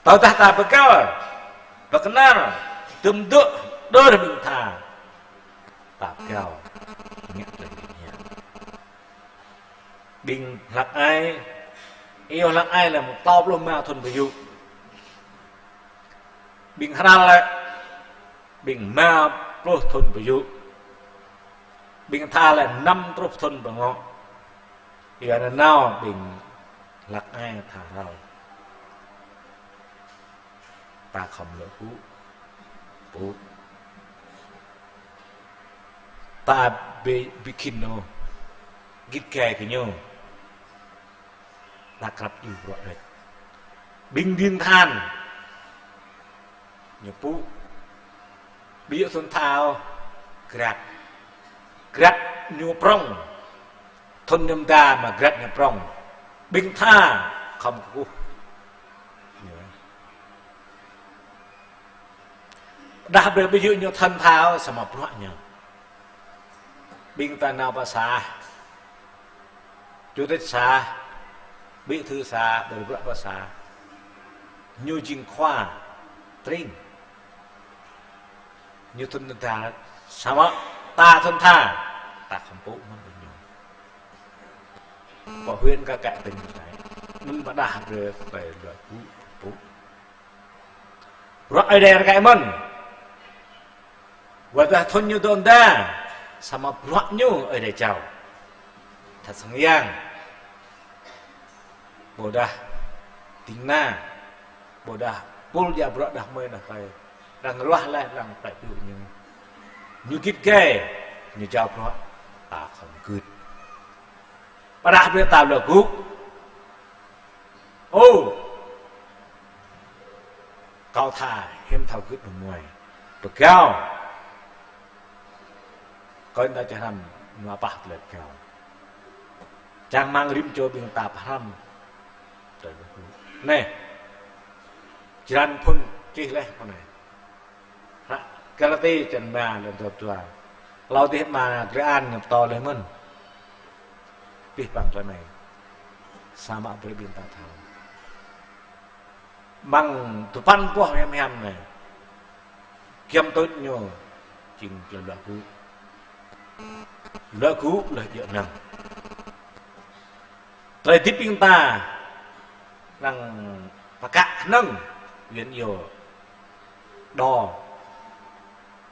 Tơdah ta pơgao, pơkơnar, tơm dŏ, đơr ƀing tha, ta pơgao, ngă tơlơi ƀing hiam. Ƀing hlăk ai, iâu hlăk ai lĕ mơ̆ng klâo pluh rơma thŭn pơyŭ. Ƀing hral lĕ, ƀing rơma pluh thŭn pơyŭ. Ƀing tha lĕ năm truh thŭn pơngŏ. Yua anŭn nao ƀing hlăk ai tha hral. Ta khŏm lŏ pŭ, pŭ. Ta ƀu, ƀu khĭn ôh git gai kơ ñu. Ta krăp iâu bruă đôč. Ƀing ding than. Ñu pŭ. Ƀu djơ̆ thŭn tha ôh, grăt. Grăt ñu prŏng. Thŭn ñu mơda mă grăt ñu prŏng. Ƀing tha khŏm kơkuh. Dah brơi ƀu djơ̆ ñu thŭn tha ôh, samơ̆ bruă ñu. Ƀing ta nao pơ xã, chủ tịch xã, bí thư xã, ƀơi bruă pơ xã. Ñu jing khua tring. Ñu thŭn tha, samơ̆ ta thŭn tha, ta khŏm pŭ mơ̆n ƀing ñu. Pơ huyện kơ kĕ tỉnh này, anŭn pơdah brơi kơ tơlơi luă gŭ, pŭ. Bruă Ơi Adai rơkơi mơ̆n. Wơ̆t dah thŭn ñu dŏ mơda, samơ̆ bruă ñu Ơi Adai jao. Tha sang yang. Ƀôdah ding kơna, ƀôdah pul djă bruă đah kơmơi đah kơi. Arăng ruah laih, arăng plĕ piu ñu. Ñu git gai, ñu jao bruă, ta khŏm gưt. Pơdah brơi ta luă gŭ. Ô, kâo tha hiam thâo gưt đơ̆ng mơi. Pơgao. Kâo ta čơhrăm ñu apah tơlơi pơgao. Čang rơmang rĭm čô ƀing ta pơhrăm. Anai. Črăn phŭn čih laih pơ anai. Hră Galati črăn rơma lăn dua pluh dua. Hlâo dih mă Grê An ñu pơtô laih mơ̆n. Pih păng tơlơi anai. Samơ̆ brơi ƀing ta thâo. Mơ̆ng tơpăn boh hiam hiam anai. Giăm tuč ñu jing tơlơi luă gŭ. Luă gŭ lĕ djơ̆ năng. Tơlơi hơdip ƀing ta, năng pơkă hơnơ̆ng, yua anŭn yơh. Đo.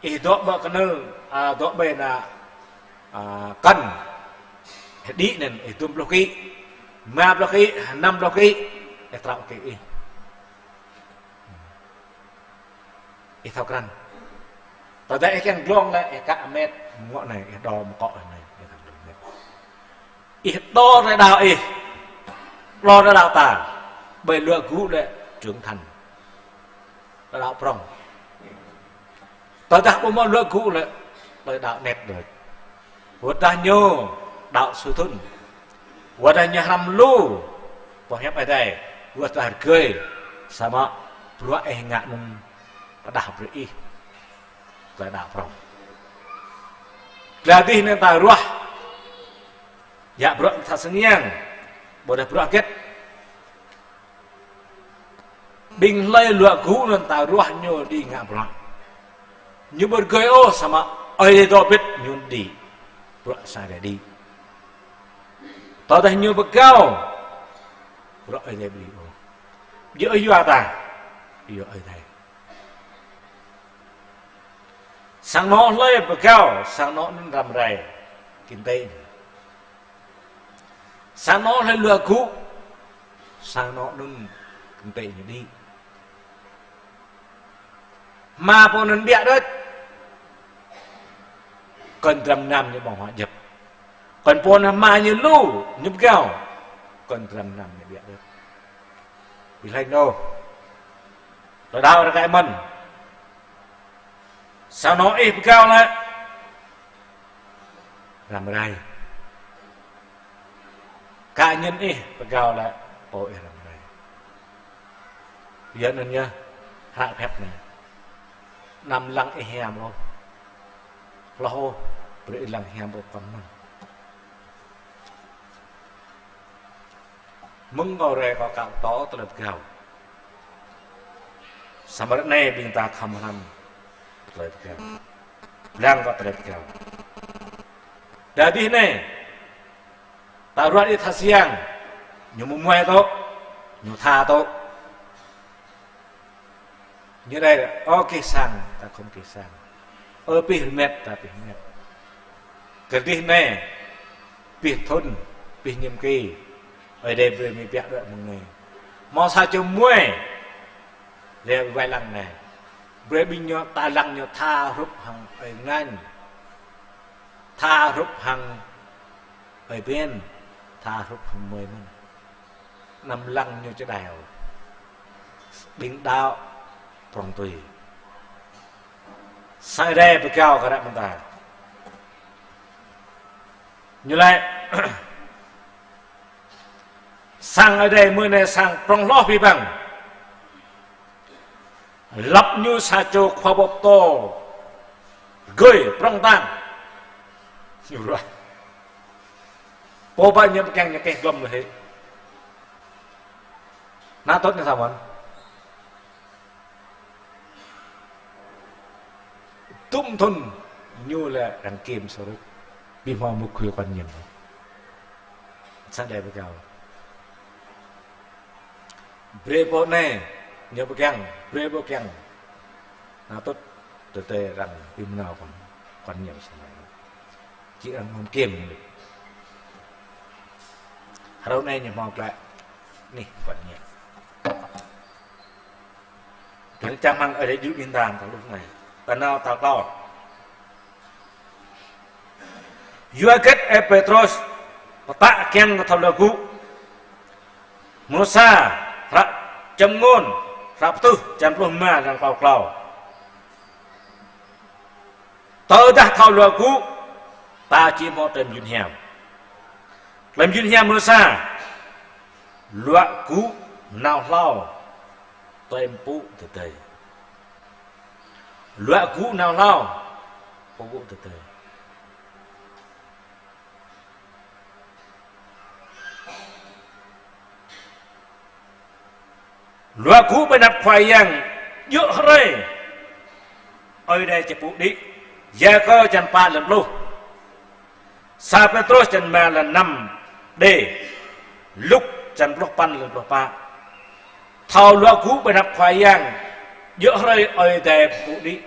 Ih dŏ ƀơi kơnơ̆ng, a, dŏ ƀơi ană, a, kăn. Ih đĭ anŭn, ih dŭm pluh ký. Rơma pluh ký, năm pluh ký. Ih trao ký ih. Ih thâo krăn. Tơdah ih kiăng glông lĕ, ih kă mĕt, ngŏ anai, ih đo mơkŏ anai, ih thâo glông mĕt. Ih đo tơlơi đaŏ ih, đo tơlơi đaŏ ta, ƀơi luă gŭ lĕ trưởng thành. Tơlơi đaŏ prŏng. Tơdah ƀu hmâo luă gŭ lĕ, tơlơi đaŏ anet đôč. Wơ̆t dah ñu đaŏ su thŭn. Wơ̆t dah ñu hrăm lu boh hiăp Ơi Adai. Wơ̆t dah rơgơi. Samơ̆ bruă ih ngă anŭn pơdah brơi ih tơlơi đaŏ prŏng. Glăi dih anŭn ta ruah. Yă bruă tha sang yang. Ƀôdah bruă hơget. Ƀing hlơi luă gŭ anŭn ta ruah ñu đĭ ngă bruă. Ñu ƀu rơgơi ôh samơ̆ Ơi Adai dŏ bĭt ñu đĭ. Bruă sang Ơi Adai đĭ. Tơdah ñu pơgao. Bruă Ơi Adai ƀu đĭ ôh. Djơ̆ yua ta. Yua Ơi Adai. Sang anŏ hlơi pơgao, sang anŏ anŭn răm rai. Kinh tế. Sang anŏ hlơi luă gŭ, sang anŏ anŭn kinh tế ñu đĭ. Hmua pô anŭn ƀiă đôč. Kơn dram gơnam ñu ƀơ̆ng huă djŏp. Kơn pô anŭn hmua ñu lu, ñu pơgao. Kơn dram gơnam ñu ƀiă đôč. Ƀu hlơi ôh. Tơlơi đaŏ rơkơi mơ̆n. Sang anŏ ih pơgao lĕ. Răm rai. Cá nhân ih pơgao lĕ pô ih răm rai. Yua anŭn yơh, hră pơhiăp anai. Anăm lăng ih hiam ôh. Hloh ôh, brơi ih lăng hiam ôh kơnơ̆ng. Mơ̆ng kâo rai kâo kă pơtô tơlơi pơgao. Samơ̆ ră anai ƀing ta khŏm hrăm tơlơi pơkra. Lăng kơ tơlơi pơkra. Đa dih anai, ta ruah đĭ tha siang, ñu mơmuai tŏ, ñu tha tŏ. Ñu đei, ơ, kih sang, ta khŏm kih sang. Ơ, pih rơmet, ta pih rơmet. Kơ dih anai, pih thŭn, pih nhiệm kỳ, Ơi Adai brơi mơ̆ng biă đuaĭ mơ̆ng anai. Hmâo sa čô muai, lĕ wai lăng anai. Brơi ƀing ñu, ta lăng ñu tha hrup hăng ơi ngăn. Tha hrup hăng ơi ƀen. Tha hrup hăng muai mơ̆n. Anăm lăng ñu čơđai ôh. Ƀing đaŏ prŏng tui. Sang Ơi Adai pơkâo kơ ră mơ̆ng ta. Ñu laĭ, sang Ơi Adai mơ̆ng anai sang prŏng hloh abih bang. Lăp ñu sa čô khua pơtô gơi prŏng tang. Ñu ruah. Pô ba ñu pơkeng ñu keh glŏm lĕ hĭ. Ană tŭt ñu samơ̆n. Tŭm thŭn ñu lĕ arăng kiăng sơrŭk. Ƀu hmâo mŭk khuê quan niệm. Sang Ơi Adai pơkâo. Brơi pô anai, ñu pơkeng, brơi pô kiăng. Ană tŭt, tơdơi arăng ƀu hmâo quan, quan niệm sang Ơi Adai. Či arăng hmâo kiăng ñu. Hrơi anai ñu hmâo klă. Anih, quan niệm. Tơl čang hăng Ơi Adai djru ƀing ta, ta lu anai. Ta nao ta klâo. Yua hơget ơi Pêtrôs pơtă kiăng kơ thâo luă gŭ. Mrô sa, hră Čơmngôn, hră pơtuh, črăn pluh rơma, lăng klâo klâo. Tơdah thâo luă gŭ, ta či hmâo tơlơi mơyun hiam. Tơlơi mơyun hiam mrô sa, luă gŭ nao hlâo, tơlơi pơpŭ tơdơi. Luă gŭ nao hlâo, pơpŭ tơdơi. Luă gŭ ƀơi anăp Khua Yang, djơ̆ hrơi Ơi Adai či pŭ đĭ. Yakơ črăn pă lăn pluh. Sa Pêtrôs črăn rơma lăn năm đê. Luk črăn pluh păn lăn pluh pă. Thâo luă gŭ ƀơi anăp Khua Yang, djơ̆ hrơi Ơi Adai pŭ đĭ.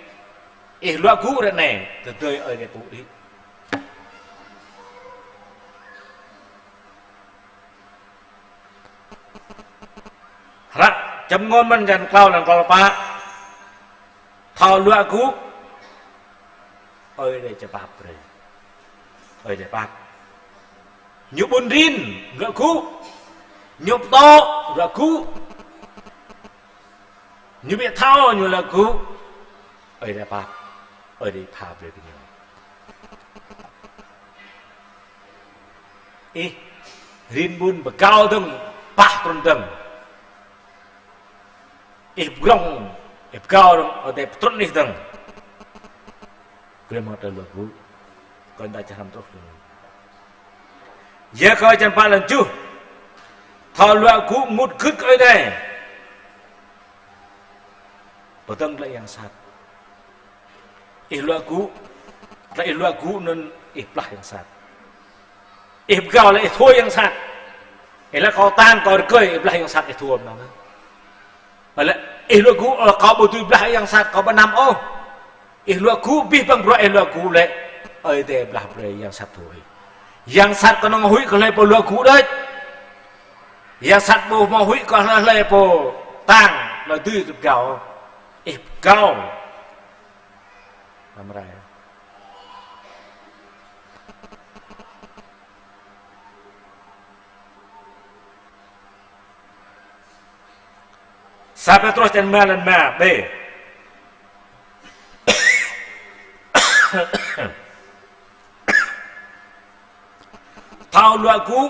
Ih luă gŭ ră anai, tơdơi Ơi Adai pŭ đĭ. Hră Čơmngôn mơ̆n črăn klâo lăn klâo pă. Thâo luă gŭ, Ơi Adai či pap brơi. Ơi Adai pap. Ñu ƀun rin, luă gŭ. Ñu pơtô, luă gŭ. Ñu ƀu thâo, ñu luă gŭ. Ơi Adai pap. Ơi Adai pap brơi kơ ñu. Ih, rin ƀun pơgao dơ̆ng, pah trŭn dơ̆ng. Ih pơgrŏng, ih pơgao dơ̆ng, Ơi Adai pơtrŭn ih dơ̆ng. Brơi hmâo tơlơi luă gŭ. Kơ ta čang hrăm truh dơ̆ng. Yakơ črăn pă lăn tơjuh. Thâo luă gŭ mŭt gưt kơ Ơi Adai. Pơdơ̆ng tơlơi yang sat. Ih luă gŭ, tơdah ih luă gŭ anŭn ih blah yang sat. Ih pơgao lĕ ih thua yang sat. Ih laĭ kâo tang kâo rơgơi, ih blah yang sat ih thua mơ̆n. Lĕ ih luă gŭ, ơ, kâo ƀu dưi blah yang sat, kâo ƀu năm ôh. Ih luă gŭ, abih bang bruă ih luă gŭ lĕ Ơi Adai blah brơi yang sat thua ih. Yang sat kơnơ̆ng huĭ kơ hlơi pô luă gŭ đôč. Yang sat ƀu hmâo huĭ kơ hlơi hlơi pô tang, hlơi dưi pơgao. Ih pơgao. Năm rai. Sa Pêtrôs črăn rơma lăn rơma, B. Thâo luă gŭ.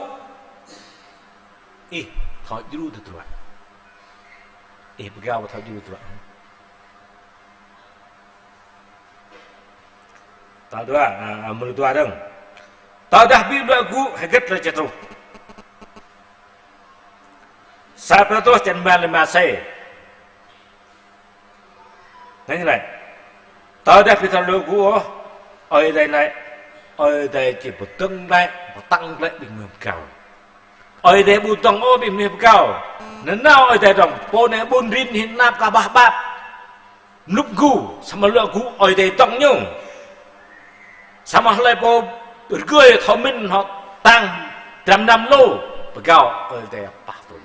Ih thâo djru tơdruă. Ih pơgao thâo djru tơdruă. Tal dua, a, a, mrô dua dơ̆ng. Tơdah ƀu luă gŭ, hơget tơlơi či truh. Sa Pêtrôs črăn rơma lăn rơma C. Anŭn lĕ, tơdah ƀing ta luă gŭ ôh, Ơi Adai lĕ, Ơi Adai či pơdơ̆ng glaĭ, pơtăng glaĭ ƀing mơnuih pơgao. Ơi Adai ƀu dơ̆ng ôh ƀing mơnuih pơgao. Nanao Ơi Adai dơ̆ng, pô anai ƀun rin hin nap kơ bah bap. Mlŭk gŭ, samơ̆ luă gŭ Ơi Adai dơ̆ng ñu. Samơ̆ hlơi pô rơgơi thâo mĭn hŏ tăng dram năm lô, pơgao Ơi Adai pah tŭn.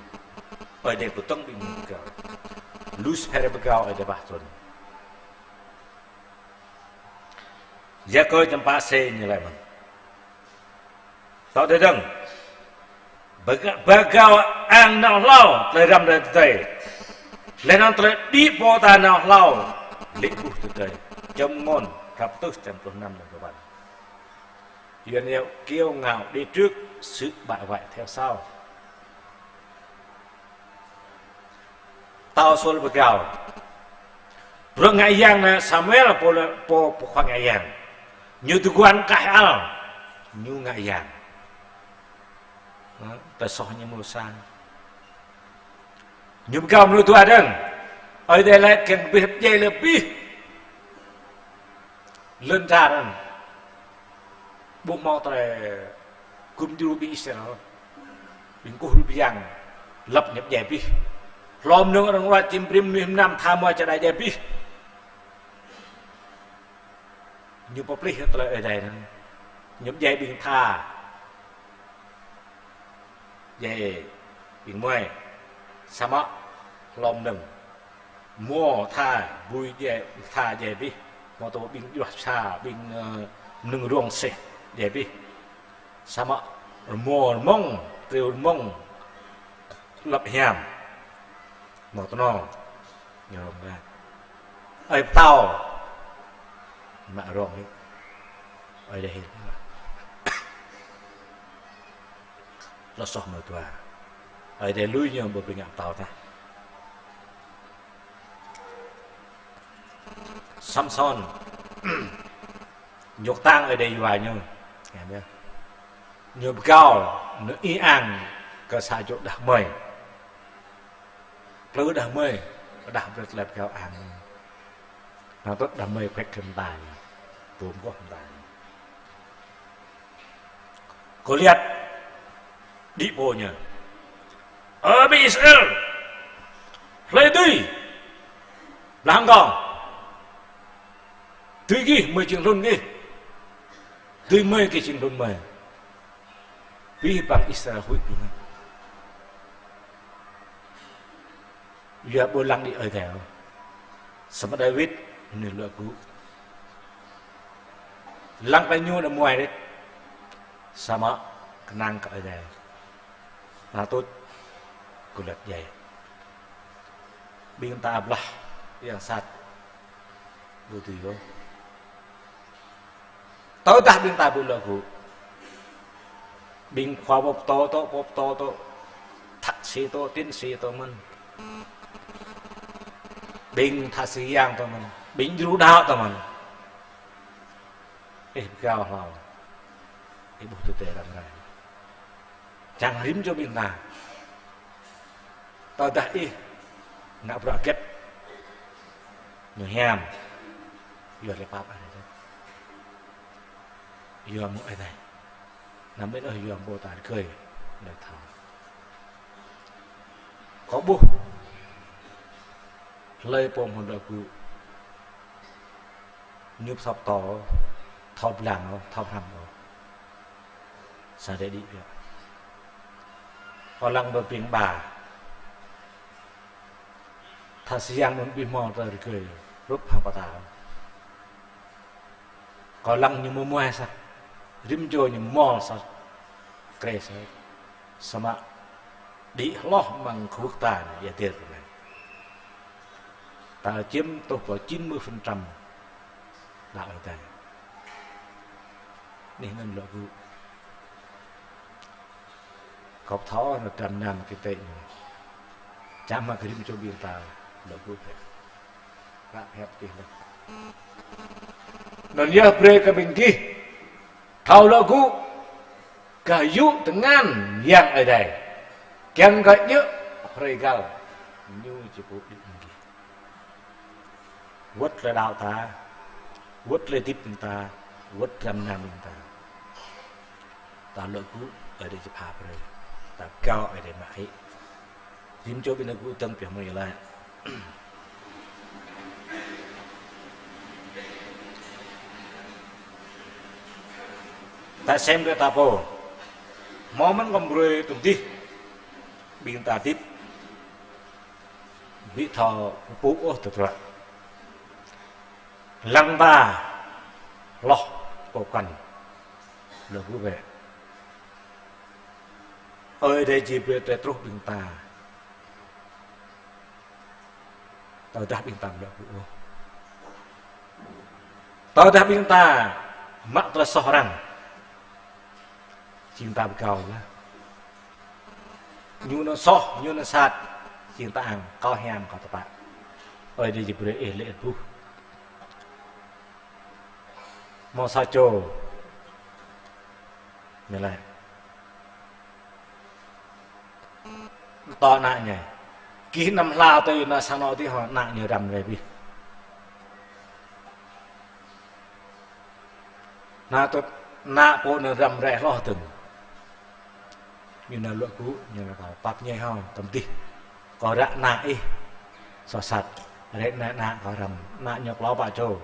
Ơi Adai pơdơ̆ng ƀing mơnuih pơgao. Lucifer pơgao Ơi Adai pah tŭn. Yakơ čơmpă sê ñu laĭ mơ̆n. Tŏ tơdang. Pơgao, pơgao ang nao hlâo, tơlơi răm rai tơdơi. Laih anŭn tơlơi đĭ pô ta nao hlâo, lê̆ ƀuh tơdơi. Čơmơ̆n, rap tơh čang pluh năm lăm kơ ƀăn. Yuan iâu kiêu ngạo đi trước, sự bại hoại theo sau. Pơtao Saul pơgao. Bruă ngă yang anai Samuel pô, pô, pô khua ngă yang. Ñu tơguan kah al. Ñu ngă yang. Hă, tơsoh ñu mơ̆ sang. Ñu pơgao mơnuih dua dơ̆ng. Ơi Adai laĭ kiăng kơ abih pơdjai lĕ abih. Lŏn čar anŭn. Ƀu hmâo tơlơi gum djru ƀing Israel. Ƀing kuh rŭ biang. Lăp ñu pơdjai abih. Hlô mơnơ̆ng arăng ruă čim brĭm mơnuih mơnam tha mua čơđai djai abih. Ñu pơplih tơlơi Ơi Adai anŭn. Ñu pơdjai ƀing tha. Djai ƀing muai. Samơ̆ hlô mơnơ̆ng. Mơ̆ tha, ƀui djai, tha djai abih. Mơ̆ tơ ƀing juah sa, ƀing, ơ, mơnơ̆ng rông seh djai abih. Samơ̆ rơmô rơmông, triu rơmông, lăp hiam. Mơ̆ tơnô, ñu rông ra. Ơi pơtao, mă rông hĭ. Ơi Adai hil. Lŏ soh mơ̆ dua. Ơi Adai lui ñu ƀu ƀing ngă pơtao tah. Samsôn. Ñu kơtang Ơi Adai yua ñu. Ñu pơgao, ñu ih ang kơ sa čô đah kơmơi. Plư đah kơmơi, đah brơi tơlơi pơgao ang. Anŭn tơl đah kơmơi khuĕk kơ mơta ñu. Tŭm kơ mơta ñu. Gôliat đĭ pô ñu. Ơ ƀing Israel, hlơi dưi blah hăng kâo? Dưi gih, mơi jing hlŭn gih. Dưi mơi gih jing hlŭn mơi. Abih bang Israel huĭ ƀing ñu. Yua ƀu lăng đĭ Ơi Adai ôh. Samơ̆ Dawid, ñu luă gŭ. Lăng kơ ñu anŭn muai đĕč. Samơ̆ kơnang kơ Ơi Adai. Anŭn tŭ Gôliat djai. Ƀing ta blah yang sat. Ƀu dưi ôh. Tơdah ƀing ta ƀu luă gŭ. Ƀing khua pô pơtô tŏ, pô pơtô tŏ. Thạc sĩ tŏ, tiến sĩ tŏ mơ̆n. Ƀing thạc sĩ yang tŏ mơ̆n. Ƀing djru đaŏ tŏ mơ̆n. Ih pơgao hlâo. Ih ƀuh tơdơi răm rai. Čang rĭm čô ƀing ta. Tơdah ih ngă bruă hơget, ñu hiam, yua tơlơi pap Ơi Adai. Yua mơ̆ng Ơi Adai. Anăm mĭn ôh yua pô ta rơgơi, đa thâo. Kâo ƀuh hlơi pô mơ̆n đa gŭ. Ñu pơsŏp tŏ, thâo blang ôh, thâo hrăm ôh. Sa đe đĭ biă. Kâo lăng ƀơi ƀing ƀa. Thă siang anŭn ƀu hmâo tơlơi rơgơi, hrup hăng pơtao. Kâo lăng ñu mơmuai sa. Rĭm čô ñu mơ̆l sa. Krê sa. Samơ̆ đĭ hloh amăng khul ta anai, ia dir anai. Ta chiếm tuh pơ chín mươi phần trăm đaŏ Ơi Adai. Anih anŭn luă gŭ. Kâo thâo anŭn dram nam kơ tĕ ñu. Čang mă kơ rĭm čô ƀing ta luă gŭ pĕ. Ră pĕ tih lĕ. Anŭn yơh brơi kơ ƀing gih thâo luă gŭ, gah yŭ tơngan Yang Ơi Adai. Kiăng kơ djơ̆ hrơi găl ñu či pơđĭ ƀing gih. Wơ̆t tơlơi đaŏ ta, wơ̆t tơlơi hơdip ƀing ta, wơ̆t dram nam ƀing ta. Ta lŏ gŭ Ơi Adai či pha brơi. Ta pơgao Ơi Adai mă hĭ. Rĭm čô ƀing ta gŭ dơ̆ng pioh mơ̆ng iâu laĭ. Ta sem brơi ta pô. Hmâo mơ̆n kơ brơi tơm dih. Ƀing ta hơdip. Ƀu thâo pơpŭ ôh tơdruă. Lăng ta hloh pơkŏn. Lŏ gŭ bĕ. Ơi Adai či brơi tơlơi truh ƀing ta. Tơdah ƀing ta lŏ gŭ ôh. Tơdah ƀing ta mă tơlơi soh arăng. Jing ta pơgao lah. Ñu nao soh, ñu nao sat. Jing ta ang, kâo hiam, kâo tơpă. Ơi Adai či brơi ih lĕ ih ƀuh. Hmâo sa čô. Ñu laĭ. Tơ ană ñu. Gih năm hlâo tơ yua ană sang anŏ dih hŏ ană ñu răm rai abih. Ană tơ ană pô anŭn răm rai hloh dơ̆ng. Ñu nao lŏ gŭ, ñu laĭ kâo pap ñu hŏ, tơm dih. Kâo ră ană ih. Soh sat. Rai ană ană kâo răm. Ană ñu klâo pă čô.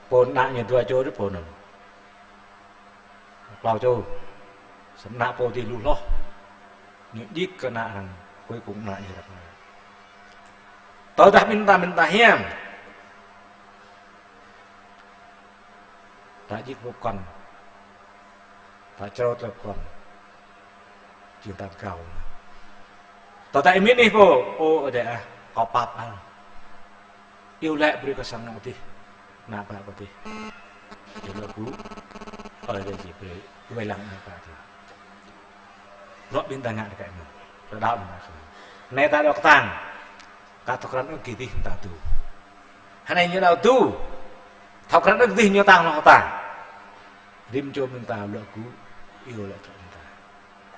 Pô ană ñu dua čô dih pô anŭn. Klâo čô. Samơ̆ ană pô dih lu hloh. Ñu djik kơ ană arăng, cuối cùng ană ñu răk mơ̆n. Tơdah ƀing ta, ƀing ta hiam. Ta djik pơkŏn. Ta črâo tơlơi pơkŏn. Jing ta pơgao. Tơdah ih mĭn ih pô, ơ Ơi Adai ah, kâo pap ah. Iâu laĭ brơi kơ sang anŏ dih, ană bă kâo dih. Ñu lŏ gŭ, Ơi Adai či brơi, wai lăng ană bă dih. Bruă ƀing ta ngă rơkơi mơ̆n, tơlơi đaŏ ƀing ta kơnơ̆ng. Anai ta đaŏ kơtang, ka thâo krăn ôh gih dih ta tŭ. Hơnai ñu đaŏ tŭ, thâo krăn ôh gih dih ñu tang hloh ta. Rĭm čô ƀing ta lŏ gŭ, iâu laĭ kơ ƀing ta.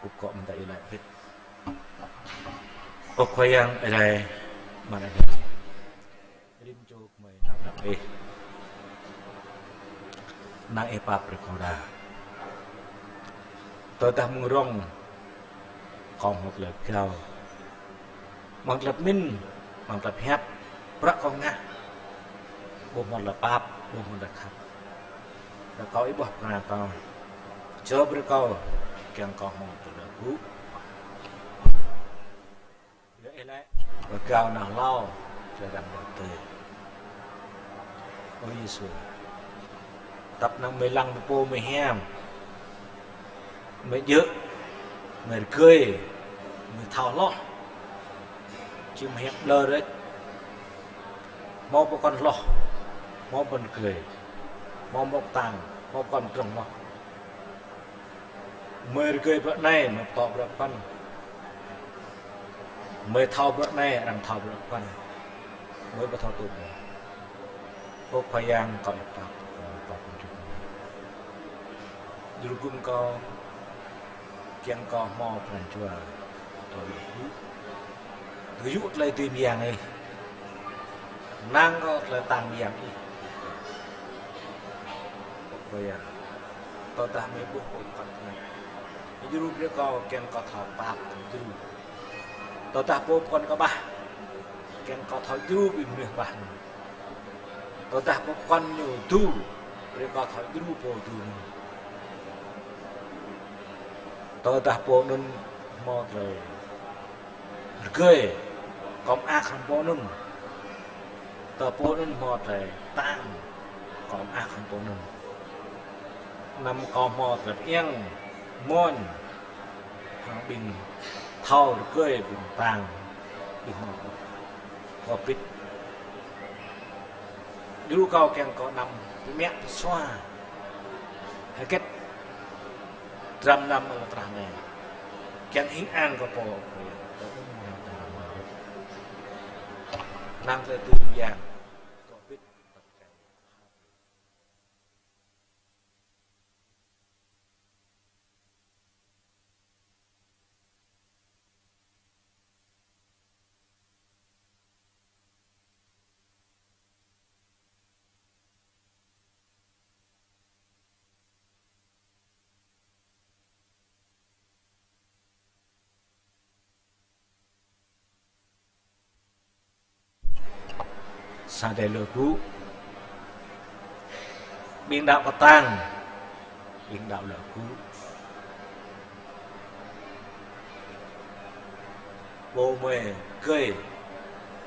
Kŭp kŏ ƀing ta iâu laĭ hơbĭt. Ơ Khua Yang Ơi Adai, mơ̆ng anai. Rĭm čô gơmơi nao nao ih. Năng ih pap brơi kâo đa. Tơdah mơ̆ng rŏng, kâo hmâo tơlơi pơgao. Mơ̆ng tơlơi pơmĭn, mơ̆ng tơlơi pơhiăp, bruă kâo ngă. Ƀu hmâo tơlơi pap, ƀu hmâo tơlơi khăp. Brơi kâo ih ƀuah pơkra kâo. Čơr brơi kâo, kiăng kâo hmâo tơlơi gŭ. Yua ih laĭ, pơgao nao hlâo, čơrăm đơ̆ng tơi. Ơ Yêsu, tơpă năng mơi lăng pơpô mơi hiam, mơi djơ̆, mơi rơgơi, mơi thâo hloh, či mơi hiam ƀlŏr rĕč. Hmâo pơkŏn hloh, hmâo pơkŏn rơgơi, hmâo pơkŏn kơtang, hmâo pơkŏn pơdrŏng hloh. Mơi rơgơi bruă anai, mơi pơtô bruă pơkŏn. Mơi thâo bruă anai, arăng thâo bruă pơkŏn. Mơi ƀu thâo tŭ mơi. Ơ Khua Yang, kâo ih pap, kâo ih pap kơ ih. Djru gum kâo, kiăng kâo hmâo pran jua. Tơlơi gŭ. Gơyŭ tơlơi dưi mơyang ih. Năng kơ tơlơi tang mơyang ih. Ơ Khua Yang. Tơdah mơi ƀuh pô pơkŏn kơnăl. Djru brơi kâo kiăng kâo thâo pap tơlơi djru. Tơdah pô pơkŏn kơƀah. Kiăng kâo thâo djru ƀing mơnuih ƀah anŭn. Tơdah pô pơkŏn ñu dŭ. Brơi kâo thâo djru pô dŭ anŭn. Tơdah pô anŭn hmâo tơlơi rơgơi, kâo mơak hăng pô anŭn. Tơ pô anŭn hmâo tơlơi kơtang, kâo mơak hăng pô anŭn. Anăm kâo hmâo tơlơi pơiăng, mơ̆n, hăng ƀing thâo rơgơi, ƀing kơtang, ƀing hmâo kâo pĭt. Djru kâo kiăng kâo anăm pơmĕk pơsua hơget dram năm hlâo trah anai. Kiăng hing ang kơ pô kơ yang tơ ung yang tơ ung. Năng tơ tu yang. Sa Ơi Adai luă gŭ. Ƀing đaŏ kơtang, ƀing đaŏ luă gŭ. Pô mơi rơgơi,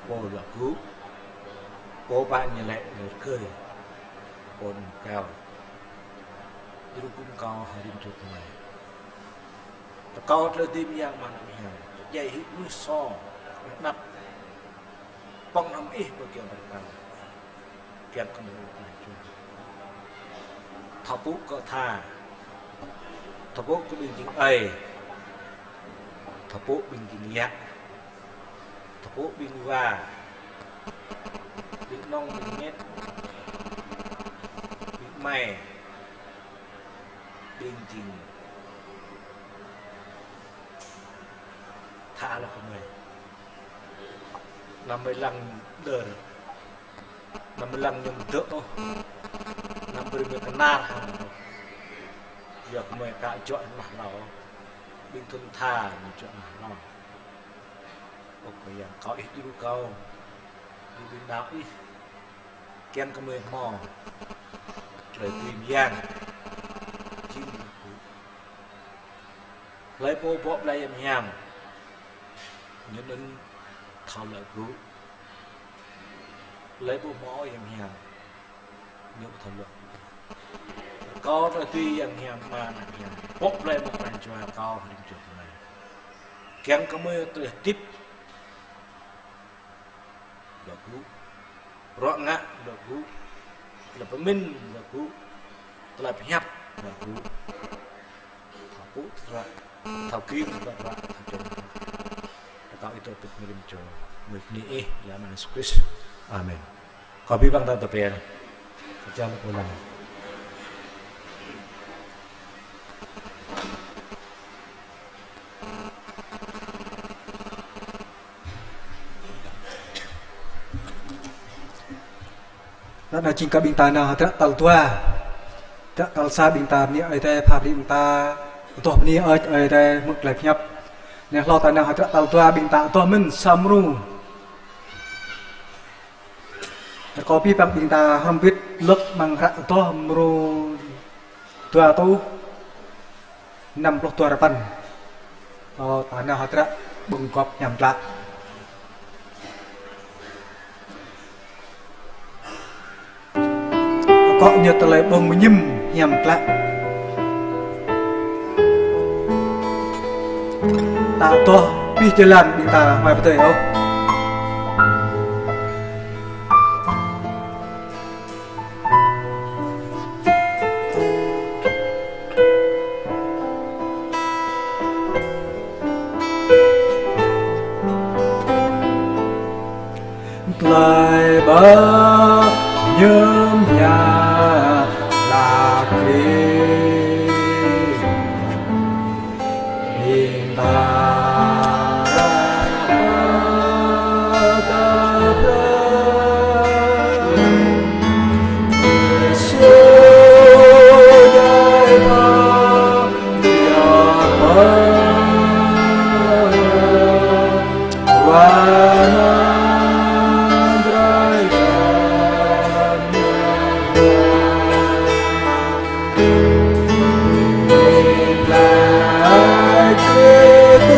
pô luă gŭ. Pô pă ñu lĕ rơgơi, pô num keo. Djru gum kâo ha rĭm čô gơmơi. Rơkâo tơlơi dưi mơyang mơ̆ng anăp hiam, djai hĭ mơnuih sô, anăp pŏng anăm ih pơ kiăng bơrơkal. Kiăng kơ mơnuih pơjing. Thâo pŭ kơ tha. Thâo pŭ kơ ƀing jing ơi. Thâo pŭ ƀing jing yă. Thâo pŭ ƀing wa. Ƀing nong, ƀing ñet. Ƀing amai. Ƀing jing tha lŏ kơ mơi. Anăm mơi lăng đơr. Anăm mơi lăng ñum dơ̆ ôh. Anăm brơi mơi kơnar hăng ôh. Yua kơ mơi ka juă mah hlâo. Ƀing thŭn tha ñu juă mah hlâo. Ơ Khua Yang, rơkâo ih djru kâo. Djru ƀing đaŏ ih. Kiăng kơ mơi hmâo tơlơi dưi mơyang. Jing hlơi pô bŏ blai hiam hiam, ñu anŭn thâo luă gŭ. Hlơi pô hmâo hiam hiam, ñu thâo luă gŭ. Rơkâo tơlơi dưi Yang hiam, Ama hiam, bŏ blai mơ̆ng pran jua kâo ha rĭm čô gơmơi. Kiăng kơ mơi tơlơi hơdip luă gŭ. Bruă ngă luă gŭ. Tơlơi pơmĭn luă gŭ. Tơlơi pơhiăp luă gŭ. Thâo pŭ tơdruă, thâo kơying tơdruă, thâo čŏng tơdruă. Rơkâo ih dŏ pĭt mơ̆ng rĭm čô. Mơi bơni ih, lĕ anăn Yêsu Krist. Amen. Kâo ƀuh ƀing ta tơpĕ. Kơčah lĕ pô lăng. Ră anai jing kơ ƀing ta nao hơdră tal dua. Hơdră tal sa ƀing ta bơni Ơi Adai pha brơi ƀing ta adoh bơni Ơi, Ơi Adai mơ̆ng tơlơi pơhiăp. Anai hlâo ta nao hơdră tal dua ƀing ta adoh mơ̆n sa mrô. Rơkâo abih bang ƀing ta hrŏm hơbĭt lơ̆k amăng hră adoh mrô dua rơtuh năm pluh dua rơpăn. Ơ, ta nao hơdră ƀơ̆ng gŏp hiam klă. Akŏ ñu tơlơi ƀơ̆ng mơñum hiam klă. Ta adoh abih jơlan ƀing ta huai pơdơi ôh. Tơlơi ƀơ̆ng mơñum hiam klă Krist.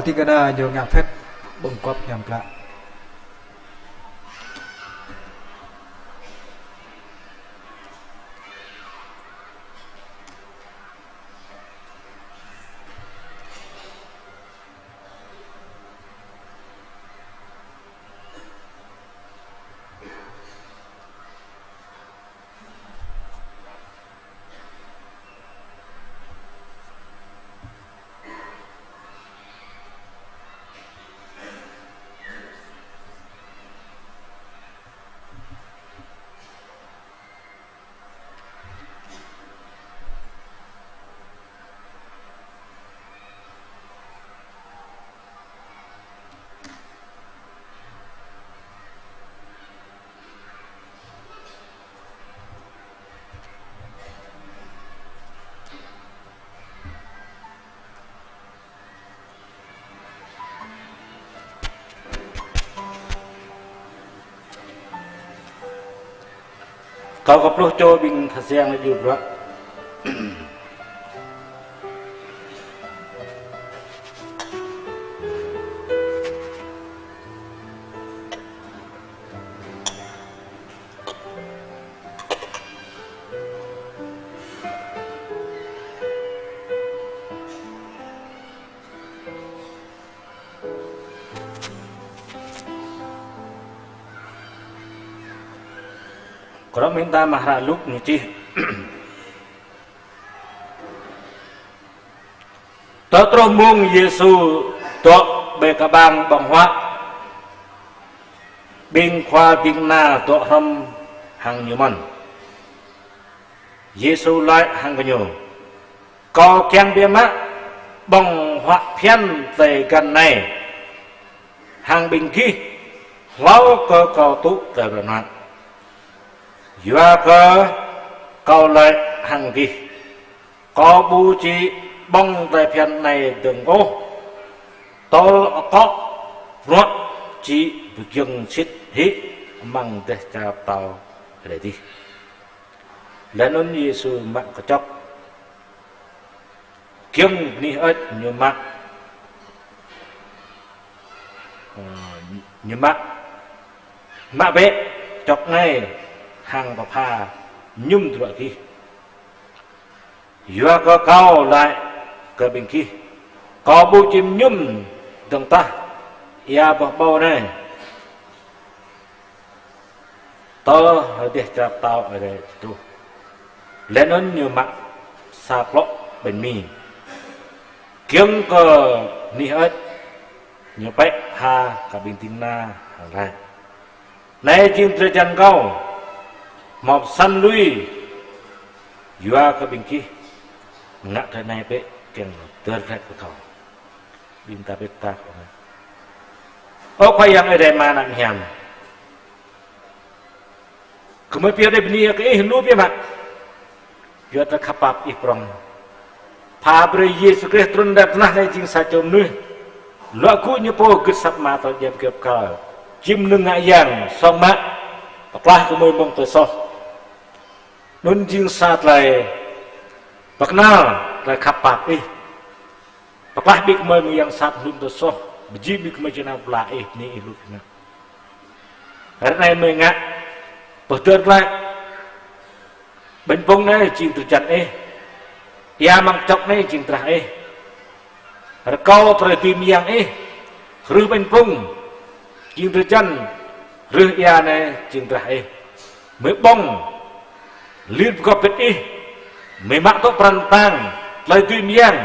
Ding kơna ñu ngă phép ƀơ̆ng gop hiam klă. Kâo kơpluh čô ƀing tha siăng lĕ djru bruă. Krŏng mơ̆ng ta mơ̆ng hră Luk ñu čih. Tơ truh mông Yêsu dŏ ƀơi kơƀang ƀơ̆ng huă, ƀing khua ding kơna dŏ hrŏm hăng ñu mơ̆n. Yêsu laĭ hăng gơñu: Kâo kiăng biă mă ƀơ̆ng huă phiăn tơlơi găn anai hăng ƀing gih hlâo kơ Kâo tŭ tơlơi rơnŭk. Yua kơ Kâo laĭ hăng gih, Kâo ƀu či ƀơ̆ng tơlơi phiăn anai dơ̆ng ôh, tơl akŏ bruă či pơgiŏng sĭt hĭ amăng dêh čar pơtao adai adih. Laih anŭn Yêsu mă kơčŏk, giŏng bơni hơơč, ñu mă, ơ, ñu mă, mă bĕ kơčŏk anai hăng pơpha mơñum tơdruă gih. Yua kơ Kâo laĭ kơ ƀing gih, Kâo ƀu či mơñum dơ̆ng tah ia boh ƀâo anai tơl hơdeh čar pơtao adai truh. Laih anŭn ñu mă sa klŏ ƀañ mi, giŏng kơ bơni hơơč, ñu pĕ pha kơ ƀing ding kơna hăng laĭ: Anai jing drơi jan Kâo, hmâo pơsăn lui yua kơ ƀing gih. Ngă tơlơi anai bĕ kiăng dơr glaĭ kơ Kâo. Ƀing ta pĕ ta kơ ngă. Ơ Khua Yang Adai Ama, anăm hiam. Gơmơi pioh đei bơni kơ Ih lu biă mă. Yua tơlơi khăp pap Ih prŏng. Pha brơi Yêsu Krist trŭn rai pơ tơnah anai jing sa čô mơnuih. Luă gŭ ñu pô gưt asăp Ama, tơl djăp gơ̆p kơ. Jing mơnơ̆ng ngă yang, song mă, pơklah gơmơi mơ̆ng tơlơi soh. Anŭn jing sa tơlơi pơkơnăl tơlơi khăp pap Ih. Pơklah ƀing gơmơi mơ̆ng yang sat, hlŭn tơlơi soh, pơjing ƀing gơmơi či nao pơ blah Ih, bơni Ih lu biă mă. Ră anai gơmơi ngă pơdơr glaĭ. Ƀañ pŭng anai jing drơi jan Ih. Ia amăng kơčŏk anai jing drah Ih. Rơkâo tơlơi dưi mơyang Ih, hrưh ƀañ pŭng jing drơi jan, hrưh ia anai jing drah Ih. Gơmơi ƀơ̆ng lir pơgop bĕt Ih, gơmơi mă tŭ pran pang tơlơi dưi mơyang,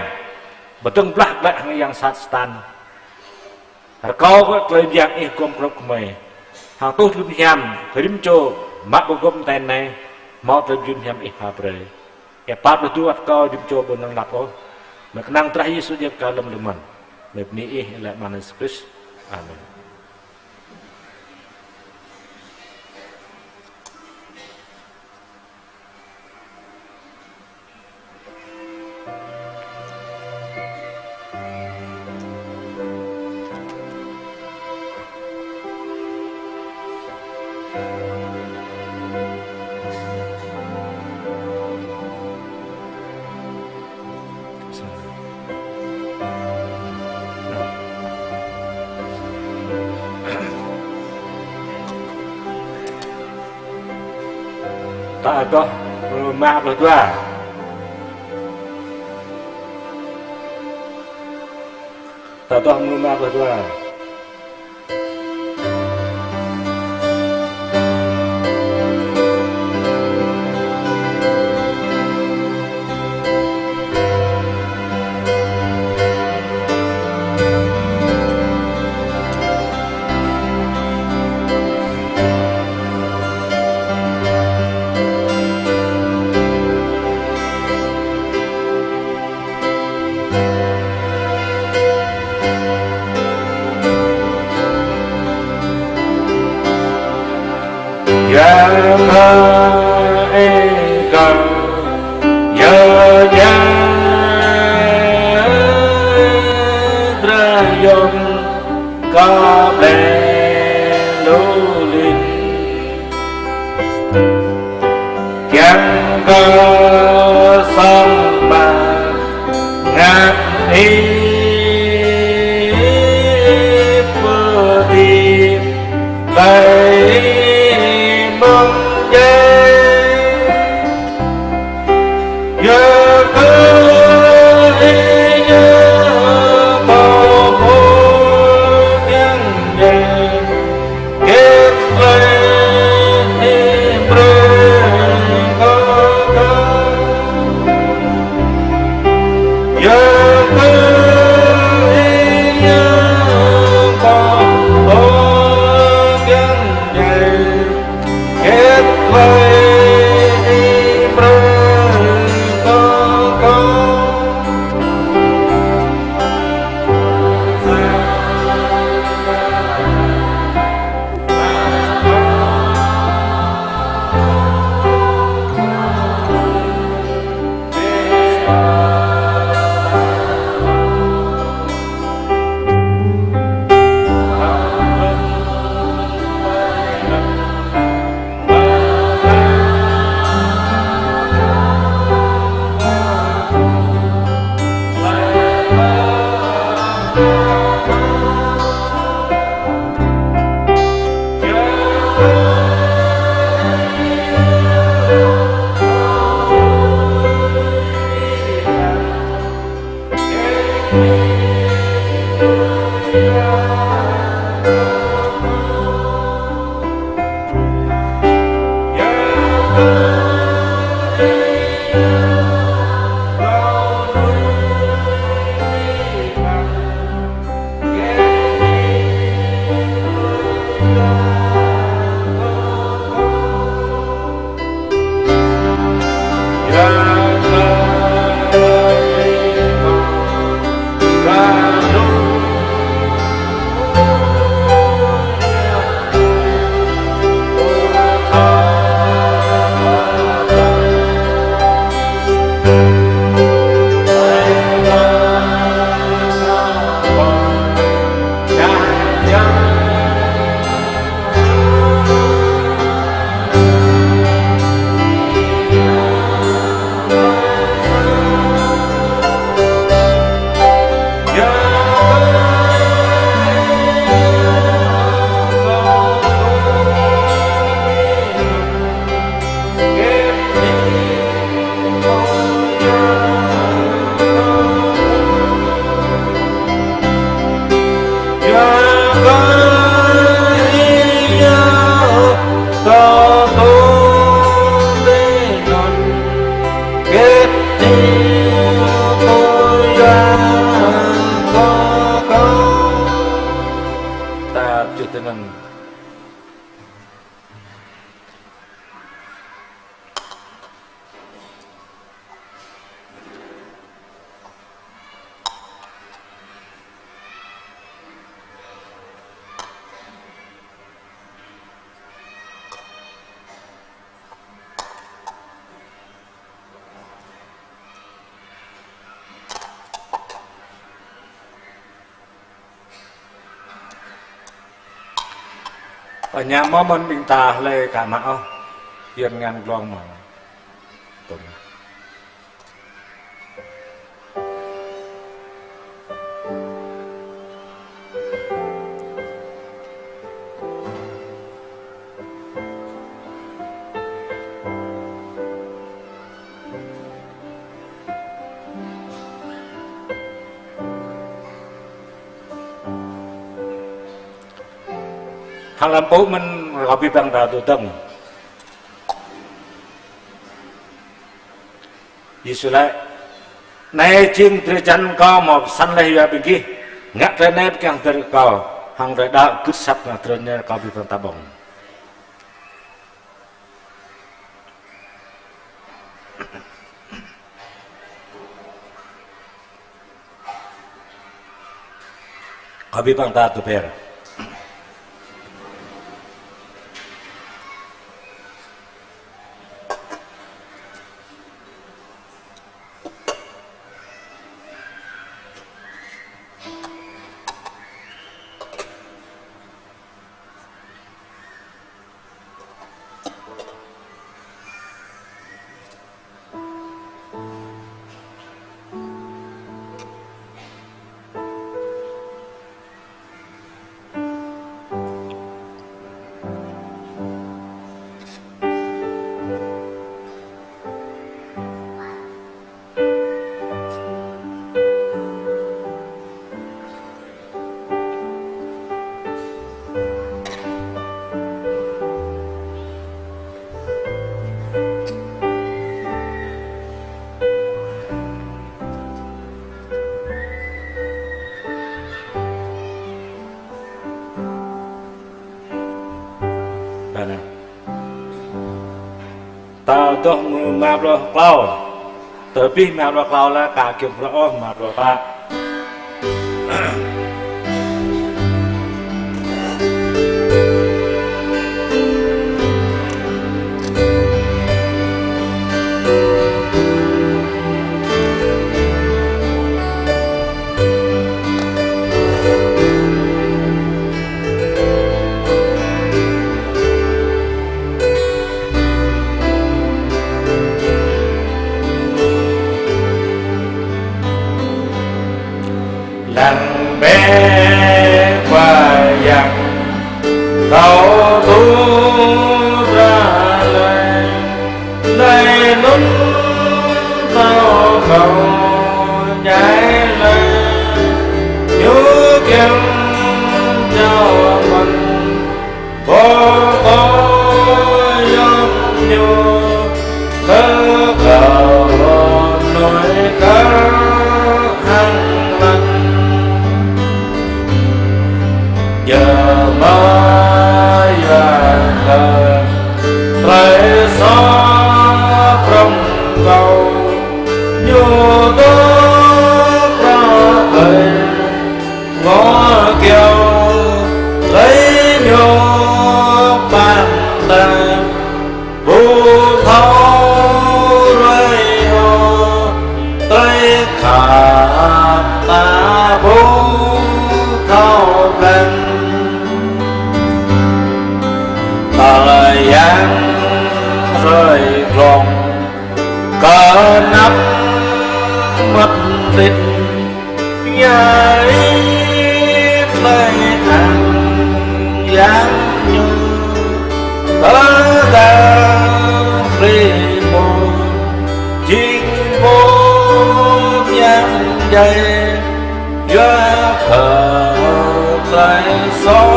pơdơ̆ng blah glaĭ hăng yang sat Satan. Rơkâo kơ tơlơi mơyang Ih gum grŏp gơmơi. Hăng tuh lŏm hiam, rĭm čô mă pơgop tơlơi anai, hmâo tơlơi mơyang hiam Ih pha brơi. Ih pap lu duat kơ rĭm čô ƀu năng lăp ôh. Gơmơi kơnang drah Yêsu djăp kơ lơ̆m lơ̆m mơ̆n. Gơmơi bơni Ih, laih anăn Yêsu Krist. Amen. Ta adoh mrô rơma pluh dua. Ta adoh mrô rơma pluh dua. Yua kơ ih kơ yua ña drah yôm kơ ƀlĕ lu lin. Kiăng kơ song ba ngă ih pơđĭ ƀơi mông djai. Yua kơ ih yua kơ pô kiăng djai. Kĕt tơlơi ih brơi kơ kâo. Yua kơ ih yua kơ pô kiăng djai. Kĕt tơlơi ih brơi kơ kâo. Ta čuh tơnăn. Ơ, ñu mơ̆n ƀing ta hlơi ka mă ôh. Yua ngăn glông mơ̆n. Tơ̆ng. Hăng lăm pŭ mơ̆n kâo abih bang ta tŭ tơ̆ng. Yêsu laĭ: Anai jing drơi jăn kâo mơ̆ pơsăn laih yua ƀing gih. Ngă tơlơi anai pơkiăng dơ̆ng kơ kâo, hăng tơlơi đaŏ gưt asăp ngă tơlơi anai kâo abih bang ta ƀơ̆ng. Kâo abih bang ta tŭ ber. Ƀă anai. Ta dŏ mơ̆ng rơma pluh klâo. Tơl abih rơma pluh klâo laih, ka giŏng bruă ôh rơma pluh pă. Lăng bĕ Khua Yang, kâo tŭ dra laih. Laih anŭn tơl kâo djai laih, Ñu kiăng jao mơ̆n pô kơ yom Ñu, kơ kâo nuih kar hăng lăng. Yơh mơ̆ yua kơ tơlơi soh prŏng kâo, Ñu dŏ krah ơi, ngŏ kyâo laih Ñu pơpă ta. Ƀu thâo ruai ôh tơlơi khăp ta ƀu thâo blang. Tơlơi yang hrơi glông kơnăp mơ̆t tĭt. Yai tơlơi ang yang Ñu, tơdah brơi pô jing pô yang djai, yua kơ tơlơi soh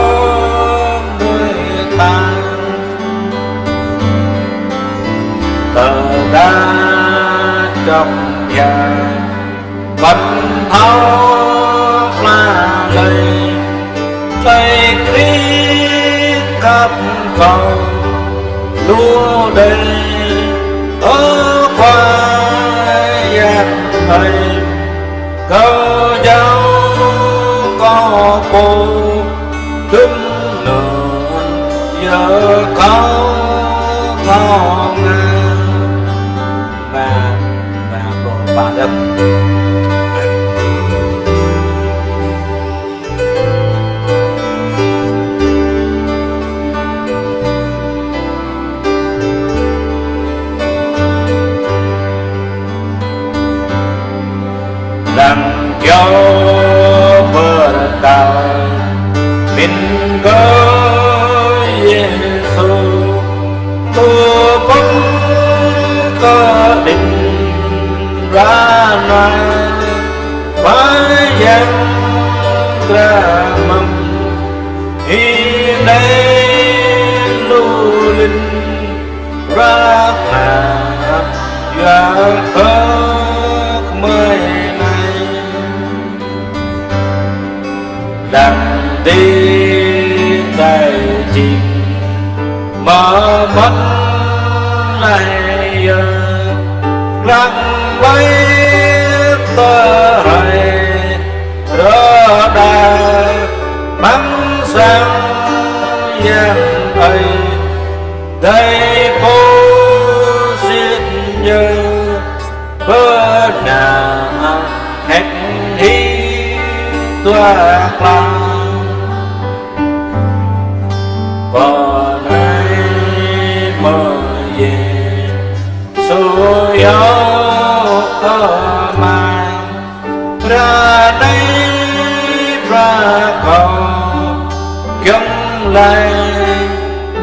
mơnuih ta. Tơdah čŏk ia Kăn thâo pla lơi, tơlơi Krist khăp kâo lu đơi. Ơ Khua Yang ơi, kâo jao kâo pô, dŭm anŭn yơh kâo thâo ngă. Ba, ba, ba, ba, dơ̆ng. Lăng kơyâo pơkăl mĭn kơ Yêsu, tŭ pơ̆ng kơ đĭ ra nua, Khua Yang dra mơ̆ng hĭ đe Ơ kơmơi anai, lăng đi tai jing, mơ̆ mơ̆n laih yơh, lăng ƀai tơhrơi, rơđah amăng sang Yang Ơi, dai pô sĭt yơh, pơnah hĕt hĭ dua klâo. Pô anai mơ̆ Yêsu yơh kơmang, ră anai bruă kâo kiăng laĭ,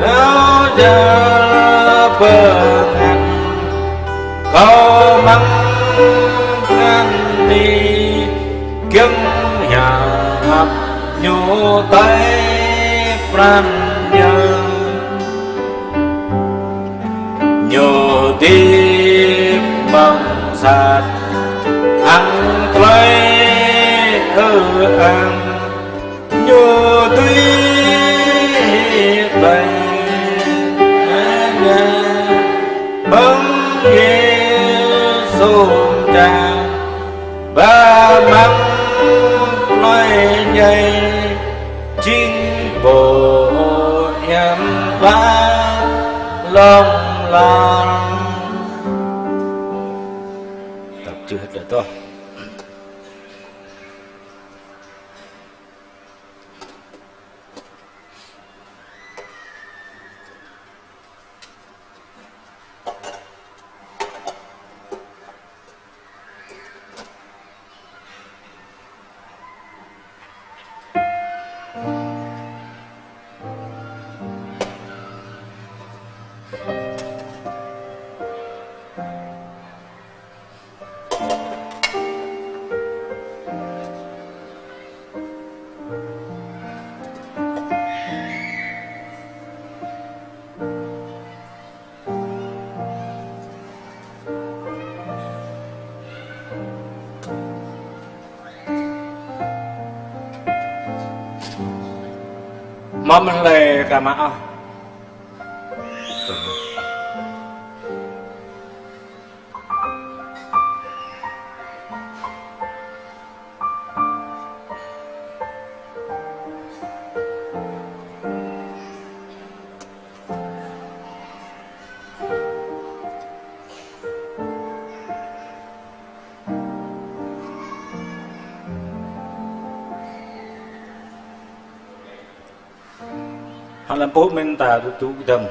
kâo djơ̆ bơngăt, kâo amăng bơngăt anai kiăng hiăp Ñu tui pran jua. Ñu hơdip amăng sat hăng tơlơi ư-ang, Ñu dưi hĭ ƀai. Amăng Yêsu čang, ba amăng tơlơi djai, jing pô hiam klă hlŏng lar. Tăp čưh đa toh. Mơ̆ mơ̆n lĕ kơ mă ôh. Hăng lăm pŭ mơ̆n ta dŭ dŭ dơ̆ng.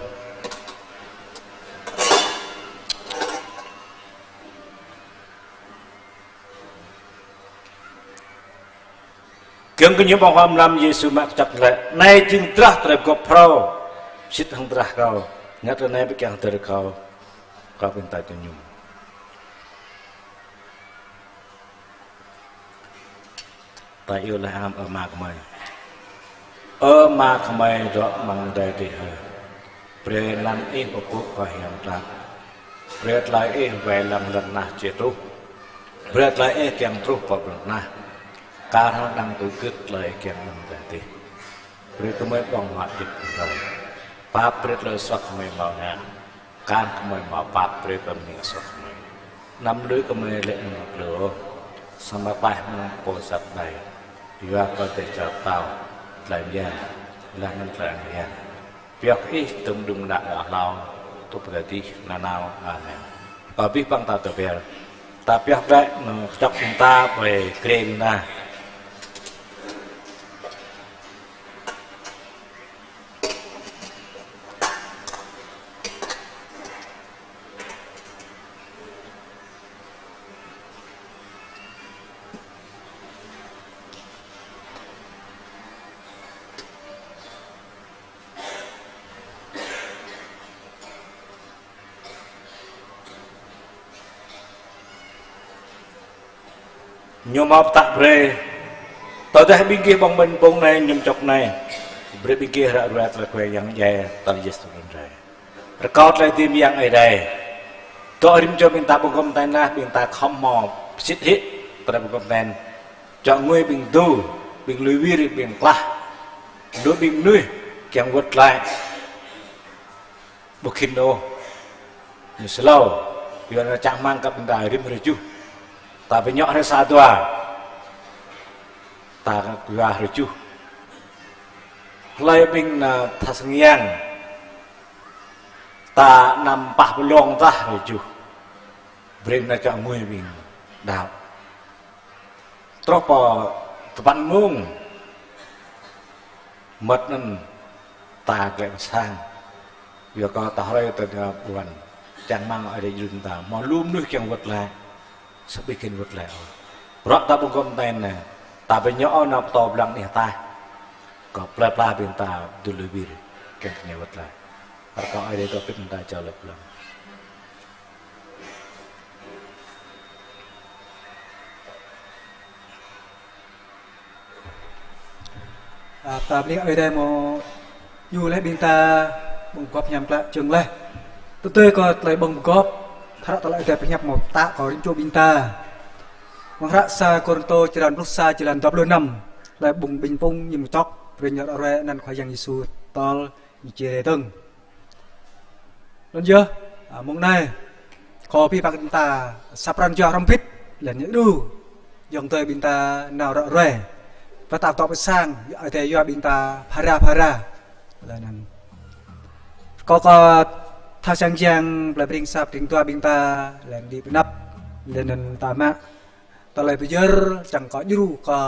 Kiăng kơ ñu ƀơ̆ng huă mlam, Yêsu mă kơčŏk laĭ: Anai jing drah tơlơi pơgop phrâo, sĭt hăng drah Kâo, ngă tui anai ƀu kiăng hơdơr Kâo, Kâo ƀing ta tui ñu. Ta iâu laĭ hăng Ama gơmơi. Ơ Ama gơmơi dŏ amăng adai adih hơi. Brơi anăn Ih pơpŭ kơ hiam klă. Brơi tơlơi Ih wai lăng lŏn tơnah či truh. Brơi tơlơi Ih kiăng truh pơ lŏn tơnah, kar hăng đang tui gưt tơlơi Ih kiăng amăng adai adih. Brơi gơmơi ƀơ̆ng huă hơdip hrơi. Pap brơi tơlơi soh gơmơi hmâo ngă, kar gơmơi hmâo pap brơi kơ ƀing soh gơmơi. Anăm lui gơmơi lê̆ amăng klâo, samơ̆ pơklaih mơ̆ng pô sat đai. Yua kơ dêh čar pơtao, tơlơi mơyang, laih anŭn tơlơi ang yang. Pioh kơ Ih tơm đưm đă hlâo, truh pơ adih nanao. Amen. Kơ abih bang ta tơbiă, ta pioh glaĭ nao kơčŏk ƀing ta ƀơi grê ƀing ta. Ñu hmâo pơtă brơi. Tơdah ƀing gih ƀơ̆ng mơ̆n ƀơ̆ng anai, mơñum čŏk anai, brơi ƀing gih ră ruai tơlơi khue yang djai, tơl Yêsu run rai. Rơkâo tơlơi dưi mơyang Ơi Adai. Dŏ rĭm čô ƀing ta ƀơ̆ng gŏp ten anai, ƀing ta khŏm hmâo sĭt hĭ, tơdah ƀơ̆ng gŏp ten. Čŏ ngui ƀing tŭ, ƀing lui wir, ƀing klah. Lu ƀing mơnuih kiăng wơ̆t glaĭ. Ƀu khĭn ôh. Ñu slâo. Yua anŭn čang rơmang kơ ƀing ta rĭm hrơi tơjuh. Ta ƀu djơ̆ hrơi sa dua. Ta kơ hrơi tơjuh. Hlơi ƀing anŭn tha sang yang. Ta anăm pah pơlông tah hrơi tơjuh. Brơi anŭn čŏ ngui ƀing đaŏ. Truh pơ tơpăn mông. Mơ̆t anŭn ta glaĭ pơ sang. Yua kơ ta hrơi ta dua ƀuăn. Čang rơmang Ơi Adai djru ta. Hmâo lu mơnuih kiăng wơ̆t glaĭ. Sĭt ƀu khĭn wơ̆t glaĭ ôh. Bruă ta ƀơ̆ng gŏp ten anai. Ta ƀu djơ̆ ôh nao pơtô blang anih ataih. Kơ plơi pla ƀing ta dŏ lui wir. Kiăng kơ ñu wơ̆t glaĭ. Rơkâo Ơi Adai dŏ pĭt ƀing ta čô lăp lăng. A, ta bơni Ơi Adai hmâo yua lĕ ƀing ta ƀơ̆ng gŏp hiam klă čơ̆ng laih. Tơdơi kơ tơlơi ƀơ̆ng gŏp, hră tơlơi Ơi Adai pơhiăp hmâo pơtă kơ rĭm čô ƀing ta. Amăng hră sa Kôrintô črăn pluh sa, črăn dua pluh năm. Tơlơi ƀơ̆ng ƀing pŭng ñu mơčŏk, brơi ñu ră ruai anăn Khua Yang Yêsu tơl ñu či rai dơ̆ng. Anŭn yơh, a, mông anai, kơ abih bang ƀing ta sa pran jua hrŏm hơbĭt, laih anŭn ñu đru, ayŏng adơi ƀing ta nao ră ruai. Pơtao tŏ pơ sang, Ơi Adai yua ƀing ta phara phara. Laih anŭn. Kơ kơ tha sang yang, plei Breng sa, Breng Dua ƀing ta, laih anŭn đĭ pơ anăp, laih anŭn ta mă tơlơi pơyơr, čang kơ djru kơ,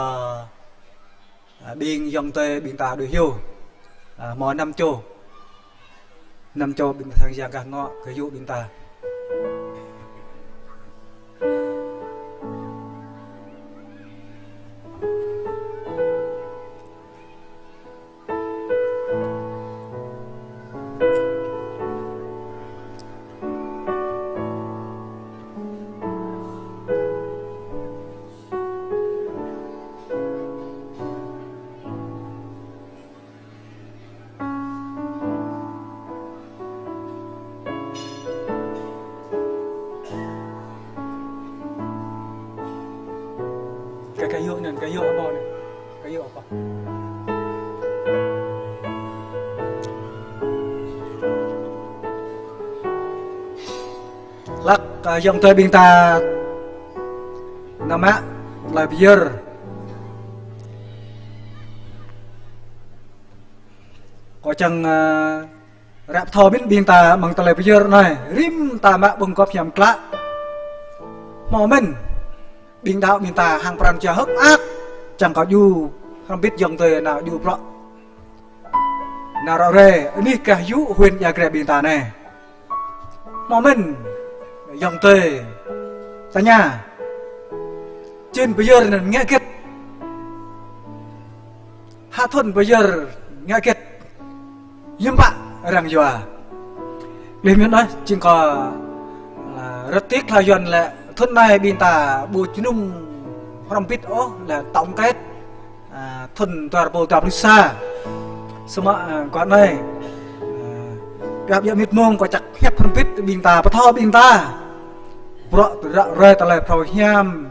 a, ƀing ayŏng adơi ƀing ta đuaĭ hyu. A, hmâo năm čô. Năm čô ƀing tha sang yang gah ngŏ, gah yŭ ƀing ta. Kơ, kơ yŭ anŭn, kơ yŭ apa anŭn? Kơ yŭ apa? Hlăk, a, ayŏng adơi ƀing ta nao mă tơlơi pơyơr. Kâo čang, a, ră pơthâo mơ̆n ƀing ta amăng tơlơi pơyơr anai. Rĭm ta mă ƀơ̆ng gŏp hiam klă. Hmâo mơ̆n ƀing đaŏ ƀing ta hăng pran jua hơ̆k mơak. Čang kơ djru hrŏm hơbĭt ayŏng adơi nao djru bruă. Nao ră ruai, anih gah yŭ huyện Ia Grai ƀing ta anai. Hmâo mơ̆n, ayŏng adơi. Tơña. Čin pơyơr anŭn ngă hơget. Hă thŭn pơyơr ngă hơget. Hiư̆m pă arăng yua. Laih mơ̆n ôh, jing kơ, a, rơtik hla Yuan lĕ thŭn anai ƀing ta ƀu jơnum hrŏm hơbĭt ôh, lĕ tổng kết. A, thŭn dua rơbâo dua pluh sa. Samơ̆, a, guah anai, a, gah biă mĭt mông kâo čang hiăp hrŏm hơbĭt ƀing ta, pơthâo ƀing ta. Bruă ră ruai tơlơi phrâo hiam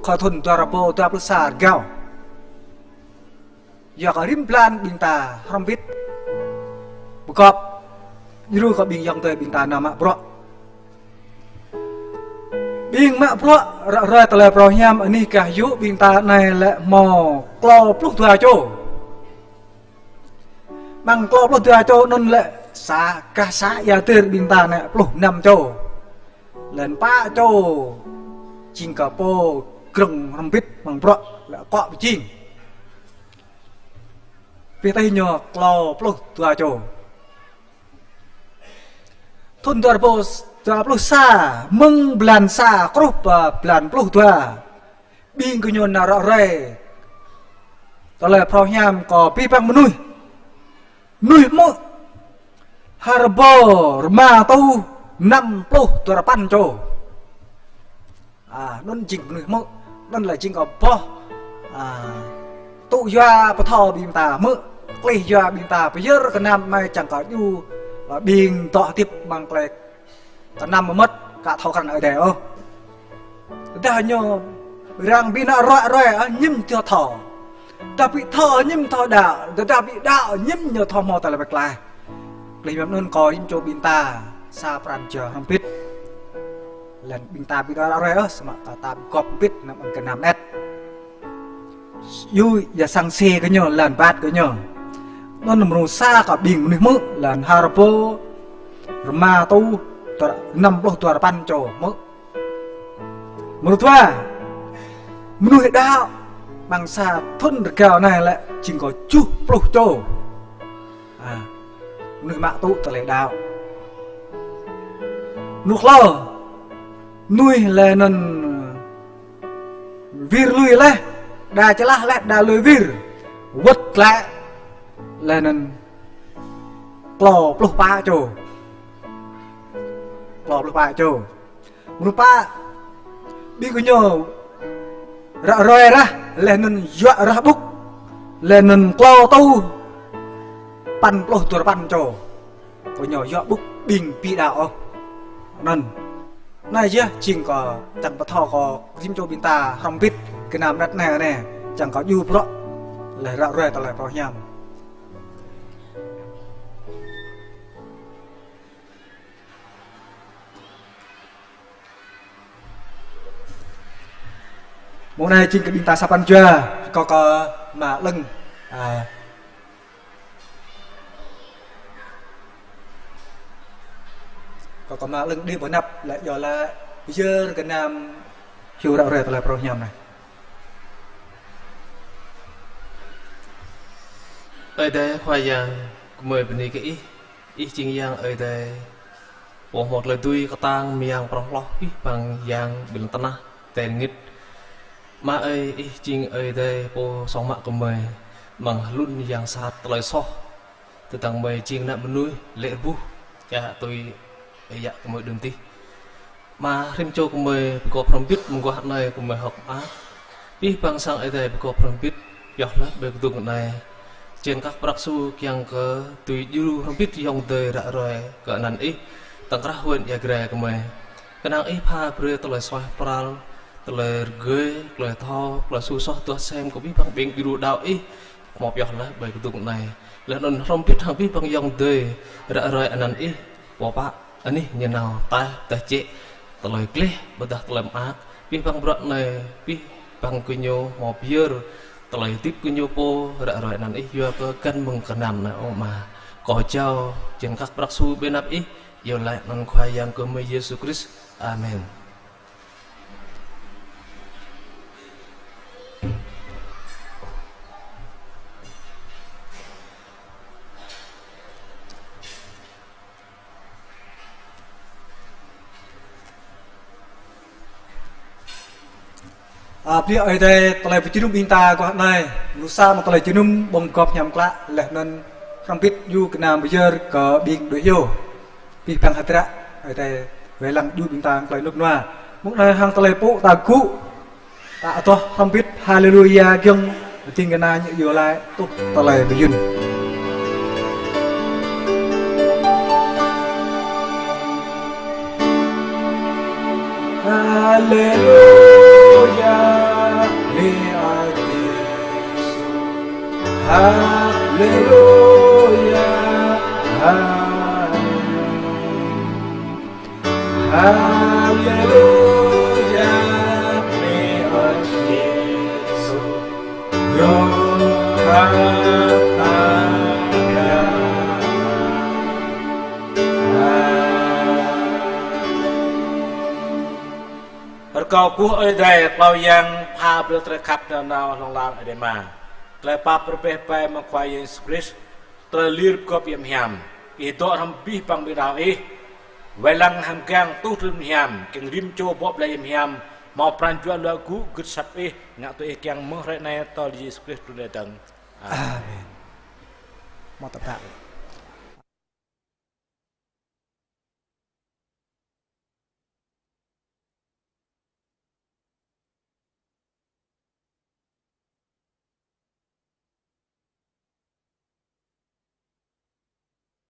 kơ thŭn dua rơbâo dua pluh sa rơgao. Yua kơ rĭm blan ƀing ta hrŏm hơbĭt pơgop djru kơ ƀing ayŏng adơi ƀing ta nao mă bruă. Ƀing mă bruă ră ruai tơlơi phrâo hiam anih gah yŭ ƀing ta anai lĕ hmâo klâo pluh dua čô. Amăng klâo pluh dua čô anŭn lĕ sa, gah să Ia Dơr ƀing ta anai pluh năm čô. Laih anŭn pă čô jing kơ pô grơ̆ng hrŏm hơbĭt amăng bruă lĕ akŏ pơjing. Pih tih ñu klâo pluh dua čô. Thŭn dua rơbâo dua pluh sa, mơ̆ng blan sa truh pơ blan pluh dua. Ƀing gơñu nao ră ruai tơlơi phrâo hiam kơ abih bang mơnuih. Mơnuih hmư̆ ha rơbâo rơma rơtuh năm pluh duarơpăn čô. A, anŭn jing mơnuih hmư̆, anŭn lĕ jing kơ boh, a, tŭ yua pơthâo ƀing ta hmư̆, klih yua ƀing ta pơyơr kơnam amai čang kơ djru, a, ƀing dŏ hơdip amăng tơlơi kơnam mơmŏt, aka thâo krăn Ơi Adai ôh. Tơdah ñu arăng ƀing ană ruă ruai, ơ, ñim thâo thâo. Tơdah ƀu thâo, ñim thâo đaŏ. Tơdah ƀu đaŏ, ñim ñu thâo hmâo tơlơi pơklaih. Klih mơ̆ng anŭn kâo rĭm čô ƀing ta sa pran jua hrŏm hơbĭt. Laih anŭn ƀing ta ƀu đaŏ ruă ruai ôh, samơ̆ ta, ta gŏp hơbĭt anăm ƀăng gơnam anet. Yua, ia sang se kơ ñu, laih anŭn bat kơ ñu. Anŭn mrô sa kơ ƀing mơnuih hmư̆, laih anŭn ha rơbâo rơma rơtuh, dua, năm pluh dua rơpăn čô hmư̆. Mrô dua, mơnuih đaŏ, ƀăng sa thŭn rơgao anai lĕ jing kơ tơjuh pluh čô. A, mơnuih mă tŭ tơlơi đaŏ. Mrô klâo, mơnuih laih anŭn wir lui laih, đa čơlah laih, đa lui wir. Wơ̆t glaĭ laih anŭn klâo pluh pă čô. Klâo pluh pă čô. Mrô pă, ƀing gơñu ruă ruai rah, laih anŭn yua rah ƀŭk, laih anŭn klâo rơtuh păn pluh dua rơpăn čô. Gơñu yua ƀŭk ƀing ƀu đaŏ ôh. Anŭn. Anai yơh jing kơ čang pơthâo kơ rĭm čô ƀing ta hrŏm hơbĭt gơnam anet anai anai. Čang kơ djru bruă laih ruă ruai tơlơi pơhiăp. Mông anai jing kơ ƀing ta sa pran jua, kâo kơ Ama Lưng. A, kâo kơ Ama Lưng đĭ ƀơi anăp lĕ yua lĕ pơyơr gơnam hyu ruă ruai tơlơi pơhiăp anai. Ơi Adai Khua Yang, gơmơi bơni kơ Ih. Ih jing Yang Ơi Adai, Pô hmâo tơlơi dưi kơtang mơyang prŏng hloh abih bang yang ƀơi lŏn tơnah, tơngit. Ama ơi, Ih jing Ơi Adai, Pô song mă gơmơi amăng hlŭn yang sat tơlơi soh. Tơdang gơmơi jing ană mơnuih lê̆ rơbuh, čă tui ơi yă gơmơi đưm dih. Ama, rĭm čô gơmơi pơgop hrŏm hơbĭt mơguah anai gơmơi hơ̆k mơak. Abih bang sang Ơi Adai pơgop hrŏm hơbĭt pioh laih ƀơi kơdung anai. Jên kah prăk su kiăng kơ dưi djru hrŏm hơbĭt ayŏng adơi ruă ruai kơ anăn Ih, tơkrah wơ̆n ia grai gơmơi. Kơnang Ih pha brơi tơlơi suaih pral, tơlơi rơgơi, tơlơi thâo, tơlơi su soh duah sem kơ abih bang ƀing djru đaŏ Ih, hmâo pioh laih ƀơi kơdung anai. Laih anŭn hrŏm hơbĭt hăng abih bang ayŏng adơi ruă ruai anăn Ih, pô pă anih ñu nao, taih, taih jĕ, tơlơi gleh, ƀôdah tơlơi mơak, abih bang bruă anai, abih bang gơñu hmâo pơyơr tơlơi hơdip gơñu pô ruă ruai anăn Ih, yua kơ găn mơ̆ng gơnam anai ơ Ama. Kâo jao jên kah prăk su ƀơi anăp Ih, iâu laĭ anăn Khua Yang gơmơi Yêsu Krist. Amen. A, bơni Ơi Adai, tơlơi pơjơnum ƀing ta guah anai, lu sa mă tơlơi jơnum ƀơ̆ng gop hiam klă, laih anŭn hrŏm hơbĭt djru gơnam pơyơr kơ ƀing đuaĭ hyu. Abih bang hơdră, Ơi Adai wai lăng djru ƀing ta tơlơi rơnŭk rơnua. Mông anai hăng tơlơi pơpŭ ta gŭ, ta adoh hrŏm hơbĭt Haleluya giŏng, ding kơna ñu iâu laĭ tuh tơlơi pơyun. Haleluya, bơni Ơi Yêsu. Haleluya, haleluya. Haleluya, bơni Ơi Yêsu. Yua ha ha ha. Rơkâo kơ Ơi Adai, Khua Yang pha brơi tơlơi khăp nanao hlŏng lar Ơi Adai Ama. Tơlơi pap rơbeh bai mơ̆ng Khua Yang Yêsu Krist, tơlơi lir pơgop hiam hiam, Ih dŏ hrŏm abih bang ƀing đaŏ Ih, wai lăng hăng kiăng tuh tơlơi hiam, kiăng rĭm čô bŏ blai hiam hiam, hmâo pran jua luă gŭ gưt asăp Ih, ngă tui Ih kiăng mơ̆ng hrơi anai tơl Yêsu Krist trŭn rai dơ̆ng. Amen. Amen. Hmâo tơpă.